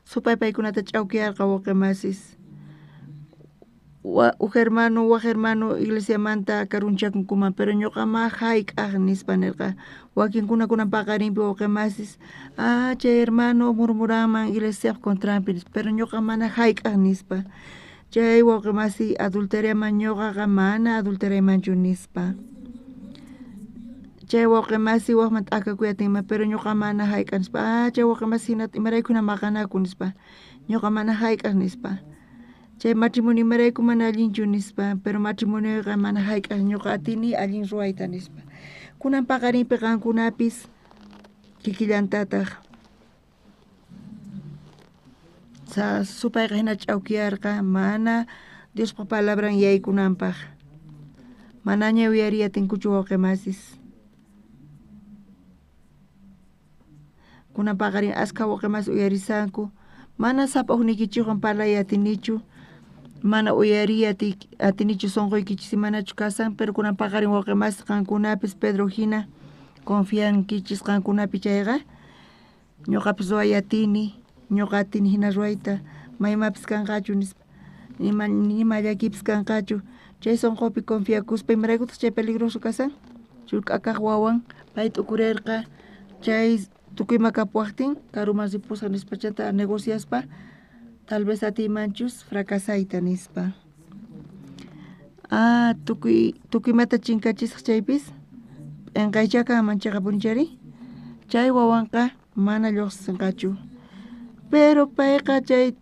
Supay paykunata ch'awkiyarqa wawqimasis. Uj hermano, waj hermano iglesiamanta karunchakunkuman, pero ñuqa ma hayk'aq nispa nirqa. Wakinkuna kunan paqarinpi wawqimasis, chay hermano murmuranman iglesiap contranpi nispa, pero ñuqa mana hayk'aq nispa. Chay wawqimasi adulteriaman ñuqaqa mana adulteriaymanchu nispa. Chay wawqimasi wajman t'akakuyatinman, pero ñuqa mana hayk'aq nispa. Chay wawqimasi hinata imarayku hina maqanaku nispa. Ñuqa mana hayk'aq nispa. Chay matrimonio imarayku mana allinchu nispa, pero matrimonioqa mana hayk'aq ñuqa atini allin ruwayta nispa. Kunan paqarinpi qankunapis kikillantataq. Supayqa hina ch'awkiyarqa mana Diospa palabran yaykunanpaq. Manaña uyariyatinkuchu wawqimasis. Kunan paqarin askha wawqimasis uyarisanku. Mana sapa ujniykichikwan parlay atinichu. Mana uyariy atinichu sunquykichis manachu kasan, pero kunan paqarin wawqimasis qankunapis Pedro hina confiankichis qankunapi chayqa ñuqapis ruway atini, ñuqa atini hina ruwayta, maymapis kanqachu nispa, nima llakipis kanqachu, chay sunqupi confiakuspa imaraykutaq chay peligroso kasan, churk'akaq wawan pay t'ukurirqa chay tukuyma kapuwaqtin karuman ripusaq nispa chanta negociaspa tal vez atiymanchus fracasayta nispa. Tukuymata chinkachisaq chaypis p'inqaycha kanman chayqapunichari chay wawanqa mana lluqsinqachu. Pero payqa chay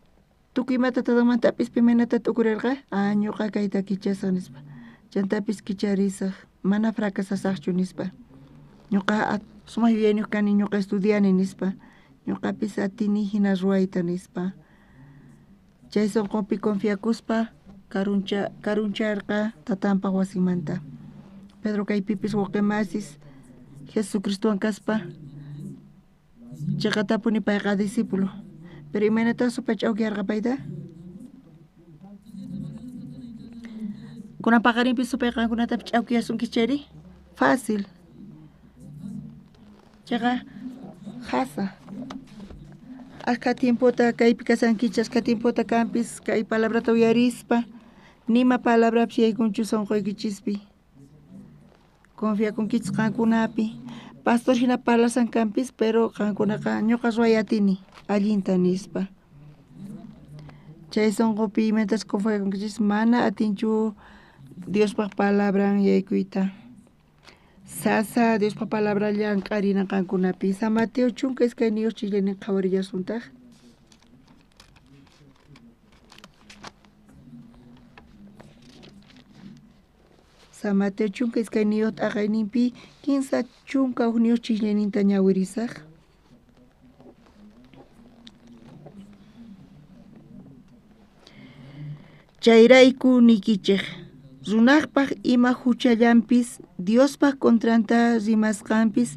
tukuymata tatanmanta apispa imaynata t'ukurirqa, ñuqa kayta kichasaq nispa. Chantapis kicharisaq, mana fracasasaqchu nispa. Ñuqa sumaq yuyayniyuq kani, ñuqa estudiani nispa. Ñuqapis atini hina ruwayta nispa. Chay sunqupi confiakuspa karuncharqa tatanpaq wasinmanta. Pedro kaypipis wawqimasis Jesucristowan kaspa chiqatapuni payqa discípulo. Pero imaynataq supay ch'awkiyarqa payta? Kunan paqarinpi supay qankunatapis ch'awkiyasunkichis chayri? Fácil. Chayqa qhasa. Askha tiempota kaypi kasankichis, askha tiempota kanpis kay palabrata uyarispa, nima palabrapis yaykunchu sunquykichispi. Confiakunkichis qankunapi. Pastor hina parlasan kanpis, pero qankunaqa ñuqa ruway atini allinta nispa. Chay sunqupi imaynatachus confiakunkichis mana atinchu Diospaq palabran yaykuyta. Sasa Diospa palabra llank'arina qankunapi. San Mateo 12 chillaynin qhawarillasuntaq. San Mateo 12 t'aqayninpi 31 chillayninta ñawirisaq. Chayrayku niykichej, runaqpaq ima huchallanpis Diospaq contranta rimasqanpis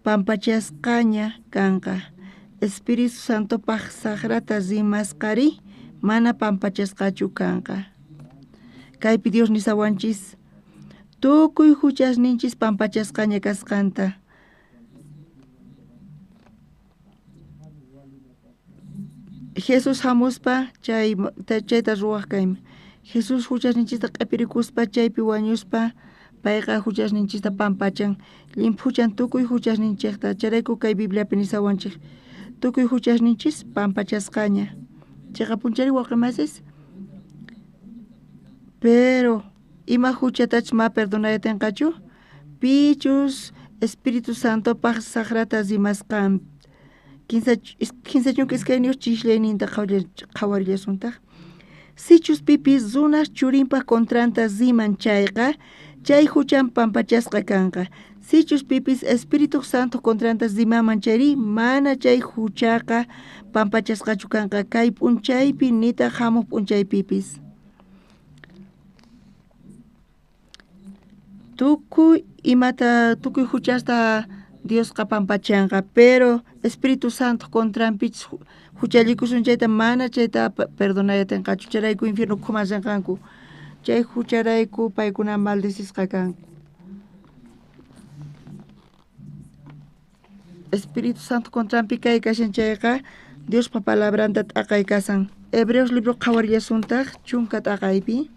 pampachasqaña kanqa. Espíritu Santopaq saqrata rimasqari mana pampachasqachu kanqa. Kaypi Dios nisawanchis tukuy huchasninchis pampachasqaña kasqanta. Jesús hamuspa chayta ruwaq kayman. Jesús huchasninchista q'ipirikuspa chaypi wañuspa payqa huchasninchista pampachan, llimphuchan tukuy huchasninchikta. Chayrayku kay Bibliapi nisawanchik tukuy huchasninchis pampachasqaña. Chiqapunchari wawqimasis. Pero ima huchatachus ma perdonayatinqachu? Pichus Espíritu Santopaq saqrata rimasqan 32 chislayninta qhawarillasuntaq. Sichus pipis runaq churinpaq contranta riman chayqa, chay huchan pampachasqa kanqa. Sichus pipis Espíritu Santo contranta rimaman chayri, mana chay huchaqa pampachasqachu kanqa kay p'unchaypi nitaq hamuq p'unchaypipis. Tukuy imata, tukuy huchasta Diosqa pampachanqa, pero Espíritu Santo contranpichus huchallikusun chayta mana chayta perdonayatinqachu. Chayrayku infierno ukhuman rinqanku. Chay hucharayku paykuna maldecisqa kanku. Espíritu Santo contranpi kay kashan chayqa Diospa palabranta t'aqay kasan. Hebreos libro qhawarillasuntaq 10 t'aqaypi.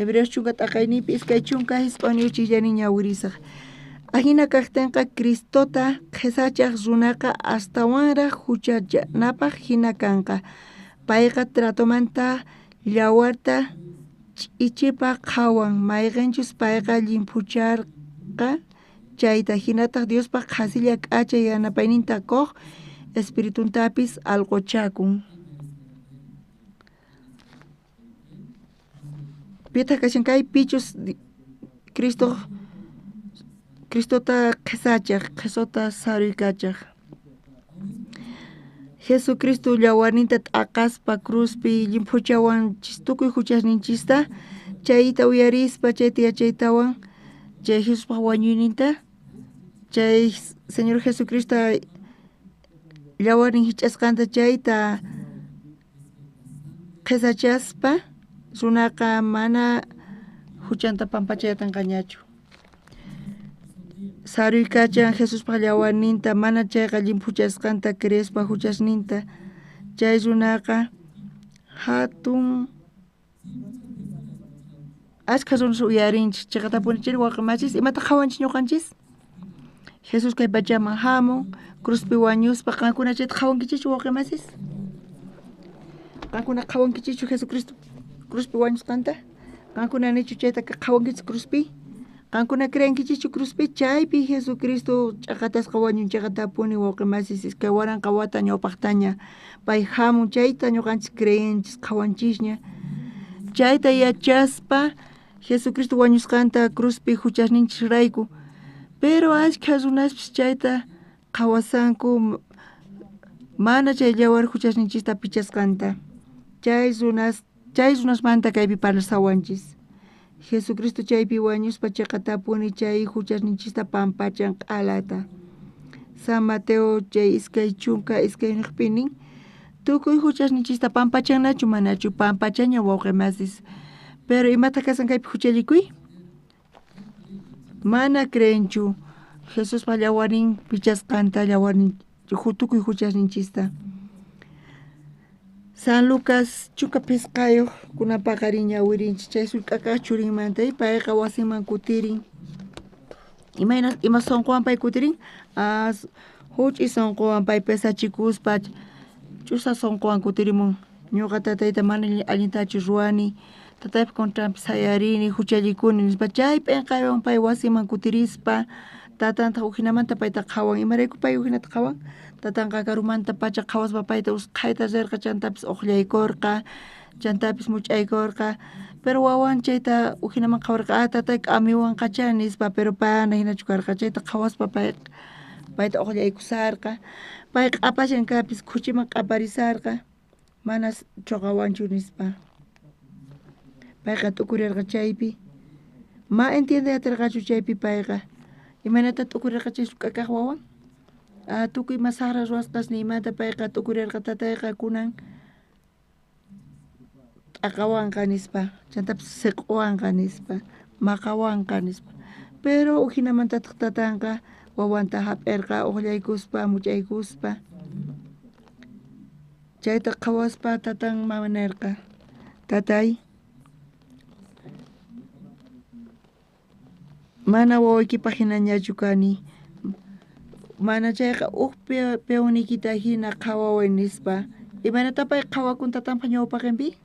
Hebreos chunka t'aqayninpi 29 chikllanin ñawirisaj. Ajina kajtinqa Cristota qhesachaj runaqa astawanraj huchachanapaj hina kanqa. Payqa tratomanta llawarta ch'ichipaj qhawan, mayqenchus payqa llimphucharqa chayta, hinataq Diospaj qhasilla k'acha yanapayninta kuq espirituntapis alquchakun. Pitaq kashan kay pichus Cristo Cristota qhesachaj, qhesota saruykachaj. Jesucristo llawarninta t'aqaspa cruzpi llimphuchawanchis tukuy huchasninchista, chayta uyarispa, chayta yachaytawan, chay Jesuspaj wañuyninta, chay Señor Jesucristo llawarnin hich'asqanta chayta qhesachaspa runaqa mana huchanta pampachaytanqañachu. Saruykachan Jesuspaj llawarninta, mana chayqa llimphuchasqanta creespa huchasninta, chay runaqa hatun ashkha runas uyarinchis, chiqatapuni chiri waqimachis, imata qhawanchis ñuqanchis? Jesús kay pachaman hamun, cruzpi wañuspa, qankuna chayta qhawankichischu waqimasis? Qankuna qhawankichischu Jesucristo cruzpi wañusqanta? Qankuna nichu chayta qhawankichis cruzpi? Qankuna creenkichischu cruzpi? Chaypi Jesucristo ch'aqatasqa wañun chiqatapuni wawqimasis, 2000 wata ñawpaqtaña pay hamun, chayta ñuqanchis creenchis, qhawanchisña. Chayta yachaspa Jesucristo wañusqanta cruzpi huchasninchisrayku, pero ashkha runaspis chayta qhawasanku mana chay llawar huchasninchista pichasqanta. Chay runasmanta kaypi parlasawanchis. Jesucristo chaypi wañuspa chiqatapuni chay huchasninchista pampachan q'alata. San Mateo chay 22 nin, tukuy huchasninchista pampachannachu manachu pampachaña wawqimasis. Pero imata kasan kaypi huchallikuy? Mana creenchu Jesuspa llawarnin pichasqanta, llawarnin tukuy huchasninchista. San Lucas 15 kunan paqarin ñawirinchis chay sullk'akaq churinmanta, payqa wasinman kutirin. Imayna ima sunquwan pay kutirin? Huch'i sunquwan pay pesachikuspa ch'usa sunquwan kutirimun. Ñuqa tatayta mana allintachu ruwani, tataypa contranpi sayarini, huchallikuni nispa. Chay p'inqaywan pay wasiman kutirispa tatantaq ujinamanta payta qhawan. Imarayku pay ujinata qhawan? Tatanqa karumanta pacha qhawaspa payta usqhayta rirqa, chantapis uqllaykurqa, chantapis much'aykurqa. Pero wawan chayta ujinaman qhawarqa, tatay k'amiwanqachá nispa, pero pana hinachu karqa. Chayta qhawaspa payta uqllaykusarqa. Pay q'apashan kapis khuchiman q'aparisarqa, manas chuqawanchu nispa. Payqa t'ukurirqa chaypi. Ma entiende atirqachu chaypi payqa. Imaynata t'ukurirqa chay sullk'akaq wawan? Tukuy ima saqra ruwasqasniymanta payqa t'ukurirqa, tatayqa kunan t'aqawanqa nispa, chantapis siq'uwanqa nispa, maqawanqa nispa. Pero ujinamantataq tatanqa wawanta hap'irqa uqllaykuspa, much'aykuspa. Chayta qhawaspa tatanman nirqa, tatay, mana wawaykipaq hinañachu kani, mana chayqa uj peonniykita hina qhawaway nispa. Imaynata pay qhawakun tatanpaq ñawpaqinpi?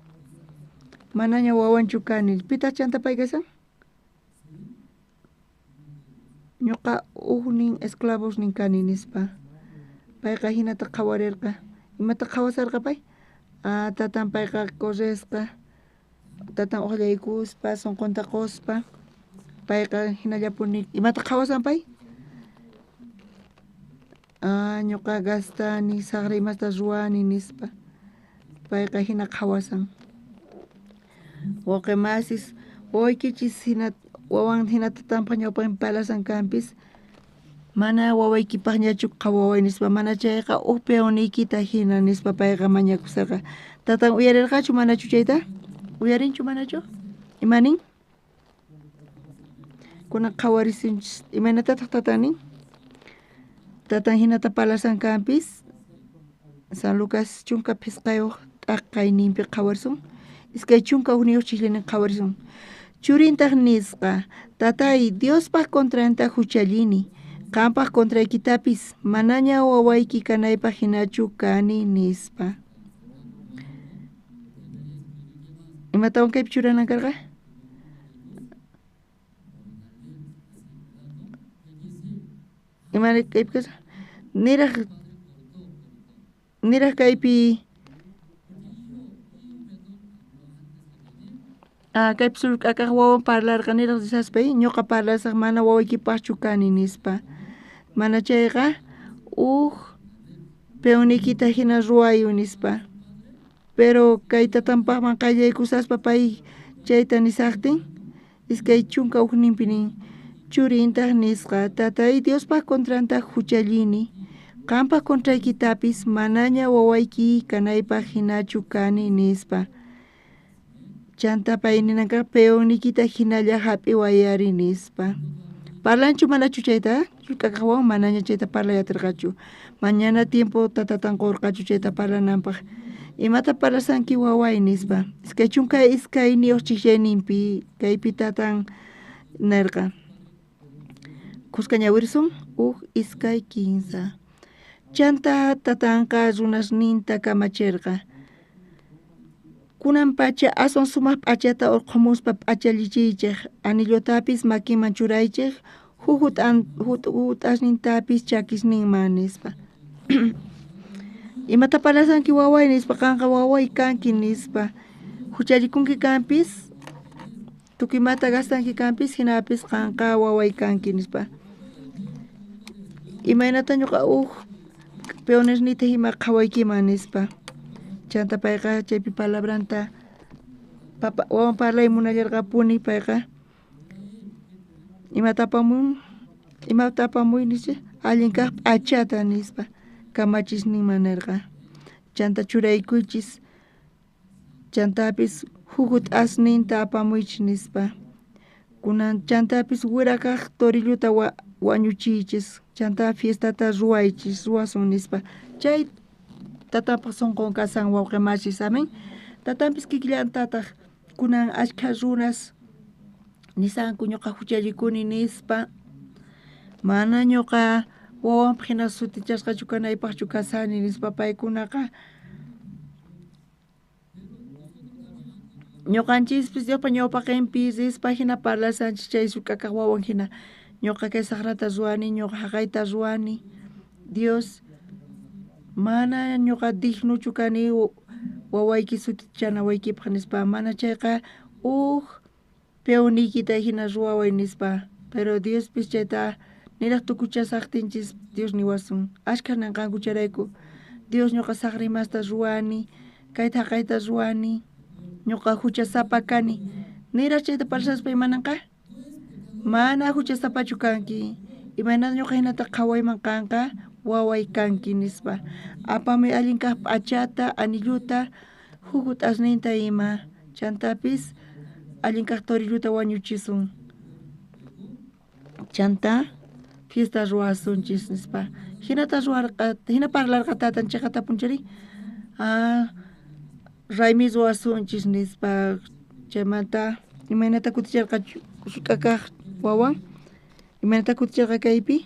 Manaña wawanchu kani. Pitaq chanta pay kasan? Ñuqa ujnin esclavosnin kani nispa. Payqa hinata qhawarirqa. Imata qhawasarqa pay? Tatan payqa corresqa, tatan uqllaykuspa, sunqunta quspa. Payqa hinallapuni. Imata qhawasan pay? Ñuqa gastani, saqra imasta ruwani nispa. Payqa hina qhawasan. Wawqimasis, wawaykichis hina wawan hina tatanpaq ñawpaqinpi parlasan kanpis, mana wawaykipaqñachu qhawaway nispa, mana chayqa uj peonniykita hina nispa payqa mañakusarqa. Tatan uyarirqachu manachu chayta? Uyarinchu manachu? Ima nin? Kunan qhawarisunchis. Imaynatataq tatan nin? Tatan hinata parlasan kanpis, San Lucas 15 t'aqayninpi qhawarisun, 21 chikllinin qhawarisun. Churintaj nisqa, Tatay, Diospaj contranta juchallini, qampaj contraykitapis, manaña wawayki kanaypaj hinachu kani, nispa. Imatawan kaypi churanan karqa? Ima kaypi kasqa? Niraj kaypi kaypi surk'akaj wawan parlarqa niraj rishaspa, ñuqa parlasaj mana wawaykipajchu kani nispa. Mana chayqa uj peonniykita hina ruwayu nispa. Pero kay tatanpajman qayllaykusaspa pay chayta nisajtin 21ninpi nin, churintaj nisqa, Tatay, Diospaj contranta juchallini, qampaj contraykitapis manaña wawayki kanaypaj hinachu kani nispa. Chanta pay ninanqa peonniykita hinalla hap'iwayari nispa. Parlanchu manachu chayta? Surk'akaj wawan manaña chayta parlay atirqachu. Mañana tiempo tatatan qurqachu chayta parlananpaj. Imata parlasanki waway nispa. 22 chijllayninpi kaypi tatan nerqa. Kuska ñawirsun 1, 2, 3. Chanta tatanqa runasninta kamacherqa. Kunan pacha aswan sumaq p'achata urqhumuspa p'achallichiychej, anillotapis makinman churaychej, hujut'asnintapis chakisninman nispa. Imata parlasanki waway nispa, qanqa waway kanki nispa. Juchallikunki kanpis, tukuy imata gastanki kanpis, hinapis qanqa waway kanki nispa. Imaynata ñuqa uj peonesnita ima qhawaykiman nispa. Chanta payqa chaypi palabranta papa wawan parlay munallarqapuni payqa imata apamun, imata apamuy nispa, allin kaj p'achata nispa kamachisninman nerqa. Chanta churaykuychis, chantapis jujut'asninta apamuychis nispa. Kunan chantapis wira kaj torilluta wañuchiychis, chanta fiestata ruwaychis, ruwasun nispa. Chay tatanpaj sonqon kasan wawqi machis, amén. Tatanpis kikillantataj kunan ashkha runas nisanku ñuqa juchallikuni nispa. Mana ñuqa wawanpaj hina sutichasqachu kanaypajchu kasani nispa paykunaqa. Ñuqanchispis Diospa ñawpaqinpi rispa hina parlasanchis chay surk'akaj wawan hina. Ñuqa kay saqrata ruwani, ñuqa haqayta ruwani. Dios, mana ñuqa dignochu kani wawayki sutichanawaykipaj nispa. Mana chayqa uj peoniykita hina ruwaway nispa. Pero Diospis chayta niraj tukuchasajtinchis Dios niwasun. Ashkha ninqanku chayrayku. Dios ñuqa saqra imasta ruwani, kayta haqayta ruwani, ñuqa juchasapa kani. Niraj chayta parlaspa imananqa? Mana juchasapachu kanki. Imaynata ñuqa hinata qhawayman qanqa waway kanki nispa. Apamuy allin kaj p'achata, anilluta, jujut'asninta ima. Chantapis allin kaj torilluta wañuchisun. Chanta fiesta ruwasunchis nispa. Hinata ruwarqa, hina parlarqa tatan chiqata punchari. Raymi ruwasunchis nispa. Chaymanta imaynata kuticharqa surk'akaj wawan? Imaynata kuticharqa kaypi?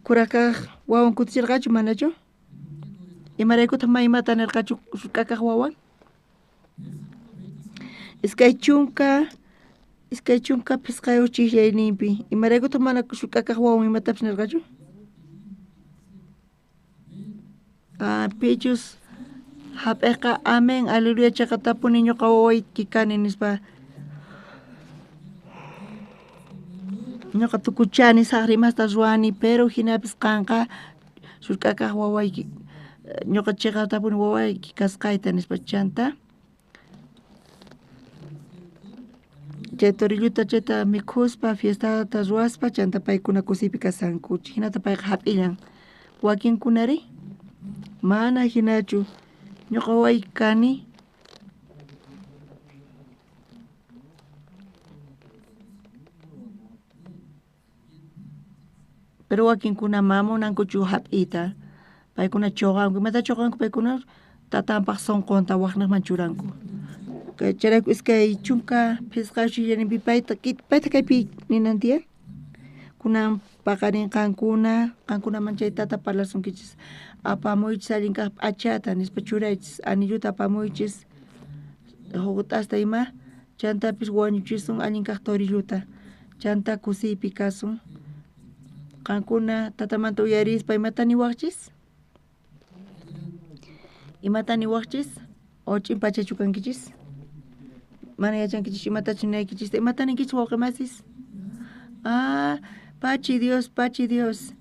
Kurakaj wawan kuticharqachu manachu? Imaraykutaq ma imata nirqachu surk'akaj wawan? 25 chijllayninpi. Imaraykutaq mana surk'akaj wawan imatapis nirqachu? Pichus hap'iqa amén, aleluya, chiqatapuni ñuqa wawayki kani nispa. Ñuqa tukuchani saqra imasta ruwani, pero hinapis qanqa surk'akaj wawayki, ñuqa chiqatapuni wawayki kasqayta nispa. Chanta chay torilluta chayta mikhuspa fiestata ruwaspa chanta paykuna kusiypi kasanku. Hinata payqa hap'illan. Wakinkunari mana hinachu. Ñuqa wawayki kani. Pero wakinkuna ma munankuchu hap'iyta. Paykuna chuqanku. Imata chuqanku paykuna? Tatanpaj sonqonta waqnaqman churanku. Chayrayku 25 chillanipi payta payta kaypi ninan tiyan. Kunan paqarin qankuna qankunaman chay tata parlasunkichis. Apamuychis allin kaq p'achata nispa churaychis, anilluta apamuychis, jogot'asta ima, chantapis wañuchisun allin kaq torilluta, chanta kusiypi kasun. Qankuna tatamanta uyarispa imata niwaqchis? Imata niwaqchis? O ch'in pachachu kankichis? Mana yachankichis imatachus ninaykichista. Imata ninkichis wawqi masis? Ah, pachi Dios, pachi Dios.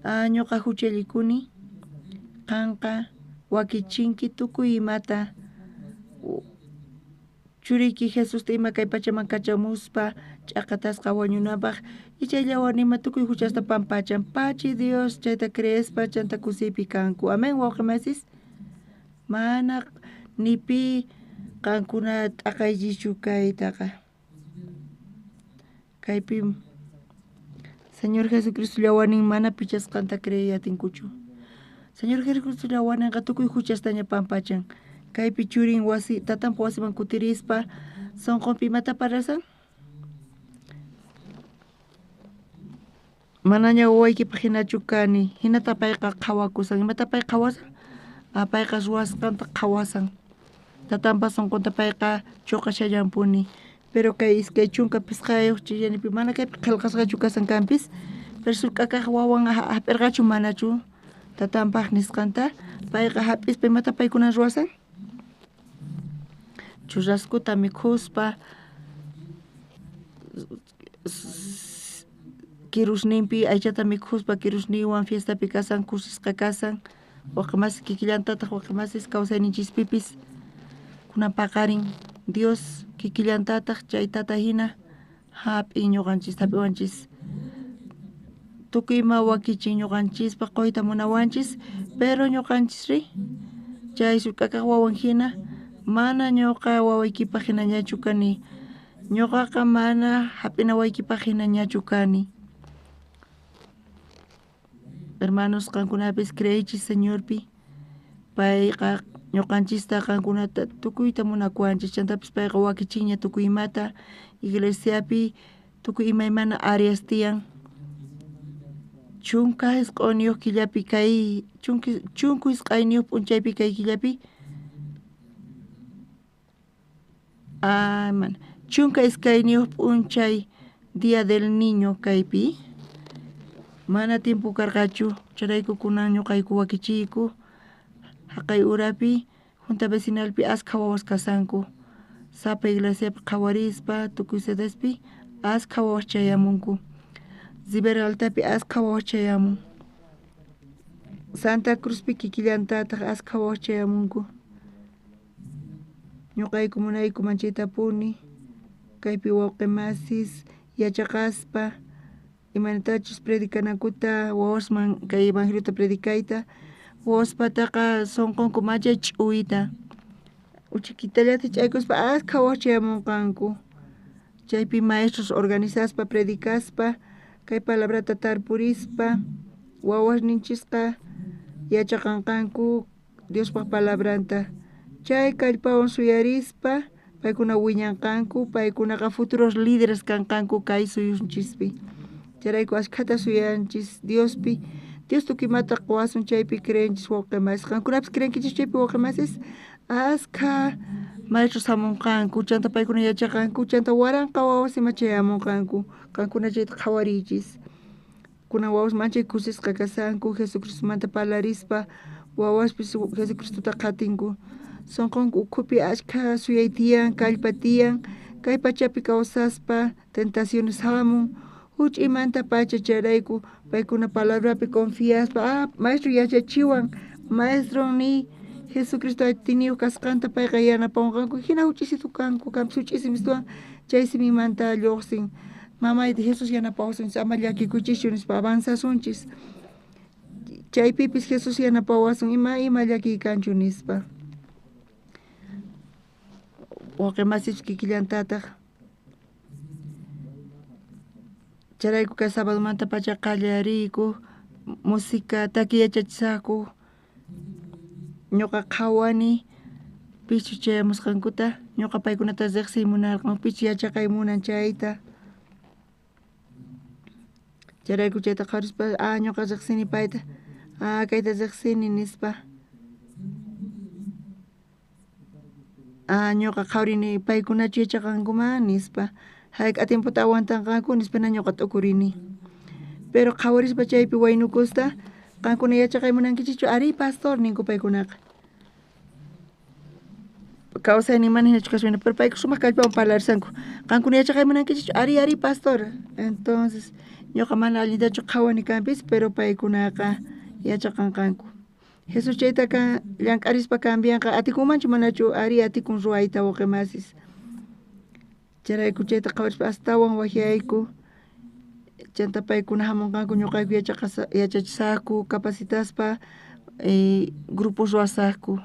Ah, ñuqa huchallikuni. Qanqa wakichinki tukuy imata. Churiyki Jesusta ima kay pachaman kachamuspa ch'aqatasqa wañunapaq y chayllawan ima tukuy huchasta pampachan. Pachi Dios, chayta creespa chanta kusiypi kanku. Amén, wawqi masis. Mana ni pi qankuna t'aqaychischu kaytaqa. Kaypi Señor Jesucristo llawanin mana pichasqanta creey atinkuchu. Señor Jesucristo llawaninqa tukuy huchastaña pampachan. Kaypi churin wasi tatanpa wasiman kutirispa sonqonpi imata parlasan? Manaña wawaykipaq hinachu kani, hinata payqa qhawakusan. Imata pay qhawasan? Ah, payqa ruwasqanta qhawasan. Tatanpa sonqonta payqa chuqashallanpuni. Pero kay 25 chillanipi mana kaypi qhelqasqachu kasan kanpis, pero sullk'a kaq wawan hap'irqachu manachu tatanpaq nisqanta, payqa hap'ispa imata paykuna ruwasan? Churraskuta mikhuspa kirusninpi aychata mikhuspa kirusninwan fiestapi kasan, kusisqa kasan, wawqi masis kikillantataq wawqi masis kawsayninchispipis kunan paqarin Dios kikillantataq chay tata hina hap'in ñuqanchis hap'iwanchis. Tukuy ima wakichin ñuqanchispaq quyta munawanchis, pero ñuqanchisri chay sullk'akaq wawan hina mana ñuqa wawaykipaq hinañachu kani. Ñuqaqa mana hap'inawaykipaq hinañachu kani. Hermanos, qankunapis creeychis Señorpi. Payqa ñuqanchista qankunata tukuyta munakuwanchis, chantapis payqa wakichinña tukuy imata iglesiapi tukuy imaymana áreas tiyan. 19 killapi kay 19 p'unchaypi kay killapi mana 12 p'unchay Día del Niño kaypi mana tiempo karqachu, chayrayku kunan ñuqayku wakichiyku haqay urapi junta vecinalpi askha wawas kasanku, sapa iglesiapi qhawarispa tukuy sedespi askha wawas chayamunku, Ribera Altapi askha wawas chayamun, Santa Cruzpi kikillantataq askha wawas chayamunku. Ñuqayku munayku manchaytapuni kaypi wawqi masis yachaqaspa imaynatachus predicanankuta wawasman kay evangeliota predicayta, wawaspataqa sonqonku machay ch'uyta uchikitallata ch'aykuspa askha wawas chayamunqanku. Chaypi maestros organizaspa predicaspa kay palabrata tarpurispa wawasninchisqa yachaqanqanku Diospaq palabranta. Chay kallpawan suyarispa paykuna wiñanqanku, paykunaqa futuros líderes kanqanku kay suyunchispi. Chayrayku ashkhata suyanchis Diospi. Dios tukuy imata quwasun chaypi creenchis wawqi masis. Qankunapis creenkichis chaypi wawqi masis? Askha maestros hamunqanku, chanta paykuna yachaqanku, chanta waranqa wawas ima chayamunqanku. Qankuna chayta qhawariychis. Kunan wawas manchay kusisqa kasanku Jesucristomanta parlarispa, wawaspis Jesucristota qhatinku. Sonqonku ukhupi ashkha suyay tiyan, kallpa tiyan, kay pachapi kawsaspa tentaciones hamun, huch'imanta pacha chayrayku paykuna palabrapi confiaspa, ah, maestro yachachiwan, maestro ni Jesucristo atiyniyuq kasqanta payqa yanapawanqanku, hina huch'isitu kanku, kanpis huch'isimistuwan chay simimanta lluqsin. Mamayta Jesús yanapawasunchis, ama llakikuychischu nispa avanzasunchis. Chaypipis Jesús yanapawasun, ima llakiy kanchu nispa. Wawqi masis kikillantataq. Chayrayku kay sabadomanta pacha qallariyku música taki yachachisaqku. Ñuqa qhawani Pichu chayamusqankuta ñuqa paykunata riqsiy munarqan, pichu yachaqay munan chayta. Chayrayku chayta qhawarispa, ñuqa riqsini payta, kayta riqsini nispa. Ñuqa qhawarini paykunachu yachaqankuman nispa. Hayk'a tiempota aguantanqanku nispa ñuqa t'ukurini. Pero qhawarispa chaypi waynukusta, qankuna yachaqay munankichikchu? Ari pastor ninku paykunaqa. Kawsaynin mana hinachu kaspa, pero payku sumaq kallpawan parlarisanku. Qankuna yachaqay munankichikchu? Ari, ari pastor. Entonces ñuqa mana allintachu qhawani kanpis, pero paykunaqa yachaqanqanku. Jesús chayta llank'arispa cambianqa, atikunmanchu manachu? Ari atikun ruwayta wawqimasis. Chayrayku chayta qhawarispa astawan wajyayku. Chanta paykuna hamunqanku ñuqayku yachachisaqku, capacitaspa, grupos ruwasaqku.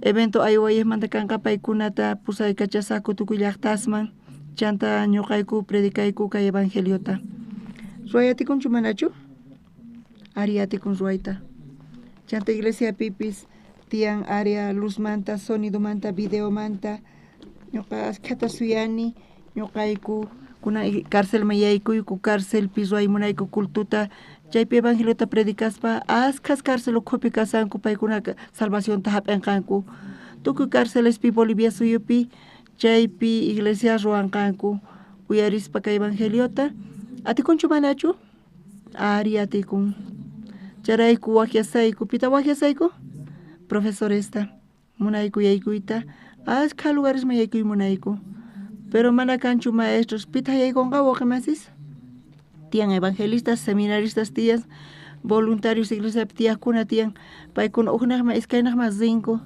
Evento aywayejmanta kanqa paykunata pusaykachasaqku tukuy llaqtasman, chanta ñuqayku predicayku kay evangeliota. Ruway atikunchu manachu? Ari atikun ruwayta. Chanta iglesiapipis tiyan área luzmanta, sonidomanta, videomanta. Ñuqa askhata suyani, ñuqayku kuna carcelman yaykuyku, carcelpi ruway munayku cultuta, chaypi evangeliota predicaspa askhas cárcel ukhupi kasanku, paykunaka salvacionta hap'inqanku. Tukuy carcelespi Bolivia suyupi chaypi iglesia ruwanqanku uyarispa kay evangeliota. Atikunchu manachu? Ari atikun. Chayrayku wajyasayku. Pita wajyasayku? Profesoresta. Munayku yaykuyta. Askha lugaresman yaykuy munayku. Pero mana kanchu maestros. Pita yaykunqa wawqimasis? Tiyan evangelistas, seminaristas tiyan, voluntarios iglesiapi tiyaqkuna tiyan. Paykuna uknaqman iskaynaqman rinku.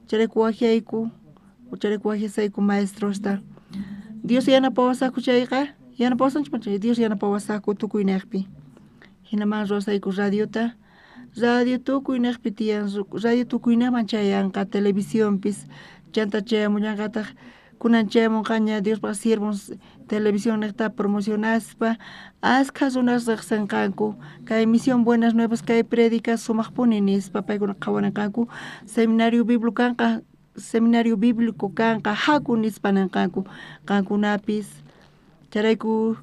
Chayrayku wajyayku, chayrayku wajyasayku maestrosta. Dios yanapawasaqku chayqa, yanapawasanchik chay Dios yanapawasaqku tukuynaqpi. Hinaman ruwasayku radiota. Radio tukuynaqpi tiyan, radio tukuynaqman chayanqa, televisionpis, chanta chayamullanqataq, kunan chayamunqaña Diospaq siervos televisión niqta promocionaspa, askha runas riqsinqanku, kay misión Buenas Nuevas kay predica sumaqpuni nispa paykuna qhawarinqanku, seminario bíblico kanqa, seminario bíblico kanqa, haku nispa ninqanku, qankunapis. Chayrayku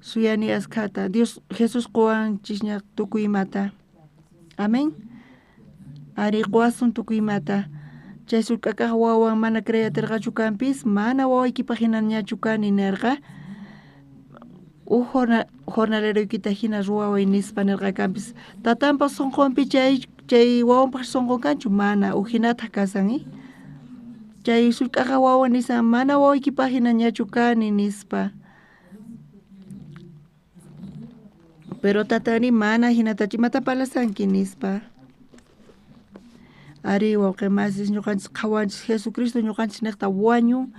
suyani askhata. Dios Jesús quwanchisña tukuy imata. Amén. Ari quwasun tukuy imata. Chay sullk'akaq wawan mana creyatirqachu kanpis, mana wawaykipaq hinañachu kani nirqa. Uj jornaleroykita hina ruwaway nispa nirqa kanpis. Tatanpa sunqunpi chay wawanpaq sunqun kanchu? Mana, uj hinataq kasan, Chay sullk'aqa wawan nisan, mana wawaykipaq hinañachu kani nispa. Pero tatani mana hinatachu, imata parlasanki nispa. Ari wawqimasis ñuqanchis qhawanchis Jesucristo ñuqanchis niqta wañun,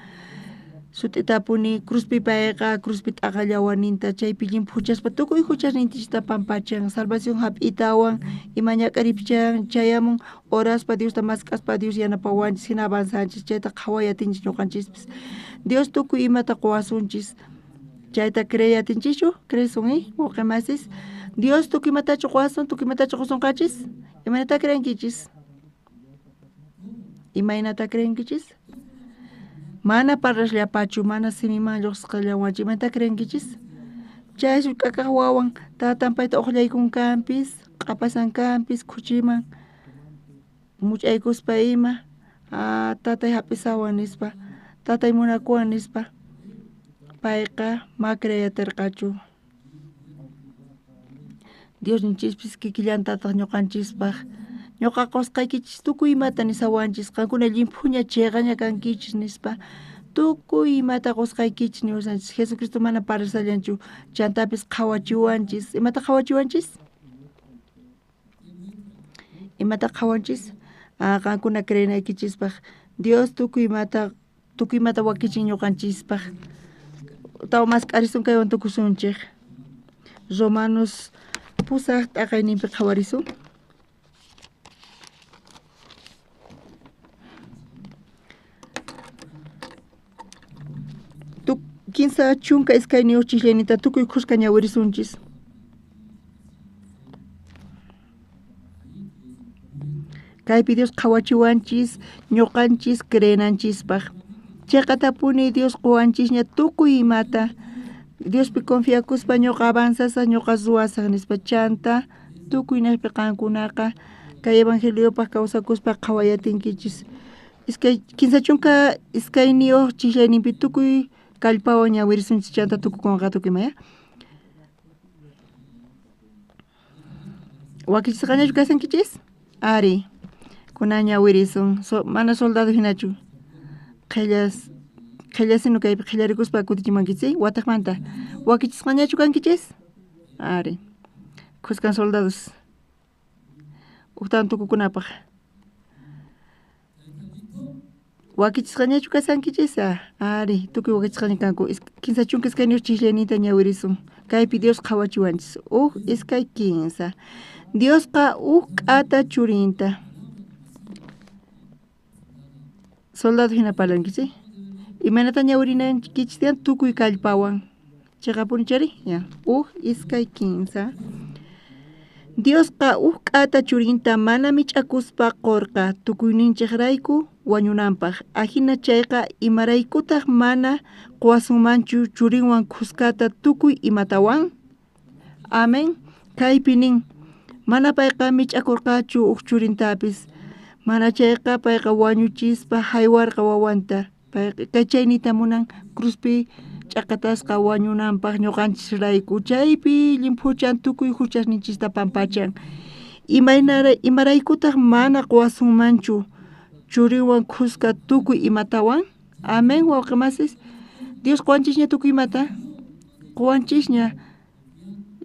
sut'itapuni cruzpi payqa, cruzpi t'aqallawaninta, chaypi llimphuchaspa tukuy huchasninchista pampachan, salvación hap'itawan, ima ñak'aripi chayamun, oraspa Diosta mask'aspa Dios yanapawanchis, hina avanzanchis, chayta qhaway atinchis ñuqanchispis. Dios tukuy imata quwasunchis, chayta creey atinchischu? Creesun, wawqimasis. Dios tukuy imatachu quwasun, tukuy imatachu qusunqachis? Imaynata creenkichis? Imaynata creenkichis? Mana parlasllapachu, mana simiman lluqsisqallawanchu, imaynata creenkichis? Chay sullk'akaq wawan tatan payta uqllaykun kanpis, q'apasan kanpis, khuchiman much'aykuspa ima, tatay hap'isawan nispa, tatay munakuwan nispa. Payqa ma creyatirqachu. Diosninchispis kikillantataq ñuqanchispaq. Ñuqa qusqaykichis tukuy imata nisawanchis, qankuna llimphuña chiqaña kankichis nispa. Tukuy imata qusqaykichis niwasanchis. Jesucristo mana parlasallanchu, chantapis qhawachiwanchis. Imata qhawachiwanchis? Imata qhawanchis? Qankuna creenaykichispaq. Dios tukuy imata wakichin ñuqanchispaq. Tawa mask'arisun kaywan tukusunchik. Romanos 8 t'aqayninpi qhawarisun. Kinsa chunka iskayniyuq chisllaynita tukuy khuska ñawirisunchis. Kaypi Dios qhawachiwanchis ñuqanchis creenanchispaq. Cheqatapuni Dios qowanchisña tukuy imata. Diospi confiakuspa ñuqa avanzasaq, ñuqa ruwasaq nispa. Chanta tukuy naqpi qankunaqa kay evangeliopaq kawsakuspa qhawayatinkichis. 32 chislayninpi tukuy kallpawan ñawirisunchis chanta tukukunqa tukuy ima, ya. Wakichisqañachu kasankichis? Ari, kunan ñawirisun. Mana soldado hinachu. Qhellasinu kaypi qhellarikuspa kutichimankichis, wataqmanta. Wakichisqañachu kankichis? Ari. Khuskan soldados. Ujtawan tukukunapaq. Wakichisqañachu kasankichis? Ari, tukuy wakichisqaña kanku. 32 chislayninta ñawirisun. Kaypi Dios qhawachiwanchis. 1, 2, 3. Diosqa uj k'ata churinta. Soldado hina parlankichis. Imaynata ñawirinaykichis tiyan tukuy kallpawan. Cheqapuni chari? Ya. 1, 2, 3. Diosqa uj k'ata churinta mana mich'akuspa qorqa tukuyninchejrayku wañunanpaq. Ajina chayqa imaraykutaq mana qowasunmanchu churinwan khuskata tukuy imatawan? Amén. Kaypi nin, mana payqa mich'akurqachu uj churintapis. Mana chayqa payqa wañuchispa haywarqa wawanta. Payqa kay chaynita munan cruzpi ch'aqatasqa wañunanpaq ñuqanchisrayku. Chaypi llimphuchan tukuy huchasninchista pampachan. Imaraykutaq mana qowasunmanchu churinwan khuska tukuy imatawan? Amén, wawqimasis. Dios qowanchisña tukuy imata. Qowanchisña.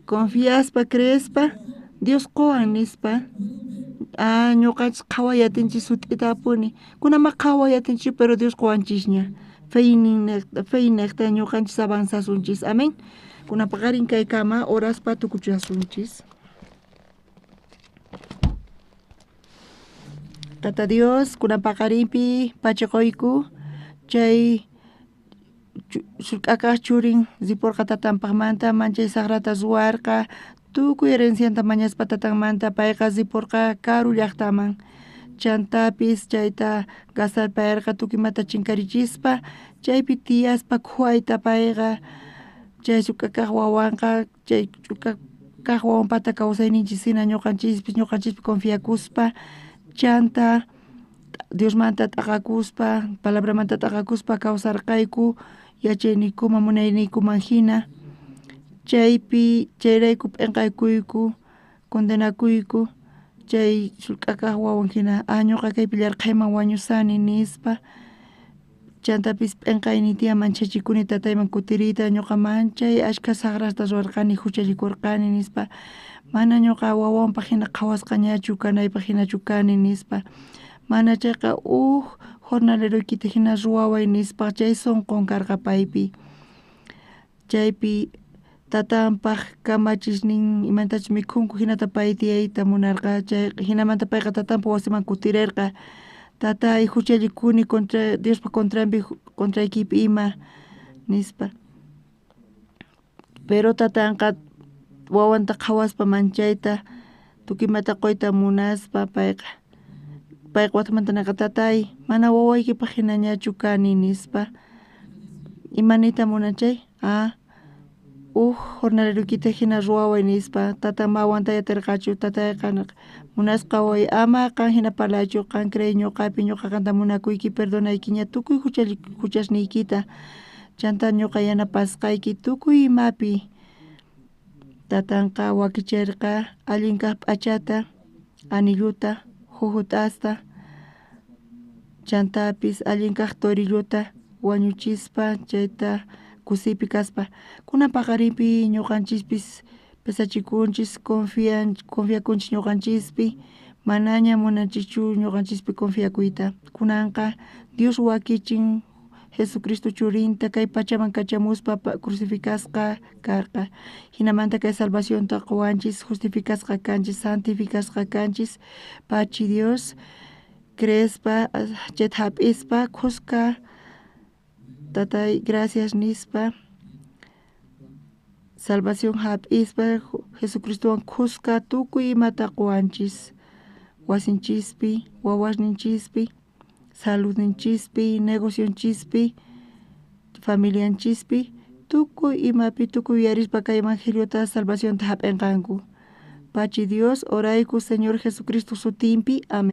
Confiaspa, creespa, Dios qowan nispa. Ñuqanchis qhawayatinchis sut'itapuni. Kunama qhawayatinchis, pero Dios qowanchisña. Feynejta ñuqanchis avanzasunchis. Amén. Kunan paqarin kaykama oraspa tukuchasunchis. Tata Dios, kunan paqarinpi pachiqoyku chay sullk'akaq churin riporqa tatanpaqmanta manchay saqrata ruwarqa tukuy herencianta mañaspa tatanmanta payqa riporqa karu llaqtaman. Chantapis chayta gastarpayarqa tukuy imata chinkarichispa chaypi tiyaspa khuwayta payqa chay sullk'akaq wawanqa chay sullk'akaq wawanpata kawsayninchis hina ñuqanchispis ñuqanchispi confiakuspa chanta Diosmanta t'aqakuspa palabramanta t'aqakuspa kawsarqayku yachayniykuman munayniykuman hina chaypi chayrayku p'inqaykuyku condenakuyku chay sullk'akaq wawan hina ñuqa kaypi llarqhayman wañusani nispa chantapis p'inqayniy tiyan manchachikuni tatayman kutiriyta ñuqa manchay ashkha saqrasta ruwarqani huchallikurqani nispa mana ñuqa wawanpaq hina qhawasqañachu kanaypaq hinachu kani nispa mana chayqa uj jornaleroykita hina ruwaway nispa chay sunqun karqa paypi chaypi tatanpaq kamachisnin imatachus mikhunku hinata pay tiyayta munarqa chay hinamanta payqa tatanpa wasiman kutirerqa tatay huchallikuni contra Diospa contranpi contraykipi ima nispa pero tatanqa wawanta qhawaspa manchayta tukuy imata quyta munaspa payqa watamanta nerqa tatay mana wawaykipaq hinañachu kani nispa ima niyta munan chay uj jornaleroykita hina ruwaway nispa tatan ma aguantay aterqachu tatayqa munasqa waway ama qan hina parlaychu qan creey ñuqapi ñuqa qanta munakuyki perdonaykiña tukuy huchasniykita chanta ñuqa yanapasqayki tukuy imapi tatanqa wakicherqa allin kaq p'achata anilluta jujut'asta chantapis allin kaq torillota wañuchispa chayta kusiypi kaspa kunan paqarinpi ñuqanchispis pesachikunchis confiakunchis ñuqanchispi manaña munanchischu ñuqanchispi confiakuyta kunanqa Dios wakichin Jesucristo churinta kay pachaman kachamuspa crucificasqa karqa hinamanta kay salvacionta qowanchis justificasqa kanchis santificasqa kanchis pachi Dios creespa chayta hap'ispa khuska tatay gracias nispa salvación hap'ispa Jesucristowan khuska tukuy imata qowanchis Wasinchispi, wawasninchispi, saludninchispi, negocionchispi, familianchispi, tukuy imapi tukuy uyarispa kay evangeliota salvacionta hap'inqanku. Pachi Dios, orayku Señor Jesucristo sutinpi. Amén.